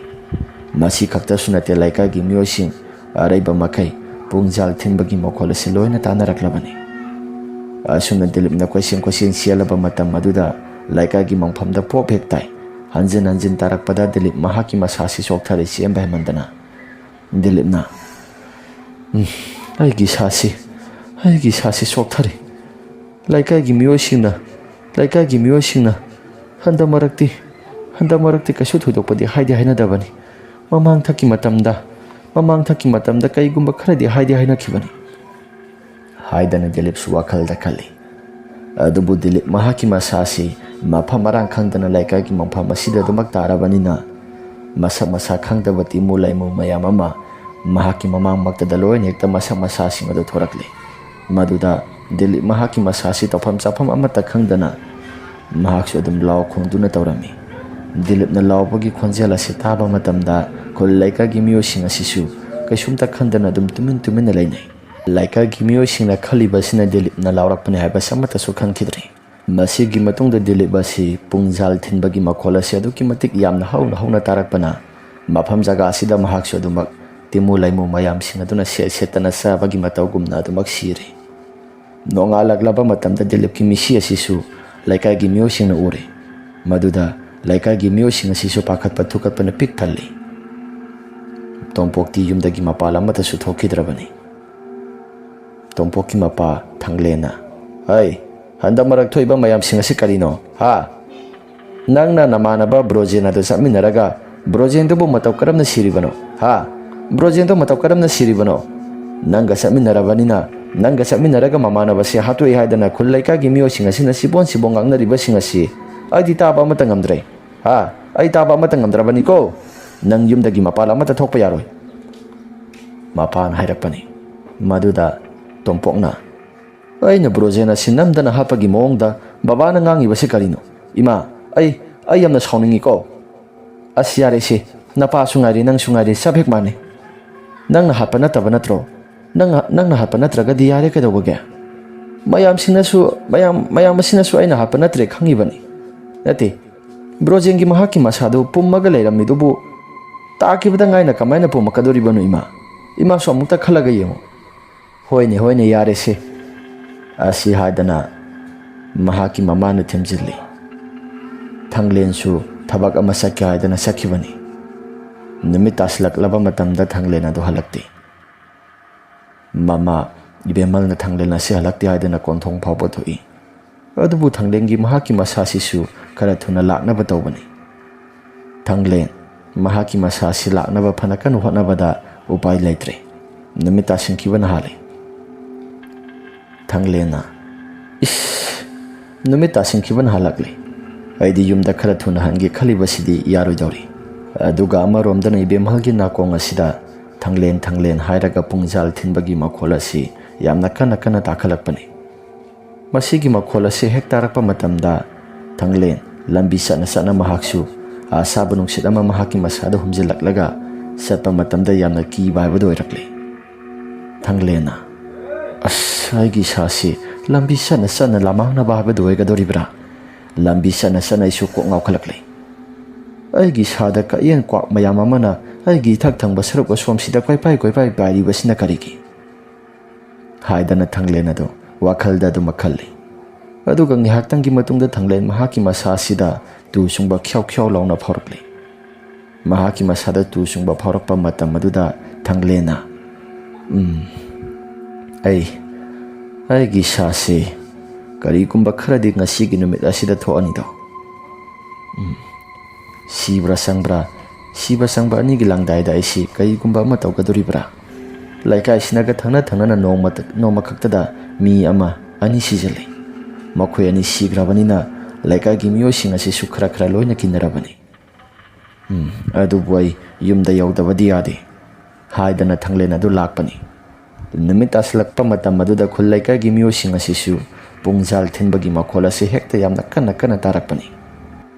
ꯃꯁꯤ ꯈꯛꯇꯁꯨ ꯅꯠꯇꯦ, ꯂꯩꯀꯥꯏꯒꯤ ꯃꯤꯑꯣꯏꯁꯤꯡ ꯑꯔꯩꯕ ꯃꯈꯩ ꯄꯨꯡꯖꯥꯜ ꯊꯤꯟꯕꯒꯤ ꯃꯈꯣꯜ ꯑꯁꯤ ꯂꯣꯏꯅ ꯇꯥꯅꯔꯛꯂꯕꯅꯤ꯫ ꯑꯁꯨꯝꯅ ꯗꯤꯂꯤꯞꯅ ꯀꯣꯏꯆꯦꯟ ꯀꯣꯏꯆꯦꯟ ꯆꯦꯜꯂꯕ ꯃꯇꯝ ꯑꯗꯨꯗ ꯂꯩꯀꯥꯏꯒꯤ ꯃꯪꯐꯝꯗ ꯄꯣꯞ ꯍꯦꯛ ꯇꯥꯏ꯫ ꯍꯟꯖꯤꯟ ꯍꯟꯖꯤꯟ ꯇꯥꯔꯛꯄꯗ ꯗꯤꯂꯤꯞ ꯃꯍꯥꯛꯀꯤ ꯃꯁꯥꯁꯤ ꯆꯣꯛꯊꯔꯦ ꯆꯦꯟꯕ ꯍꯦꯟꯃꯟꯗꯅ꯫ ꯗꯤꯂꯤꯞꯅ, "ꯎꯝ, ꯑꯩꯒꯤ ꯏꯁꯥꯁꯤ, ꯑꯩꯒꯤ ꯏꯁꯥꯁꯤ ꯆꯣꯛꯊꯔꯦ꯫ ꯂꯩꯀꯥꯏꯒꯤ ꯃꯤꯑꯣꯏꯁꯤꯡꯅ, ꯂꯩꯀꯥꯏꯒꯤ ꯃꯤꯑꯣꯏꯁꯤꯡꯅ ꯍꯟꯗꯛ ꯃꯔꯛꯇꯤ, ꯍꯟꯗꯛ ꯃꯔꯛꯇꯤ ꯀꯩꯁꯨ ꯊꯣꯏꯗꯣꯛꯄꯗꯤ ꯍꯥꯏꯗꯤ ꯍꯥꯏꯅꯗꯕꯅꯤ꯫ ꯃꯃꯥꯡꯊꯛꯀꯤ ꯃꯇꯝꯗ, ꯃꯃꯥꯡꯊꯛꯀꯤ ꯃꯇꯝꯗ ꯀꯩꯒꯨꯝꯕ ꯈꯔꯗꯤ ꯍꯥꯏꯗꯤ ꯍꯥꯏꯅꯈꯤꯕꯅꯤ" ꯍꯥꯏꯗꯅ ꯗꯤꯂꯤꯞꯁꯨ ꯋꯥꯈꯜꯗ ꯈꯜꯂꯤ꯫ ꯑꯗꯨꯕꯨ ꯗꯤꯂꯤꯞ ꯃꯍꯥꯛꯀꯤ ꯃꯁꯥꯁꯤ ꯃꯐꯝ ꯃꯔꯥꯡ ꯈꯪꯗꯅ ꯂꯩꯀꯥꯏꯒꯤ ꯃꯐꯝ ꯑꯁꯤꯗ ꯑꯗꯨꯃꯛ ꯇꯥꯔꯕꯅꯤꯅ, ꯃꯁꯛ ꯃꯁꯥ ꯈꯪꯗꯕ ꯇꯤꯃꯨ ꯂꯩꯃꯨ ꯃꯌꯥꯝ ꯑꯃ ꯃꯍꯥꯛꯀꯤ ꯃꯃꯥꯡꯃꯛꯇꯗ ꯂꯣꯏꯅ ꯍꯦꯛꯇ ꯃꯁꯛ ꯃꯁꯥꯁꯤꯡ ꯑꯗꯨ ꯊꯣꯔꯛꯂꯤ꯫ ꯃꯗꯨꯗ ꯗꯤꯂꯤꯞ ꯃꯍꯥꯛꯀꯤ ꯃꯁꯥꯁꯤ ꯇꯧꯐꯝ ꯆꯥꯐꯝ ꯑꯃꯠꯇ ꯈꯪꯗꯅ ꯃꯍꯥꯛꯁꯨ ꯑꯗꯨꯝ ꯂꯥꯎ ꯈꯣꯡꯗꯨꯅ ꯇꯧꯔꯝꯃꯤ꯫ ꯗꯤꯂꯤꯞꯅ ꯂꯥꯎꯕꯒꯤ ꯈꯣꯟꯖꯦꯜ ꯑꯁꯤ ꯇꯥꯕ ꯃꯇꯝꯗ ꯈꯨꯜ ꯂꯩꯀꯥꯏꯒꯤ ꯃꯤꯑꯣꯏꯁꯤꯡ ꯑꯁꯤꯁꯨ ꯀꯩꯁꯨꯝꯇ ꯈꯟꯗꯅ ꯑꯗꯨꯝ ꯇꯨꯃꯤꯟ ꯇꯨꯃꯤꯟꯅ ꯂꯩꯅꯩ꯫ ꯂꯩꯀꯥꯏꯒꯤ ꯃꯤꯑꯣꯏꯁꯤꯡꯅ ꯈꯜꯂꯤꯕꯁꯤꯅ ꯗꯤꯂꯤꯞꯅ ꯂꯥꯎꯔꯛꯄꯅꯤ ꯍꯥꯏꯕꯁꯤ ꯑꯃꯠꯇꯁꯨ ꯈꯪꯈꯤꯗ꯭ꯔꯤ꯫ ꯃꯁꯤꯒꯤ ꯃꯇꯨꯡꯗ ꯗꯤꯂꯤꯞ ꯑꯁꯤ ꯄꯨꯡꯖꯥꯜ ꯊꯤꯟꯕꯒꯤ ꯃꯈꯣꯜ ꯑꯁꯤ ꯑꯗꯨꯛꯀꯤ ꯃꯇꯤꯛ ꯌꯥꯝꯅ ꯍꯧꯅ ꯍꯧꯅ ꯇꯥꯔꯛꯄꯅ, ꯃꯐꯝ ꯖꯒꯥ ꯑꯁꯤꯗ ꯃꯍꯥꯛꯁꯨ ꯑꯗꯨꯃꯛ ꯇꯤꯃꯨ ꯂꯩꯃꯨ ꯃꯌꯥꯝ ꯁꯤꯡꯅꯗꯨꯅ ꯁꯦꯠ ꯁꯦꯠꯇꯅ ꯆꯥꯕꯒꯤ ꯃꯇꯧꯒꯨꯝꯅ ꯑꯗꯨꯃꯛ ꯁꯤꯔꯦ꯫ ꯅꯣꯡꯉꯥꯜꯂꯛꯂꯕ ꯃꯇꯝꯗ ꯗꯤꯂꯤꯞꯀꯤ ꯃꯤꯁꯤ ꯑꯁꯤꯁꯨ ꯂꯩꯀꯥꯏꯒꯤ ꯃꯤꯑꯣꯏꯁꯤꯡꯅ ꯎꯔꯦ꯫ ꯃꯗꯨꯗ ꯂꯩꯀꯥꯏꯒꯤ ꯃꯤꯑꯣꯏꯁꯤꯡ ꯑꯁꯤꯁꯨ ꯄꯥꯈꯠꯄ ꯊꯨꯀꯠꯄꯅ ꯄꯤꯛ ꯊꯜꯂꯤ꯫ ꯇꯣꯝꯄꯣꯛꯇꯤ ꯌꯨꯝꯗꯒꯤ ꯃꯄꯥꯜ ꯑꯃꯠꯇꯁꯨ ꯊꯣꯛꯈꯤꯗ꯭ꯔꯕꯅꯤ꯫ ꯇꯣꯝꯄꯣꯛꯀꯤ ꯃꯄꯥ ꯊꯥꯡꯂꯦꯟꯅ, "ꯍꯩ, ꯍꯟꯗꯛ ꯃꯔꯛ ꯊꯣꯛꯏꯕ ꯃꯌꯥꯝꯁꯤꯡ ꯑꯁꯤ ꯀꯔꯤꯅꯣ? ꯍꯥ? ꯅꯪꯅ ꯅꯃꯥꯟꯅꯕ ꯕ꯭ꯔꯣꯖꯦꯟ ꯑꯗꯨ ꯆꯠꯃꯤꯟꯅꯔꯒ ꯕ꯭ꯔꯣꯖꯦꯟꯗꯨꯕꯨ ꯃꯇꯧ ꯀꯔꯝꯅ ꯁꯤꯔꯤꯕꯅꯣ? ꯍꯥ? ꯕ꯭ꯔꯣꯖꯦꯟꯗꯨ ꯃꯇꯧ ꯀꯔꯝꯅ ꯁꯤꯔꯤꯕꯅꯣ? ꯅꯪꯒ ꯆꯠꯃꯤꯟꯅꯔꯕꯅꯤꯅ, ꯅꯪꯒ ꯆꯠꯃꯤꯟꯅꯔꯒ ꯃꯃꯥꯟꯅꯕꯁꯦ ꯍꯥꯠꯇꯣꯛꯏ ꯍꯥꯏꯗꯅ ꯈꯨꯜ ꯂꯩꯀꯥꯏꯒꯤ ꯃꯤꯑꯣꯏꯁꯤꯡ ꯑꯁꯤꯅ ꯁꯤꯕꯣꯟ ꯁꯤꯕꯣꯟ ꯉꯥꯡꯅꯔꯤꯕꯁꯤꯡ ꯑꯁꯤ ꯑꯩꯗꯤ ꯇꯥꯕ ꯑꯃꯠꯇ ꯉꯝꯗ꯭ꯔꯦ꯫ ꯍꯥ? ꯑꯩ ꯇꯥꯕ ꯑꯃꯠꯇ ꯉꯝꯗ꯭ꯔꯕꯅꯤꯀꯣ꯫ ꯅꯪ ꯌꯨꯝꯗꯒꯤ ꯃꯄꯥꯟ ꯑꯃꯠꯇ ꯊꯣꯛꯄ ꯌꯥꯔꯣꯏ," ꯃꯄꯥꯅ ꯍꯥꯏꯔꯛꯄꯅꯤ꯫ ꯃꯗꯨꯗ ꯇꯣꯝꯄꯣꯛꯅ, "ꯑꯩꯅ ꯕ꯭ꯔꯣꯖꯦꯟ ꯑꯁꯤ ꯅꯝꯗꯅ ꯍꯥꯠꯄꯒꯤ ꯃꯑꯣꯡꯗ ꯕꯕꯥꯅ ꯉꯥꯡꯉꯤꯕꯁꯤ ꯀꯔꯤꯅꯣ? ꯏꯃꯥ, ꯑꯩ, ꯑꯩ ꯌꯥꯝꯅ ꯁꯥꯎꯅꯤꯡꯉꯤꯀꯣ꯫ ꯑꯁ, ꯌꯥꯔꯦꯁꯦ, ꯅꯄꯥꯁꯨ ꯉꯥꯏꯔꯦ, ꯅꯪꯁꯨ ꯉꯥꯏꯔꯦ, ꯆꯞ ꯍꯦꯛ ꯃꯥꯟꯅꯩ꯫ ꯅꯪꯅ ꯍꯥꯠꯄ ꯅꯠꯇꯕ ꯅꯠꯇ꯭ꯔꯣ? ꯅꯪ, ꯅꯪꯅ ꯍꯥꯠꯄ ꯅꯠꯇ꯭ꯔꯒꯗꯤ ꯌꯥꯔꯦ, ꯀꯩꯗꯧꯕꯒꯦ? ꯃꯌꯥꯝꯁꯤꯡꯅꯁꯨ, ꯃꯌꯥꯝ, ꯃꯌꯥꯝ ꯑꯁꯤꯅꯁꯨ ꯑꯩꯅ ꯍꯥꯠꯄ ꯅꯠꯇ꯭ꯔꯦ ꯈꯪꯉꯤꯕꯅꯤ꯫ ꯅꯠꯇꯦ, ꯕ꯭ꯔꯣꯖꯦꯟꯒꯤ ꯃꯍꯥꯛꯀꯤ ꯃꯁꯥꯗꯨ ꯄꯨꯝꯃꯒ ꯂꯩꯔꯝꯃꯤꯗꯨꯕꯨ ꯇꯥꯈꯤꯕꯗ ꯉꯥꯏꯅ ꯀꯃꯥꯏꯅ ꯄꯨꯝꯃꯛꯀꯗꯣꯔꯤꯕꯅꯣ, ꯏꯃꯥ? ꯏꯃꯥꯁꯨ ꯑꯃꯨꯛꯇ ꯈꯜꯂꯒ ꯌꯦꯡꯉꯨ꯫" "ꯍꯣꯏꯅꯦ, ꯍꯣꯏꯅꯦ, ꯌꯥꯔꯦꯁꯦ," ꯑꯁꯤ ꯍꯥꯏꯗꯅ ꯃꯍꯥꯛꯀꯤ ꯃꯃꯥꯅ ꯊꯦꯝꯖꯤꯜꯂꯤ꯫ ꯊꯥꯡꯂꯦꯟꯁꯨ ꯊꯕꯛ ꯑꯃ ꯆꯠꯀꯦ ꯍꯥꯏꯗꯅ ꯆꯠꯈꯤꯕꯅꯤ꯫ ꯅꯨꯃꯤꯠ ꯇꯥꯁꯤꯜꯂꯛꯂꯕ ꯃꯇꯝꯗ ꯊꯥꯡꯂꯦꯟ ꯑꯗꯨ ꯍꯜꯂꯛꯇꯦ꯫ ꯃꯃꯥ ꯏꯕꯦꯝꯃꯜꯅ ꯊꯥꯡꯂꯦꯟ ꯑꯁꯤ ꯍꯜꯂꯛꯇꯦ ꯍꯥꯏꯗꯅ ꯀꯣꯟꯊꯣꯡ ꯐꯥꯎꯕ ꯊꯣꯛꯏ꯫ ꯑꯗꯨꯕꯨ ꯊꯥꯡꯂꯦꯟꯒꯤ ꯃꯍꯥꯛꯀꯤ ꯃꯁꯥꯁꯤꯁꯨ ꯈꯔ ꯊꯨꯅ ꯂꯥꯛꯅꯕ ꯇꯧꯕꯅꯤ꯫ ꯊꯥꯡꯂꯦꯟ ꯃꯍꯥꯛꯀꯤ ꯃꯁꯥꯁꯤ ꯂꯥꯛꯅꯕ ꯐꯅ ꯀꯟꯅ ꯍꯣꯠꯅꯕꯗ ꯎꯄꯥꯏ ꯂꯩꯇ꯭ꯔꯦ꯫ ꯅꯨꯃꯤꯠ ꯇꯥꯁꯤꯟꯈꯤꯕꯅ ꯍꯥꯜꯂꯦ꯫ ꯊꯥꯡꯂꯦꯟꯅ, "ꯏꯁ, ꯅꯨꯃꯤꯠ ꯇꯥꯁꯤꯟꯈꯤꯕꯅ ꯍꯥꯜꯂꯛꯂꯦ꯫ ꯑꯩꯗꯤ ꯌꯨꯝꯗ ꯈꯔ ꯊꯨꯅ ꯍꯟꯒꯦ ꯈꯜꯂꯤꯕꯁꯤꯗꯤ ꯌꯥꯔꯣꯏꯗꯧꯔꯤ꯫" ꯑꯗꯨꯒ ꯑꯃꯔꯣꯝꯗꯅ ꯏꯕꯦꯝꯍꯜꯒꯤ ꯅꯥꯀꯣꯡ ꯑꯁꯤꯗ ꯊꯥꯡꯂꯦꯟ ꯊꯥꯡꯂꯦꯟ ꯍꯥꯏꯔꯒ ꯄꯨꯡꯖꯥꯜ ꯊꯤꯟꯕꯒꯤ ꯃꯈꯣꯜ ꯑꯁꯤ ꯌꯥꯝꯅ ꯀꯟꯅ ꯀꯟꯅ ꯇꯥꯈꯠꯂꯛꯄꯅꯤ꯫ ꯃꯁꯤꯒꯤ ꯃꯈꯣꯜ ꯑꯁꯤ ꯍꯦꯛ ꯇꯥꯔꯛꯄ ꯃꯇꯝꯗ ꯊꯥꯡꯂꯦꯟ ꯂꯝꯕꯤ ꯆꯠꯅ ꯆꯠꯅ ꯃꯍꯥꯛꯁꯨ ꯑꯁꯥꯕ ꯅꯨꯡꯁꯤꯠ ꯑꯃ ꯃꯍꯥꯛꯀꯤ ꯃꯁꯥꯗ ꯍꯨꯝꯖꯤꯜꯂꯛꯂꯒ ꯆꯠꯄ ꯃꯇꯝꯗ ꯌꯥꯝꯅ ꯀꯤꯕ ꯍꯥꯏꯕꯗꯨ ꯑꯣꯏꯔꯛꯂꯦ꯫ ꯊꯥꯡꯂꯦꯟꯅ, "ꯑꯁ, ꯑꯩꯒꯤ ꯏꯁꯥꯁꯤ ꯂꯝꯕꯤ ꯆꯠꯅ ꯆꯠꯅ ꯂꯃꯥꯡꯅꯕ ꯍꯥꯏꯕꯗꯨ ꯑꯣꯏꯒꯗꯧꯔꯤꯕ꯭ꯔꯥ? ꯂꯝꯕꯤ ꯆꯠꯅ ꯆꯠꯅ ꯑꯩꯁꯨ ꯀꯣꯛ ꯉꯥꯎꯈꯠꯂꯛꯂꯦ꯫ ꯑꯩꯒꯤ ꯏꯁꯥꯗ ꯀꯛꯌꯦꯡ ꯀ꯭ꯋꯥꯛ ꯃꯌꯥꯝ ꯑꯃꯅ ꯑꯩꯒꯤ ꯏꯊꯛ ꯊꯪꯕ ꯁꯔꯨꯛ ꯑꯁꯣꯝꯁꯤꯗ ꯀꯣꯏꯄꯥꯏ ꯀꯣꯏꯄꯥꯏ ꯄꯥꯏꯔꯤꯕꯁꯤꯅ ꯀꯔꯤꯒꯤ? ꯍꯥꯏꯗꯅ ꯊꯥꯡꯂꯦꯟ ꯑꯗꯨ ꯋꯥꯈꯜꯗ ꯑꯗꯨꯃꯛ ꯈꯜꯂꯤ꯫ ꯑꯗꯨꯒ ꯉꯥꯏꯍꯥꯛꯇꯪꯒꯤ ꯃꯇꯨꯡꯗ ꯊꯥꯡꯂꯦꯟ ꯃꯍꯥꯛꯀꯤ ꯃꯁꯥ ꯑꯁꯤꯗ ꯇꯨ ꯆꯨꯡꯕ ꯈ꯭ꯌꯥꯎ ꯈ꯭ꯌꯥꯎ ꯂꯥꯎꯅ ꯐꯥꯎꯔꯛꯂꯦ꯫ ꯃꯍꯥꯛꯀꯤ ꯃꯁꯥꯗ ꯇꯨ ꯆꯨꯡꯕ ꯐꯥꯎꯔꯛꯄ ꯃꯇꯝ ꯑꯗꯨꯗ ꯊꯥꯡꯂꯦꯟꯅ, "ꯎꯝ, ꯑꯩ, ꯑꯩꯒꯤ ꯏꯁꯥꯁꯤ ꯀꯔꯤꯒꯨꯝꯕ ꯈꯔꯗꯤ ꯉꯁꯤꯒꯤ ꯅꯨꯃꯤꯠ ꯑꯁꯤꯗ ꯊꯣꯛꯑꯅꯤꯗꯣ꯫ ꯎꯝ, ꯁꯤꯕ꯭ꯔꯥ ꯆꯪꯕ꯭ꯔꯥ, ꯁꯤꯕ ꯆꯪꯕ ꯑꯅꯤꯒꯤ ꯂꯥꯡꯗꯥꯏꯗ ꯑꯩꯁꯤ ꯀꯔꯤꯒꯨꯝꯕ ꯑꯃ ꯇꯧꯒꯗꯣꯔꯤꯕ꯭ꯔꯥ? ꯂꯩꯀꯥꯏꯁꯤꯅꯒ ꯊꯪꯅ ꯊꯪꯅꯅ ꯅꯣꯡꯃ, ꯅꯣꯡꯃ ꯈꯛꯇꯗ ꯃꯤ ꯑꯃ ꯑꯅꯤ ꯁꯤꯖꯤꯜꯂꯤ꯫ ꯃꯈꯣꯏ ꯑꯅꯤ ꯁꯤꯈ꯭ꯔꯕꯅꯤꯅ ꯂꯩꯀꯥꯏꯒꯤ ꯃꯤꯑꯣꯏꯁꯤꯡ ꯑꯁꯤꯁꯨ ꯈꯔ ꯈꯔ ꯂꯣꯏꯅ ꯀꯤꯅꯔꯕꯅꯤ꯫ ꯎꯝ, ꯑꯗꯨꯕꯨ ꯑꯩ ꯌꯨꯝꯗ ꯌꯧꯗꯕꯗꯤ ꯌꯥꯗꯦ" ꯍꯥꯏꯗꯅ ꯊꯥꯡꯂꯦꯟ ꯑꯗꯨ ꯂꯥꯛꯄꯅꯤ꯫ ꯅꯨꯃꯤꯠ ꯇꯥꯁꯤꯜꯂꯛꯄ ꯃꯇꯝ ꯑꯗꯨꯗ ꯈꯨꯜ ꯂꯩꯀꯥꯏꯒꯤ ꯃꯤꯑꯣꯏꯁꯤꯡ ꯑꯁꯤꯁꯨ ꯄꯨꯡꯖꯥꯜ ꯊꯤꯟꯕꯒꯤ ꯃꯈꯣꯜ ꯑꯁꯤ ꯍꯦꯛꯇ ꯌꯥꯝꯅ ꯀꯟꯅ ꯀꯟꯅ ꯇꯥꯔꯛꯄꯅꯤ꯫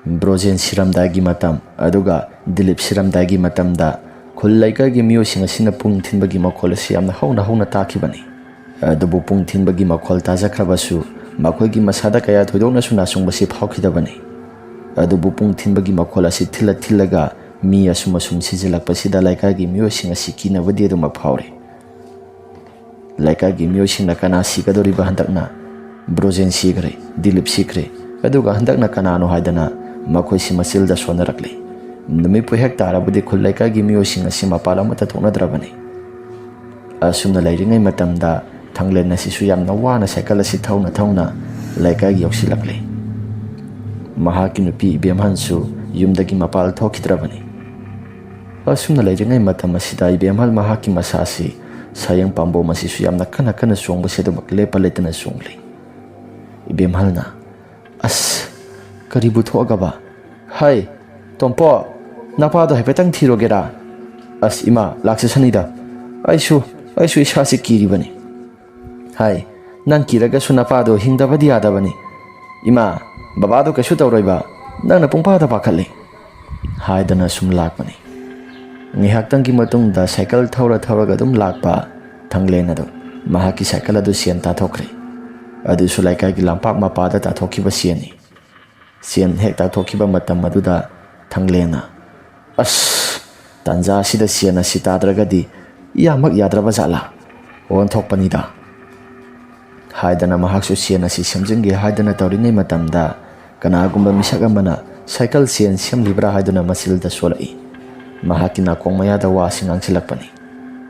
ꯕ꯭ꯔꯣꯖꯦꯟ ꯁꯤꯔꯝꯗꯥꯏꯒꯤ ꯃꯇꯝ ꯑꯗꯨꯒ ꯗꯤꯂꯤꯞ ꯁꯤꯔꯝꯗꯥꯏꯒꯤ ꯃꯇꯝꯗ ꯈꯨꯜ ꯂꯩꯀꯥꯏꯒꯤ ꯃꯤꯑꯣꯏꯁꯤꯡ ꯑꯁꯤꯅ ꯄꯨꯡ ꯊꯤꯟꯕꯒꯤ ꯃꯈꯣꯜ ꯑꯁꯤ ꯌꯥꯝꯅ ꯍꯧꯅ ꯍꯧꯅ ꯇꯥꯈꯤꯕꯅꯤ꯫ ꯑꯗꯨꯕꯨ ꯄꯨꯡ ꯊꯤꯟꯕꯒꯤ ꯃꯈꯣꯜ ꯇꯥꯖꯈ꯭ꯔꯕꯁꯨ ꯃꯈꯣꯏꯒꯤ ꯃꯁꯥꯗ ꯀꯌꯥ ꯊꯣꯏꯗꯣꯛꯅꯁꯨ ꯅꯥꯆꯨꯡꯕꯁꯤ ꯐꯥꯎꯈꯤꯗꯕꯅꯤ꯫ ꯑꯗꯨꯕꯨ ꯄꯨꯡ ꯊꯤꯟꯕꯒꯤ ꯃꯈꯣꯜ ꯑꯁꯤ ꯊꯤꯜꯂ ꯊꯤꯜꯂꯒ ꯃꯤ ꯑꯁꯨꯝ ꯑꯁꯨꯝ ꯁꯤꯖꯤꯜꯂꯛꯄꯁꯤꯗ ꯂꯩꯀꯥꯏꯒꯤ ꯃꯤꯑꯣꯏꯁꯤꯡ ꯑꯁꯤ ꯀꯤꯅꯕꯗꯤ ꯑꯗꯨꯃꯛ ꯐꯥꯎꯔꯤ꯫ ꯂꯩꯀꯥꯏꯒꯤ ꯃꯤꯑꯣꯏꯁꯤꯡꯅ ꯀꯅꯥ ꯁꯤꯒꯗꯧꯔꯤꯕ ꯍꯟꯗꯛꯅ? ꯕ꯭ꯔꯣꯖꯦꯟ ꯁꯤꯈ꯭ꯔꯦ, ꯗꯤꯂꯤꯞ ꯁꯤꯈ꯭ꯔꯦ, ꯑꯗꯨꯒ ꯍꯟꯗꯛꯅ ꯀꯅꯥꯅꯣ ꯍꯥꯏꯗꯅ ꯃꯈꯣꯏꯁꯤ ꯃꯆꯤꯜꯗ ꯁꯣꯟꯅꯔꯛꯂꯦ꯫ ꯅꯨꯃꯤꯠꯄꯨ ꯍꯦꯛ ꯇꯥꯔꯕꯗꯤ ꯈꯨꯜ ꯂꯩꯀꯥꯏꯒꯤ ꯃꯤꯑꯣꯏꯁꯤꯡ ꯑꯁꯤ ꯃꯄꯥꯜ ꯑꯃꯠꯇ ꯊꯣꯛꯅꯗ꯭ꯔꯕꯅꯤ꯫ ꯑꯁꯨꯝꯅ ꯂꯩꯔꯤꯉꯩ ꯃꯇꯝꯗ ꯊꯥꯡꯂꯦꯟ ꯑꯁꯤꯁꯨ ꯌꯥꯝꯅ ꯋꯥꯅ ꯁꯥꯏꯀꯜ ꯑꯁꯤ ꯊꯧꯅ ꯊꯧꯅ ꯂꯩꯀꯥꯏ ꯌꯧꯁꯤꯜꯂꯛꯂꯦ꯫ ꯃꯍꯥꯛꯀꯤ ꯅꯨꯄꯤ ꯏꯕꯦꯝꯍꯜꯁꯨ ꯌꯨꯝꯗꯒꯤ ꯃꯄꯥꯜ ꯊꯣꯛꯈꯤꯗ꯭ꯔꯕꯅꯤ꯫ ꯑꯁꯨꯝꯅ ꯂꯩꯔꯤꯉꯩ ꯃꯇꯝ ꯑꯁꯤꯗ ꯏꯕꯦꯝꯍꯜ ꯃꯍꯥꯛꯀꯤ ꯃꯁꯥ ꯑꯁꯤ ꯁꯥꯌꯦꯡ ꯄꯥꯝꯕꯣꯝ ꯑꯁꯤꯁꯨ ꯌꯥꯝꯅ ꯀꯟꯅ ꯀꯟꯅ ꯆꯣꯡꯕꯁꯤ ꯑꯗꯨꯃꯛ ꯂꯦꯞꯄ ꯂꯩꯇꯅ ꯆꯣꯡꯂꯤ꯫ ꯏꯕꯦꯝꯍꯜꯅ, "ꯑꯁ, ꯀꯔꯤꯕꯨ ꯊꯣꯛꯑꯒꯕ? ꯍꯥꯏ, ꯇꯣꯝꯄꯣ, ꯅꯄꯥꯗꯣ ꯍꯥꯏꯐꯦꯠꯇꯪ ꯊꯤꯔꯨꯒꯦꯔꯥ? ꯑꯁ, ꯏꯃꯥ, ꯂꯥꯛꯆꯁꯅꯤꯗ꯫ ꯑꯩꯁꯨ, ꯑꯩꯁꯨ ꯏꯁꯥꯁꯦ ꯀꯤꯔꯤꯕꯅꯤ꯫ ꯍꯥꯏ, ꯅꯪ ꯀꯤꯔꯒꯁꯨ ꯅꯄꯥꯗꯣ ꯍꯤꯡꯗꯕꯗꯤ ꯌꯥꯗꯕꯅꯤ꯫ ꯏꯃꯥ, ꯕꯕꯥꯗꯣ ꯀꯩꯁꯨ ꯇꯧꯔꯣꯏꯕ꯫ ꯅꯪꯅ ꯄꯨꯡꯄꯥꯗ ꯄꯥꯈꯠꯂꯤ" ꯍꯥꯏꯗꯅ ꯁꯨꯝ ꯂꯥꯛꯄꯅꯤ꯫ ꯉꯥꯏꯍꯥꯛꯇꯪꯒꯤ ꯃꯇꯨꯡꯗ ꯁꯥꯏꯀꯜ ꯊꯧꯔ ꯊꯧꯔꯒ ꯑꯗꯨꯝ ꯂꯥꯛꯄ ꯊꯥꯡꯂꯦꯟ ꯑꯗꯨ ꯃꯍꯥꯛꯀꯤ ꯁꯥꯏꯀꯜ ꯑꯗꯨ ꯆꯦꯟ ꯇꯥꯊꯣꯛꯈ꯭ꯔꯦ꯫ ꯑꯗꯨꯁꯨ ꯂꯩꯀꯥꯏꯒꯤ ꯂꯝꯄꯥꯛ ꯃꯄꯥꯗ ꯇꯥꯊꯣꯛꯈꯤꯕ ꯁꯦꯟꯅꯤ꯫ ꯁꯦꯟ ꯍꯦꯛ ꯇꯥꯊꯣꯛꯈꯤꯕ ꯃꯇꯝ ꯑꯗꯨꯗ ꯊꯥꯡꯂꯦꯟꯅ, "ꯑꯁ, ꯇꯥꯟꯖꯥ ꯑꯁꯤꯗ ꯁꯦꯟ ꯑꯁꯤ ꯇꯥꯗ꯭ꯔꯒꯗꯤ ꯏꯌꯥꯃꯛ ꯌꯥꯗ꯭ꯔꯕ ꯖꯥꯠꯂꯥ? ꯑꯣꯟꯊꯣꯛꯄꯅꯤꯗ" ꯍꯥꯏꯗꯅ ꯃꯍꯥꯛꯁꯨ ꯁꯦꯟ ꯑꯁꯤ ꯁꯦꯝꯖꯤꯟꯒꯦ ꯍꯥꯏꯗꯅ ꯇꯧꯔꯤꯉꯩ ꯃꯇꯝꯗ, ꯀꯅꯥꯒꯨꯝꯕ ꯃꯤꯁꯛ ꯑꯃꯅ ꯁꯥꯏꯀꯜ ꯁꯦꯟ ꯁꯦꯝꯂꯤꯕ꯭ꯔꯥ ꯍꯥꯏꯗꯨꯅ ꯃꯆꯤꯜꯗ ꯁꯣꯜꯂꯛꯏ꯫ ꯃꯍꯥꯛꯀꯤ ꯅꯥꯀꯣꯡ ꯃꯌꯥꯗ ꯋꯥꯁꯤ ꯉꯥꯡꯁꯤꯜꯂꯛꯄꯅꯤ꯫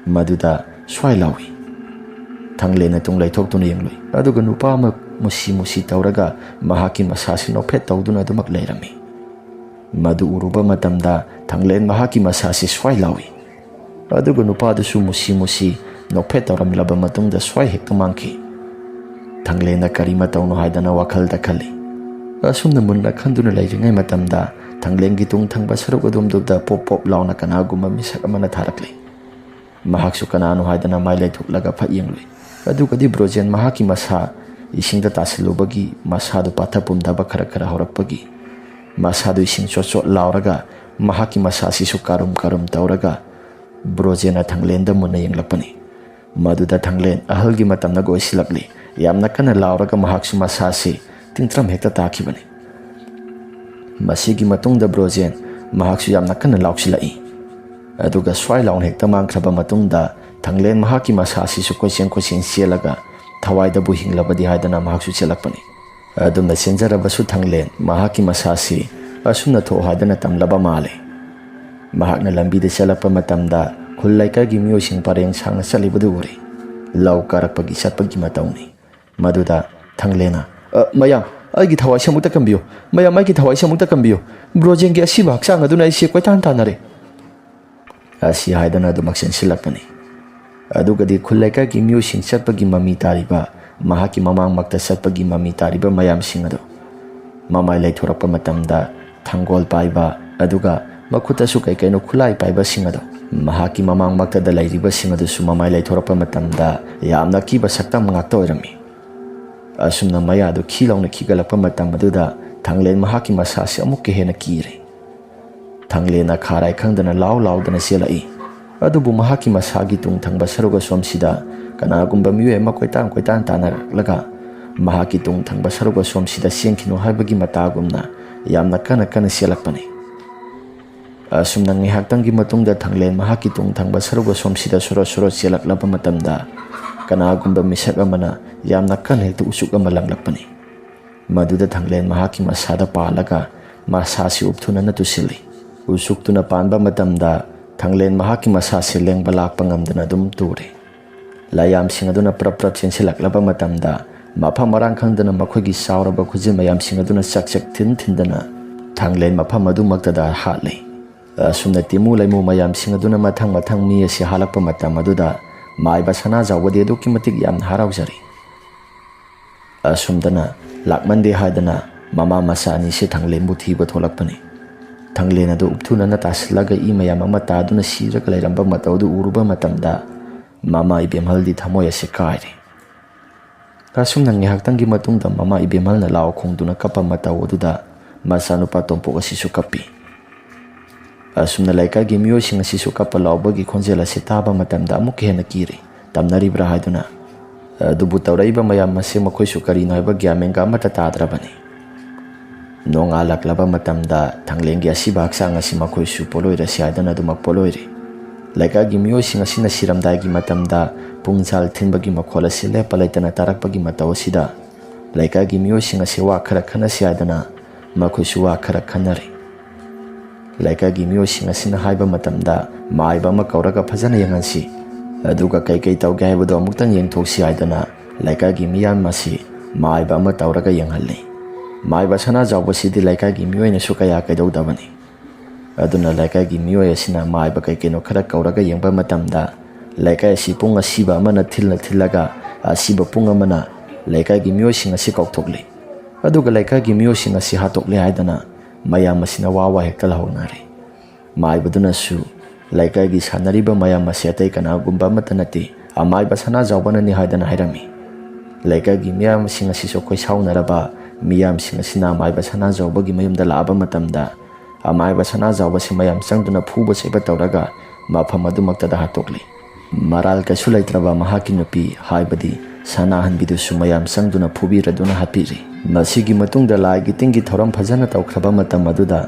ꯃꯗꯨꯗ ꯁ꯭ꯋꯥꯏ ꯂꯥꯎꯏ꯫ ꯊꯥꯡꯂꯦꯟꯅ ꯇꯨꯡ ꯂꯩꯊꯣꯛꯇꯨꯅ ꯌꯦꯡꯂꯨꯏ, ꯑꯗꯨꯒ ꯅꯨꯄꯥ ꯑꯃ ꯃꯨꯁꯤ ꯃꯨꯁꯤ ꯇꯧꯔꯒ ꯃꯍꯥꯛꯀꯤ ꯃꯁꯥꯁꯤ ꯅꯣꯛꯐꯦꯠ ꯇꯧꯗꯨꯅ ꯑꯗꯨꯃꯛ ꯂꯩꯔꯝꯃꯤ꯫ ꯃꯗꯨ ꯎꯔꯨꯕ ꯃꯇꯝꯗ ꯊꯥꯡꯂꯦꯟ ꯃꯍꯥꯛꯀꯤ ꯃꯁꯥꯁꯤ ꯁ꯭ꯋꯥꯏ ꯂꯥꯎꯏ꯫ ꯑꯗꯨꯒ ꯅꯨꯄꯥꯗꯨꯁꯨ ꯃꯨꯁꯤ ꯃꯨꯁꯤ ꯅꯣꯛꯐꯦꯠ ꯇꯧꯔꯝꯂꯕ ꯃꯇꯨꯡꯗ ꯁ꯭ꯋꯥꯏ ꯍꯦꯛꯇ ꯃꯥꯡꯈꯤ꯫ ꯊꯥꯡꯂꯦꯟꯅ ꯀꯔꯤ ꯃꯇꯧꯅꯣ ꯍꯥꯏꯗꯅ ꯋꯥꯈꯜꯗ ꯈꯜꯂꯤ꯫ ꯑꯁꯨꯝꯅ ꯃꯨꯟꯅ ꯈꯟꯗꯨꯅ ꯂꯩꯔꯤꯉꯩ ꯃꯇꯝꯗ ꯊꯥꯡꯂꯦꯟꯒꯤ ꯇꯨꯡ ꯊꯪꯕ ꯁꯔꯨꯛ ꯑꯗꯨꯝꯗꯨꯗ ꯄꯣꯞ ꯄꯣꯞ ꯂꯥꯎꯅ ꯀꯅꯥꯒꯨꯝꯕ ꯃꯤꯁꯛ ꯑꯃꯅ ꯊꯥꯔꯛꯂꯤ꯫ ꯃꯍꯥꯛꯁꯨ ꯀꯅꯥꯅꯣ ꯍꯥꯏꯗꯅ ꯃꯥꯏ ꯂꯩꯊꯣꯛꯂꯒ ꯐꯠ ꯌꯦꯡꯂꯨꯏ꯫ ꯑꯗꯨꯒꯗꯤ ꯕ꯭ꯔꯣꯖꯦꯟ ꯃꯍꯥꯛꯀꯤ ꯃꯁꯥ ꯏꯁꯤꯡꯗ ꯇꯥꯁꯤꯜꯂꯨꯕꯒꯤ ꯃꯁꯥꯗꯨ ꯄꯥꯊ ꯄꯨꯝꯊꯕ ꯈꯔ ꯈꯔ ꯍꯧꯔꯛꯄꯒꯤ ꯃꯁꯥꯗꯨ ꯏꯁꯤꯡ ꯆꯣꯠ ꯆꯣꯠ ꯂꯥꯎꯔꯒ ꯃꯍꯥꯛꯀꯤ ꯃꯁꯥꯁꯤꯁꯨ ꯀꯥꯔꯨꯝ ꯀꯥꯔꯨꯝ ꯇꯧꯔꯒ ꯕ꯭ꯔꯣꯖꯦꯟꯅ ꯊꯥꯡꯂꯦꯟꯗ ꯃꯨꯟꯅ ꯌꯦꯡꯂꯛꯄꯅꯤ꯫ ꯃꯗꯨꯗ ꯊꯥꯡꯂꯦꯟ ꯑꯍꯜꯒꯤ ꯃꯇꯝꯅꯒ ꯑꯣꯏꯁꯤꯜꯂꯛꯂꯤ꯫ ꯌꯥꯝꯅ ꯀꯟꯅ ꯂꯥꯎꯔꯒ ꯃꯍꯥꯛꯁꯨ ꯃꯁꯥꯁꯤ ꯇꯤꯡꯇ꯭ꯔꯝ ꯍꯦꯛꯇ ꯇꯥꯈꯤꯕꯅꯤ꯫ ꯃꯁꯤꯒꯤ ꯃꯇꯨꯡꯗ ꯕ꯭ꯔꯣꯖꯦꯟ ꯃꯍꯥꯛꯁꯨ ꯌꯥꯝꯅ ꯀꯟꯅ ꯂꯥꯎꯁꯤꯜꯂꯛꯏ꯫ ꯑꯗꯨꯒ ꯁ꯭ꯋꯥꯏ ꯂꯥꯎꯅ ꯍꯦꯛꯇ ꯃꯥꯡꯈ꯭ꯔꯕ ꯃꯇꯨꯡꯗ ꯊꯥꯡꯂꯦꯟ ꯃꯍꯥꯛꯀꯤ ꯃꯁꯥꯁꯤꯁꯨ ꯀꯣꯏꯆꯦꯟ ꯀꯣꯏꯆꯦꯟ ꯆꯦꯜꯂꯒ ꯊꯋꯥꯏꯗꯕꯨ ꯍꯤꯡꯂꯕꯗꯤ ꯍꯥꯏꯗꯅ ꯃꯍꯥꯛꯁꯨ ꯆꯦꯜꯂꯛꯄꯅꯤ꯫ ꯑꯗꯨꯝꯅ ꯆꯦꯟꯖꯔꯕꯁꯨ ꯊꯥꯡꯂꯦꯟ ꯃꯍꯥꯛꯀꯤ ꯃꯁꯥꯁꯤ ꯑꯁꯨꯝꯅ ꯊꯣꯛ ꯍꯥꯏꯗꯅ ꯇꯝꯂꯕ ꯃꯥꯜꯂꯦ꯫ ꯃꯍꯥꯛꯅ ꯂꯝꯕꯤꯗ ꯆꯦꯜꯂꯛꯄ ꯃꯇꯝꯗ ꯈꯨꯜ ꯂꯩꯀꯥꯏꯒꯤ ꯃꯤꯑꯣꯏꯁꯤꯡ ꯄꯔꯦꯡ ꯁꯥꯡꯅ ꯆꯠꯂꯤꯕꯗꯨ ꯎꯔꯦ꯫ ꯂꯧ ꯀꯥꯔꯛꯄꯒꯤ ꯆꯠꯄꯒꯤ ꯃꯇꯧꯅꯤ꯫ ꯃꯗꯨꯗ ꯊꯥꯡꯂꯦꯟꯅ, "ꯑ, ꯃꯌꯥꯝ, ꯑꯩꯒꯤ ꯊꯋꯥꯏꯁꯦ ꯑꯃꯨꯛꯇ ꯀꯟꯕꯤꯌꯨ꯫ ꯃꯌꯥꯝ, ꯑꯩꯒꯤ ꯊꯋꯥꯏꯁꯦ ꯑꯃꯨꯛꯇ ꯀꯟꯕꯤꯌꯨ꯫ ꯕ꯭ꯔꯣꯖꯦꯟꯒꯤ ꯑꯁꯤꯕ ꯍꯛꯆꯥꯡ ꯑꯗꯨꯅ ꯑꯩꯁꯦ ꯀꯣꯏꯇꯥꯟ ꯇꯥꯟꯅꯔꯦ"꯫ ꯑꯁꯤ ꯍꯥꯏꯗꯅ ꯑꯗꯨꯃꯛ ꯆꯦꯟꯁꯤꯜꯂꯛꯄꯅꯤ꯫ ꯑꯗꯨꯒꯗꯤ ꯈꯨꯜ ꯂꯩꯀꯥꯏꯒꯤ ꯃꯤꯑꯣꯏꯁꯤꯡ ꯆꯠꯄꯒꯤ ꯃꯃꯤ ꯇꯥꯔꯤꯕ ꯃꯍꯥꯛꯀꯤ ꯃꯃꯥꯡꯃꯛꯇ ꯆꯠꯄꯒꯤ ꯃꯃꯤ ꯇꯥꯔꯤꯕ ꯃꯌꯥꯝꯁꯤꯡ ꯑꯗꯨ ꯃꯃꯥꯏ ꯂꯩꯊꯣꯔꯛꯄ ꯃꯇꯝꯗ ꯊꯥꯡꯒꯣꯜ ꯄꯥꯏꯕ, ꯑꯗꯨꯒ ꯃꯈꯨꯠꯇꯁꯨ ꯀꯩ ꯀꯩꯅꯣ ꯈꯨꯠꯂꯥꯏ ꯄꯥꯏꯕꯁꯤꯡ ꯑꯗꯨ ꯃꯍꯥꯛꯀꯤ ꯃꯃꯥꯡꯃꯛꯇꯗ ꯂꯩꯔꯤꯕꯁꯤꯡ ꯑꯗꯨꯁꯨ ꯃꯃꯥꯏ ꯂꯩꯊꯣꯔꯛꯄ ꯃꯇꯝꯗ ꯌꯥꯝꯅ ꯑꯀꯤꯕ ꯁꯛꯇꯝ ꯉꯥꯛꯇ ꯑꯣꯏꯔꯝꯃꯤ꯫ ꯑꯁꯨꯝꯅ ꯃꯌꯥꯗꯨ ꯈꯤ ꯂꯥꯎꯅ ꯈꯤꯒꯠꯂꯛꯄ ꯃꯇꯝ ꯑꯗꯨꯗ ꯊꯥꯡꯂꯦꯟ ꯃꯍꯥꯛꯀꯤ ꯃꯁꯥꯁꯤ ꯑꯃꯨꯛꯀ ꯍꯦꯟꯅ ꯀꯤꯔꯦ꯫ ꯊꯥꯡꯂꯦꯟꯅ ꯈꯥꯔꯥꯏ ꯈꯪꯗꯅ ꯂꯥꯎ ꯂꯥꯎꯗꯅ ꯆꯦꯜꯂꯛꯏ꯫ ꯑꯗꯨꯕꯨ ꯃꯍꯥꯛꯀꯤ ꯃꯁꯥꯒꯤ ꯇꯨꯡ ꯊꯪꯕ ꯁꯔꯨꯛ ꯑꯁꯣꯝꯁꯤꯗ ꯀꯅꯥꯒꯨꯝꯕ ꯃꯤꯑꯣꯏ ꯑꯃ ꯀꯣꯏꯇꯥꯟ ꯀꯣꯏꯇꯥꯟ ꯇꯥꯟꯅꯔꯛꯂꯒ ꯃꯍꯥꯛꯀꯤ ꯇꯨꯡ ꯊꯪꯕ ꯁꯔꯨꯛ ꯑꯁꯣꯝꯁꯤꯗ ꯆꯦꯟꯈꯤꯅꯨ ꯍꯥꯏꯕꯒꯤ ꯃꯇꯥꯒꯨꯝꯅ ꯌꯥꯝꯅ ꯀꯟꯅ ꯀꯟꯅ ꯆꯦꯜꯂꯛꯄꯅꯤ꯫ ꯑꯁꯨꯝꯅ ꯉꯥꯏꯍꯥꯛꯇꯪꯒꯤ ꯃꯇꯨꯡꯗ ꯊꯥꯡꯂꯦꯟ ꯃꯍꯥꯛꯀꯤ ꯇꯨꯡ ꯊꯪꯕ ꯁꯔꯨꯛ ꯑꯁꯣꯝꯁꯤꯗ ꯁꯣꯔꯣ ꯁꯣꯔꯣ ꯆꯦꯜꯂꯛꯂꯕ ꯃꯇꯝꯗ, ꯀꯅꯥꯒꯨꯝꯕ ꯃꯤꯁꯛ ꯑꯃꯅ ꯌꯥꯝꯅ ꯀꯟꯅ ꯍꯦꯛꯇ ꯎꯆꯨꯛ ꯑꯃ ꯂꯪꯂꯛꯄꯅꯤ꯫ ꯃꯗꯨꯗ ꯊꯥꯡꯂꯦꯟ ꯃꯍꯥꯛꯀꯤ ꯃꯁꯥꯗ ꯄꯥꯜꯂꯒ ꯃꯁꯥꯁꯤ ꯎꯞꯊꯨꯅꯅ ꯇꯨꯁꯤꯜꯂꯤ꯫ ꯎꯆꯨꯛꯇꯨꯅ ꯄꯥꯟꯕ ꯃꯇꯝꯗ ꯊꯥꯡꯂꯦꯟ ꯃꯍꯥꯛꯀꯤ ꯃꯁꯥꯁꯤ ꯂꯦꯡꯕ ꯂꯥꯛꯄ ꯉꯝꯗꯅ ꯑꯗꯨꯝ ꯇꯨꯔꯦ꯫ ꯂꯥꯏꯌꯥꯝꯁꯤꯡ ꯑꯗꯨꯅ ꯄ꯭ꯔꯞ ꯄ꯭ꯔꯞ ꯆꯦꯟꯁꯤꯜꯂꯛꯂꯕ ꯃꯇꯝꯗ, ꯃꯐꯝ ꯃꯔꯥꯡ ꯈꯪꯗꯅ ꯃꯈꯣꯏꯒꯤ ꯆꯥꯎꯔꯕ ꯈꯨꯖꯤꯟ ꯃꯌꯥꯝꯁꯤꯡ ꯑꯗꯨꯅ ꯆꯛ ꯆꯛ ꯊꯤꯟ ꯊꯤꯟꯗꯅ ꯊꯥꯡꯂꯦꯟ ꯃꯐꯝ ꯑꯗꯨꯃꯛꯇꯗ ꯍꯥꯠꯂꯤ꯫ ꯑꯁꯨꯝꯅ ꯇꯤꯃꯨ ꯂꯩꯃꯨ ꯃꯌꯥꯝꯁꯤꯡ ꯑꯗꯨꯅ ꯃꯊꯪ ꯃꯊꯪ ꯃꯤ ꯑꯁꯤ ꯍꯥꯠꯂꯛꯄ ꯃꯇꯝ ꯑꯗꯨꯗ, ꯃꯥꯏꯕ ꯁꯅꯥꯖꯥꯎꯕꯗꯤ ꯑꯗꯨꯛꯀꯤ ꯃꯇꯤꯛ ꯌꯥꯝꯅ ꯍꯔꯥꯎꯖꯔꯤ꯫ ꯑꯁꯨꯝꯗꯅ ꯂꯥꯛꯃꯟꯗꯦ ꯍꯥꯏꯗꯅ ꯃꯃꯥ ꯃꯆꯥ ꯑꯅꯤꯁꯤ ꯊꯥꯡꯂꯦꯟꯕꯨ ꯊꯤꯕ ꯊꯣꯛꯂꯛꯄꯅꯤ꯫ ꯊꯥꯡꯂꯦꯟ ꯑꯗꯨ ꯎꯞꯊꯨꯅꯅ ꯇꯥꯁꯤꯜꯂꯒ ꯏ ꯃꯌꯥꯝ ꯑꯃ ꯇꯥꯗꯨꯅ ꯁꯤꯔꯒ ꯂꯩꯔꯝꯕ ꯃꯇꯧ ꯑꯗꯨ ꯎꯔꯨꯕ ꯃꯇꯝꯗ, ꯃꯃꯥ ꯏꯕꯦꯝꯍꯜꯗꯤ ꯊꯃꯣꯏ ꯑꯁꯤ ꯀꯥꯏꯔꯦ꯫ ꯑꯁꯨꯝꯅ ꯉꯥꯏꯍꯥꯛꯇꯪꯒꯤ ꯃꯇꯨꯡꯗ ꯃꯃꯥ ꯏꯕꯦꯝꯍꯜꯅ ꯂꯥꯎ ꯈꯣꯡꯗꯨꯅ ꯀꯞꯄ ꯃꯇꯧ ꯑꯗꯨꯗ ꯃꯆꯥꯅꯨꯄꯥ ꯇꯣꯝꯄꯣꯛ ꯑꯁꯤꯁꯨ ꯀꯞꯄꯤ꯫ ꯑꯁꯨꯝꯅ ꯂꯩꯀꯥꯏꯒꯤ ꯃꯤꯑꯣꯏꯁꯤꯡ ꯑꯁꯤꯁꯨ ꯀꯞꯄ ꯂꯥꯎꯕꯒꯤ ꯈꯣꯟꯖꯦꯜ ꯑꯁꯤ ꯇꯥꯕ ꯃꯇꯝꯗ ꯑꯃꯨꯛꯀ ꯍꯦꯟꯅ ꯀꯤꯔꯤ꯫ ꯇꯝꯅꯔꯤꯕ꯭ꯔꯥ ꯍꯥꯏꯗꯨꯅ꯫ ꯑꯗꯨꯕꯨ ꯇꯧꯔꯛꯏꯕ ꯃꯌꯥꯝ ꯑꯁꯤ ꯃꯈꯣꯏꯁꯨ ꯀꯔꯤꯅꯣ ꯍꯥꯏꯕ ꯒ꯭ꯌꯥꯟ ꯃꯦꯟꯒ ꯑꯃꯠꯇ ꯇꯥꯗ꯭ꯔꯕꯅꯤ꯫ ꯅꯣꯡꯉꯥꯜꯂꯛꯂꯕ ꯃꯇꯝꯗ ꯊꯥꯡꯂꯦꯟꯒꯤ ꯑꯁꯤꯕ ꯍꯛꯆꯥꯡ ꯑꯁꯤ ꯃꯈꯣꯏꯁꯨ ꯄꯣꯠꯂꯣꯏꯔꯁꯤ ꯍꯥꯏꯗꯨꯅ ꯑꯗꯨꯃꯛ ꯄꯣꯠꯂꯣꯏꯔꯤ꯫ ꯂꯩꯀꯥꯏꯒꯤ ꯃꯤꯑꯣꯏꯁꯤꯡ ꯑꯁꯤꯅ ꯁꯤꯔꯝꯗꯥꯏꯒꯤ ꯃꯇꯝꯗ ꯄꯨꯡꯖꯥꯜ ꯊꯤꯟꯕꯒꯤ ꯃꯈꯣꯜ ꯑꯁꯤ ꯂꯦꯞꯄ ꯂꯩꯇꯅ ꯇꯥꯔꯛꯄꯒꯤ ꯃꯇꯧ ꯑꯁꯤꯗ, ꯂꯩꯀꯥꯏꯒꯤ ꯃꯤꯑꯣꯏꯁꯤꯡ ꯑꯁꯤ ꯋꯥ ꯈꯔ ꯈꯟꯅꯁꯤ ꯍꯥꯏꯗꯅ ꯃꯈꯣꯏꯁꯨ ꯋꯥ ꯈꯔ ꯈꯟꯅꯔꯤ꯫ ꯂꯩꯀꯥꯏꯒꯤ ꯃꯤꯑꯣꯏꯁꯤꯡ ꯑꯁꯤꯅ ꯍꯥꯏꯕ ꯃꯇꯝꯗ, ꯃꯥꯏꯕ ꯑꯃ ꯀꯧꯔꯒ ꯐꯖꯅ ꯌꯦꯡꯍꯟꯁꯤ, ꯑꯗꯨꯒ ꯀꯩꯀꯩ ꯇꯧꯒꯦ ꯍꯥꯏꯕꯗꯨ ꯑꯃꯨꯛꯇꯪ ꯌꯦꯡꯊꯣꯛꯁꯤ ꯍꯥꯏꯗꯅ ꯂꯩꯀꯥꯏꯒꯤ ꯃꯤꯌꯥꯝ ꯑꯁꯤ ꯃꯥꯏꯕ ꯑꯃ ꯇꯧꯔꯒ ꯌꯦꯡꯍꯜꯂꯤ꯫ ꯃꯥꯏꯕ ꯁꯅꯥꯖꯥꯎꯕꯁꯤꯗꯤ ꯂꯩꯀꯥꯏꯒꯤ ꯃꯤꯑꯣꯏꯅꯁꯨ ꯀꯌꯥ ꯀꯩꯗꯧꯗꯕꯅꯤ꯫ ꯑꯗꯨꯅ ꯂꯩꯀꯥꯏꯒꯤ ꯃꯤꯑꯣꯏ ꯑꯁꯤꯅ ꯃꯥꯏꯕ ꯀꯩ ꯀꯩꯅꯣ ꯈꯔ ꯀꯧꯔꯒ ꯌꯦꯡꯕ ꯃꯇꯝꯗ, ꯂꯩꯀꯥꯏ ꯑꯁꯤ ꯄꯨꯡ ꯑꯁꯤꯕ ꯑꯃꯅ ꯊꯤꯜꯂ ꯊꯤꯜꯂꯒ, ꯑꯁꯤꯕ ꯄꯨꯡ ꯑꯃꯅ ꯂꯩꯀꯥꯏꯒꯤ ꯃꯤꯑꯣꯏꯁꯤꯡ ꯑꯁꯤ ꯀꯧꯊꯣꯛꯂꯤ꯫ ꯑꯗꯨꯒ ꯂꯩꯀꯥꯏꯒꯤ ꯃꯤꯑꯣꯏꯁꯤꯡ ꯑꯁꯤ ꯍꯥꯠꯇꯣꯛꯂꯦ ꯍꯥꯏꯗꯅ ꯃꯌꯥꯝ ꯑꯁꯤꯅ ꯋꯥ ꯋꯥ ꯍꯦꯛꯇ ꯂꯥꯎꯅꯔꯤ꯫ ꯃꯥꯏꯕꯗꯨꯅꯁꯨ ꯂꯩꯀꯥꯏꯒꯤ ꯁꯥꯟꯅꯔꯤꯕ ꯃꯌꯥꯝ ꯑꯁꯤ ꯑꯇꯩ ꯀꯅꯥꯒꯨꯝꯕ ꯑꯃꯠꯇ ꯅꯠꯇꯦ, ꯑꯃꯥꯏꯕ ꯁꯅꯥꯖꯥꯎꯕꯅꯅꯤ ꯍꯥꯏꯗꯅ ꯍꯥꯏꯔꯝꯃꯤ꯫ ꯂꯩꯀꯥꯏꯒꯤ ꯃꯤꯌꯥꯝꯁꯤꯡ ꯑꯁꯤꯁꯨ ꯈꯣꯏꯁꯥꯎꯅꯔꯕ ꯃꯤꯌꯥꯝꯁꯤꯡ ꯑꯁꯤꯅ ꯑꯃꯥꯏꯕ ꯁꯅꯥꯖꯥꯎꯕꯒꯤ ꯃꯌꯨꯝꯗ ꯂꯥꯛꯑꯕ ꯃꯇꯝꯗ, ꯑꯃꯥꯏꯕ ꯁꯅꯥꯖꯥꯎꯕꯁꯤ ꯃꯌꯥꯝ ꯆꯪꯗꯨꯅ ꯐꯨꯕ ꯆꯩꯕ ꯇꯧꯔꯒ ꯃꯐꯝ ꯑꯗꯨꯃꯛꯇꯗ ꯍꯥꯠꯇꯣꯛꯂꯤ꯫ ꯃꯔꯥꯜ ꯀꯩꯁꯨ ꯂꯩꯇ꯭ꯔꯕ ꯃꯍꯥꯛꯀꯤ ꯅꯨꯄꯤ, ꯍꯥꯏꯕꯗꯤ ꯁꯅꯥꯍꯟꯕꯤꯗꯨꯁꯨ ꯃꯌꯥꯝ ꯆꯪꯗꯨꯅ ꯐꯨꯕꯤꯔꯗꯨꯅ ꯍꯥꯠꯄꯤꯔꯤ꯫ ꯃꯁꯤꯒꯤ ꯃꯇꯨꯡꯗ ꯂꯥꯏꯒꯤ ꯇꯤꯟꯒꯤ ꯊꯧꯔꯝ ꯐꯖꯅ ꯇꯧꯈ꯭ꯔꯕ ꯃꯇꯝ ꯑꯗꯨꯗ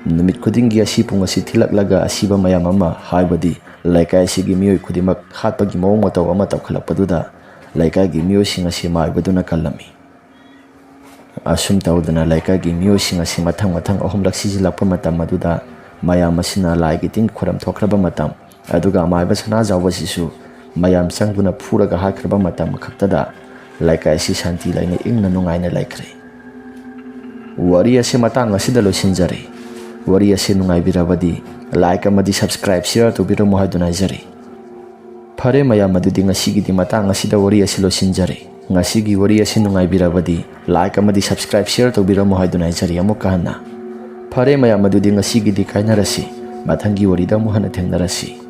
ꯅꯨꯃꯤꯠ ꯈꯨꯗꯤꯡꯒꯤ ꯑꯁꯤ ꯄꯨꯡ ꯑꯁꯤ ꯊꯤꯜꯂꯛꯂꯒ ꯑꯁꯤꯕ ꯃꯌꯥꯝ ꯑꯃ, ꯍꯥꯏꯕꯗꯤ ꯂꯩꯀꯥꯏ ꯑꯁꯤꯒꯤ ꯃꯤꯑꯣꯏ ꯈꯨꯗꯤꯡꯃꯛ ꯍꯥꯠꯄꯒꯤ ꯃꯑꯣꯡ ꯃꯇꯧ ꯑꯃ ꯇꯧꯈꯠꯂꯛꯄꯗꯨꯗ ꯂꯩꯀꯥꯏꯒꯤ ꯃꯤꯑꯣꯏꯁꯤꯡ ꯑꯁꯤ ꯃꯥꯏꯕꯗꯨꯅ ꯀꯜꯂꯝꯃꯤ꯫ ꯑꯁꯨꯝ ꯇꯧꯗꯅ ꯂꯩꯀꯥꯏꯒꯤ ꯃꯤꯑꯣꯏꯁꯤꯡ ꯑꯁꯤ ꯃꯊꯪ ꯃꯊꯪ ꯑꯍꯨꯝꯂꯛ ꯁꯤꯖꯤꯜꯂꯛꯄ ꯃꯇꯝ ꯑꯗꯨꯗ ꯃꯌꯥꯝ ꯑꯁꯤꯅ ꯂꯥꯏꯒꯤ ꯇꯤꯟ ꯈꯨꯔꯝ ꯊꯣꯛꯈ꯭ꯔꯕ ꯃꯇꯝ ꯑꯗꯨꯒ ꯑꯃꯥꯏꯕ ꯁꯅꯥꯖꯥꯎꯕ ꯑꯁꯤꯁꯨ ꯃꯌꯥꯝ ꯆꯪꯗꯨꯅ ꯐꯨꯔꯒ ꯍꯥꯠꯈ꯭ꯔꯕ ꯃꯇꯝ ꯈꯛꯇꯗ ꯂꯩꯀꯥꯏ ꯑꯁꯤ ꯁꯥꯟꯇꯤ ꯂꯩꯅ ꯏꯪꯅ ꯅꯨꯡꯉꯥꯏꯅ ꯂꯩꯈ꯭ꯔꯦ꯫ ꯋꯥꯔꯤ ꯑꯁꯤ ꯃꯇꯥꯡ ꯑꯁꯤꯗ ꯂꯣꯏꯁꯤꯟꯖꯔꯦ꯫ ꯋꯥꯔꯤ ꯑꯁꯤ ꯅꯨꯡꯉꯥꯏꯕꯤꯔꯕꯗꯤ like ꯑꯃꯗꯤ subscribe, share ꯇꯧꯕꯤꯔꯝꯃꯨ ꯍꯥꯏꯗꯨꯅ ꯍꯥꯏꯖꯔꯤ꯫ ꯐꯔꯦ ꯃꯌꯥꯝ, ꯑꯗꯨꯗꯤ ꯉꯁꯤꯒꯤꯗꯤ ꯃꯇꯥꯡ ꯑꯁꯤꯗ ꯋꯥꯔꯤ ꯑꯁꯤ ꯂꯣꯏꯁꯤꯟꯖꯔꯦ꯫ ꯉꯁꯤꯒꯤ ꯋꯥꯔꯤ ꯑꯁꯤ ꯅꯨꯡꯉꯥꯏꯕꯤꯔꯕꯗꯤ like ꯑꯃꯗꯤ subscribe, share ꯇꯧꯕꯤꯔꯝꯃꯨ ꯍꯥꯏꯗꯨꯅ ꯍꯥꯏꯖꯔꯤ ꯑꯃꯨꯛꯀ ꯍꯟꯅ꯫ ꯐꯔꯦ ꯃꯌꯥꯝ, ꯑꯗꯨꯗꯤ ꯉꯁꯤꯒꯤꯗꯤ ꯀꯥꯏꯅꯔꯁꯤ꯫ ꯃꯊꯪꯒꯤ ꯋꯥꯔꯤꯗ ꯑꯃꯨꯛ ꯍꯟꯅ ꯊꯦꯡꯅꯔꯁꯤ꯫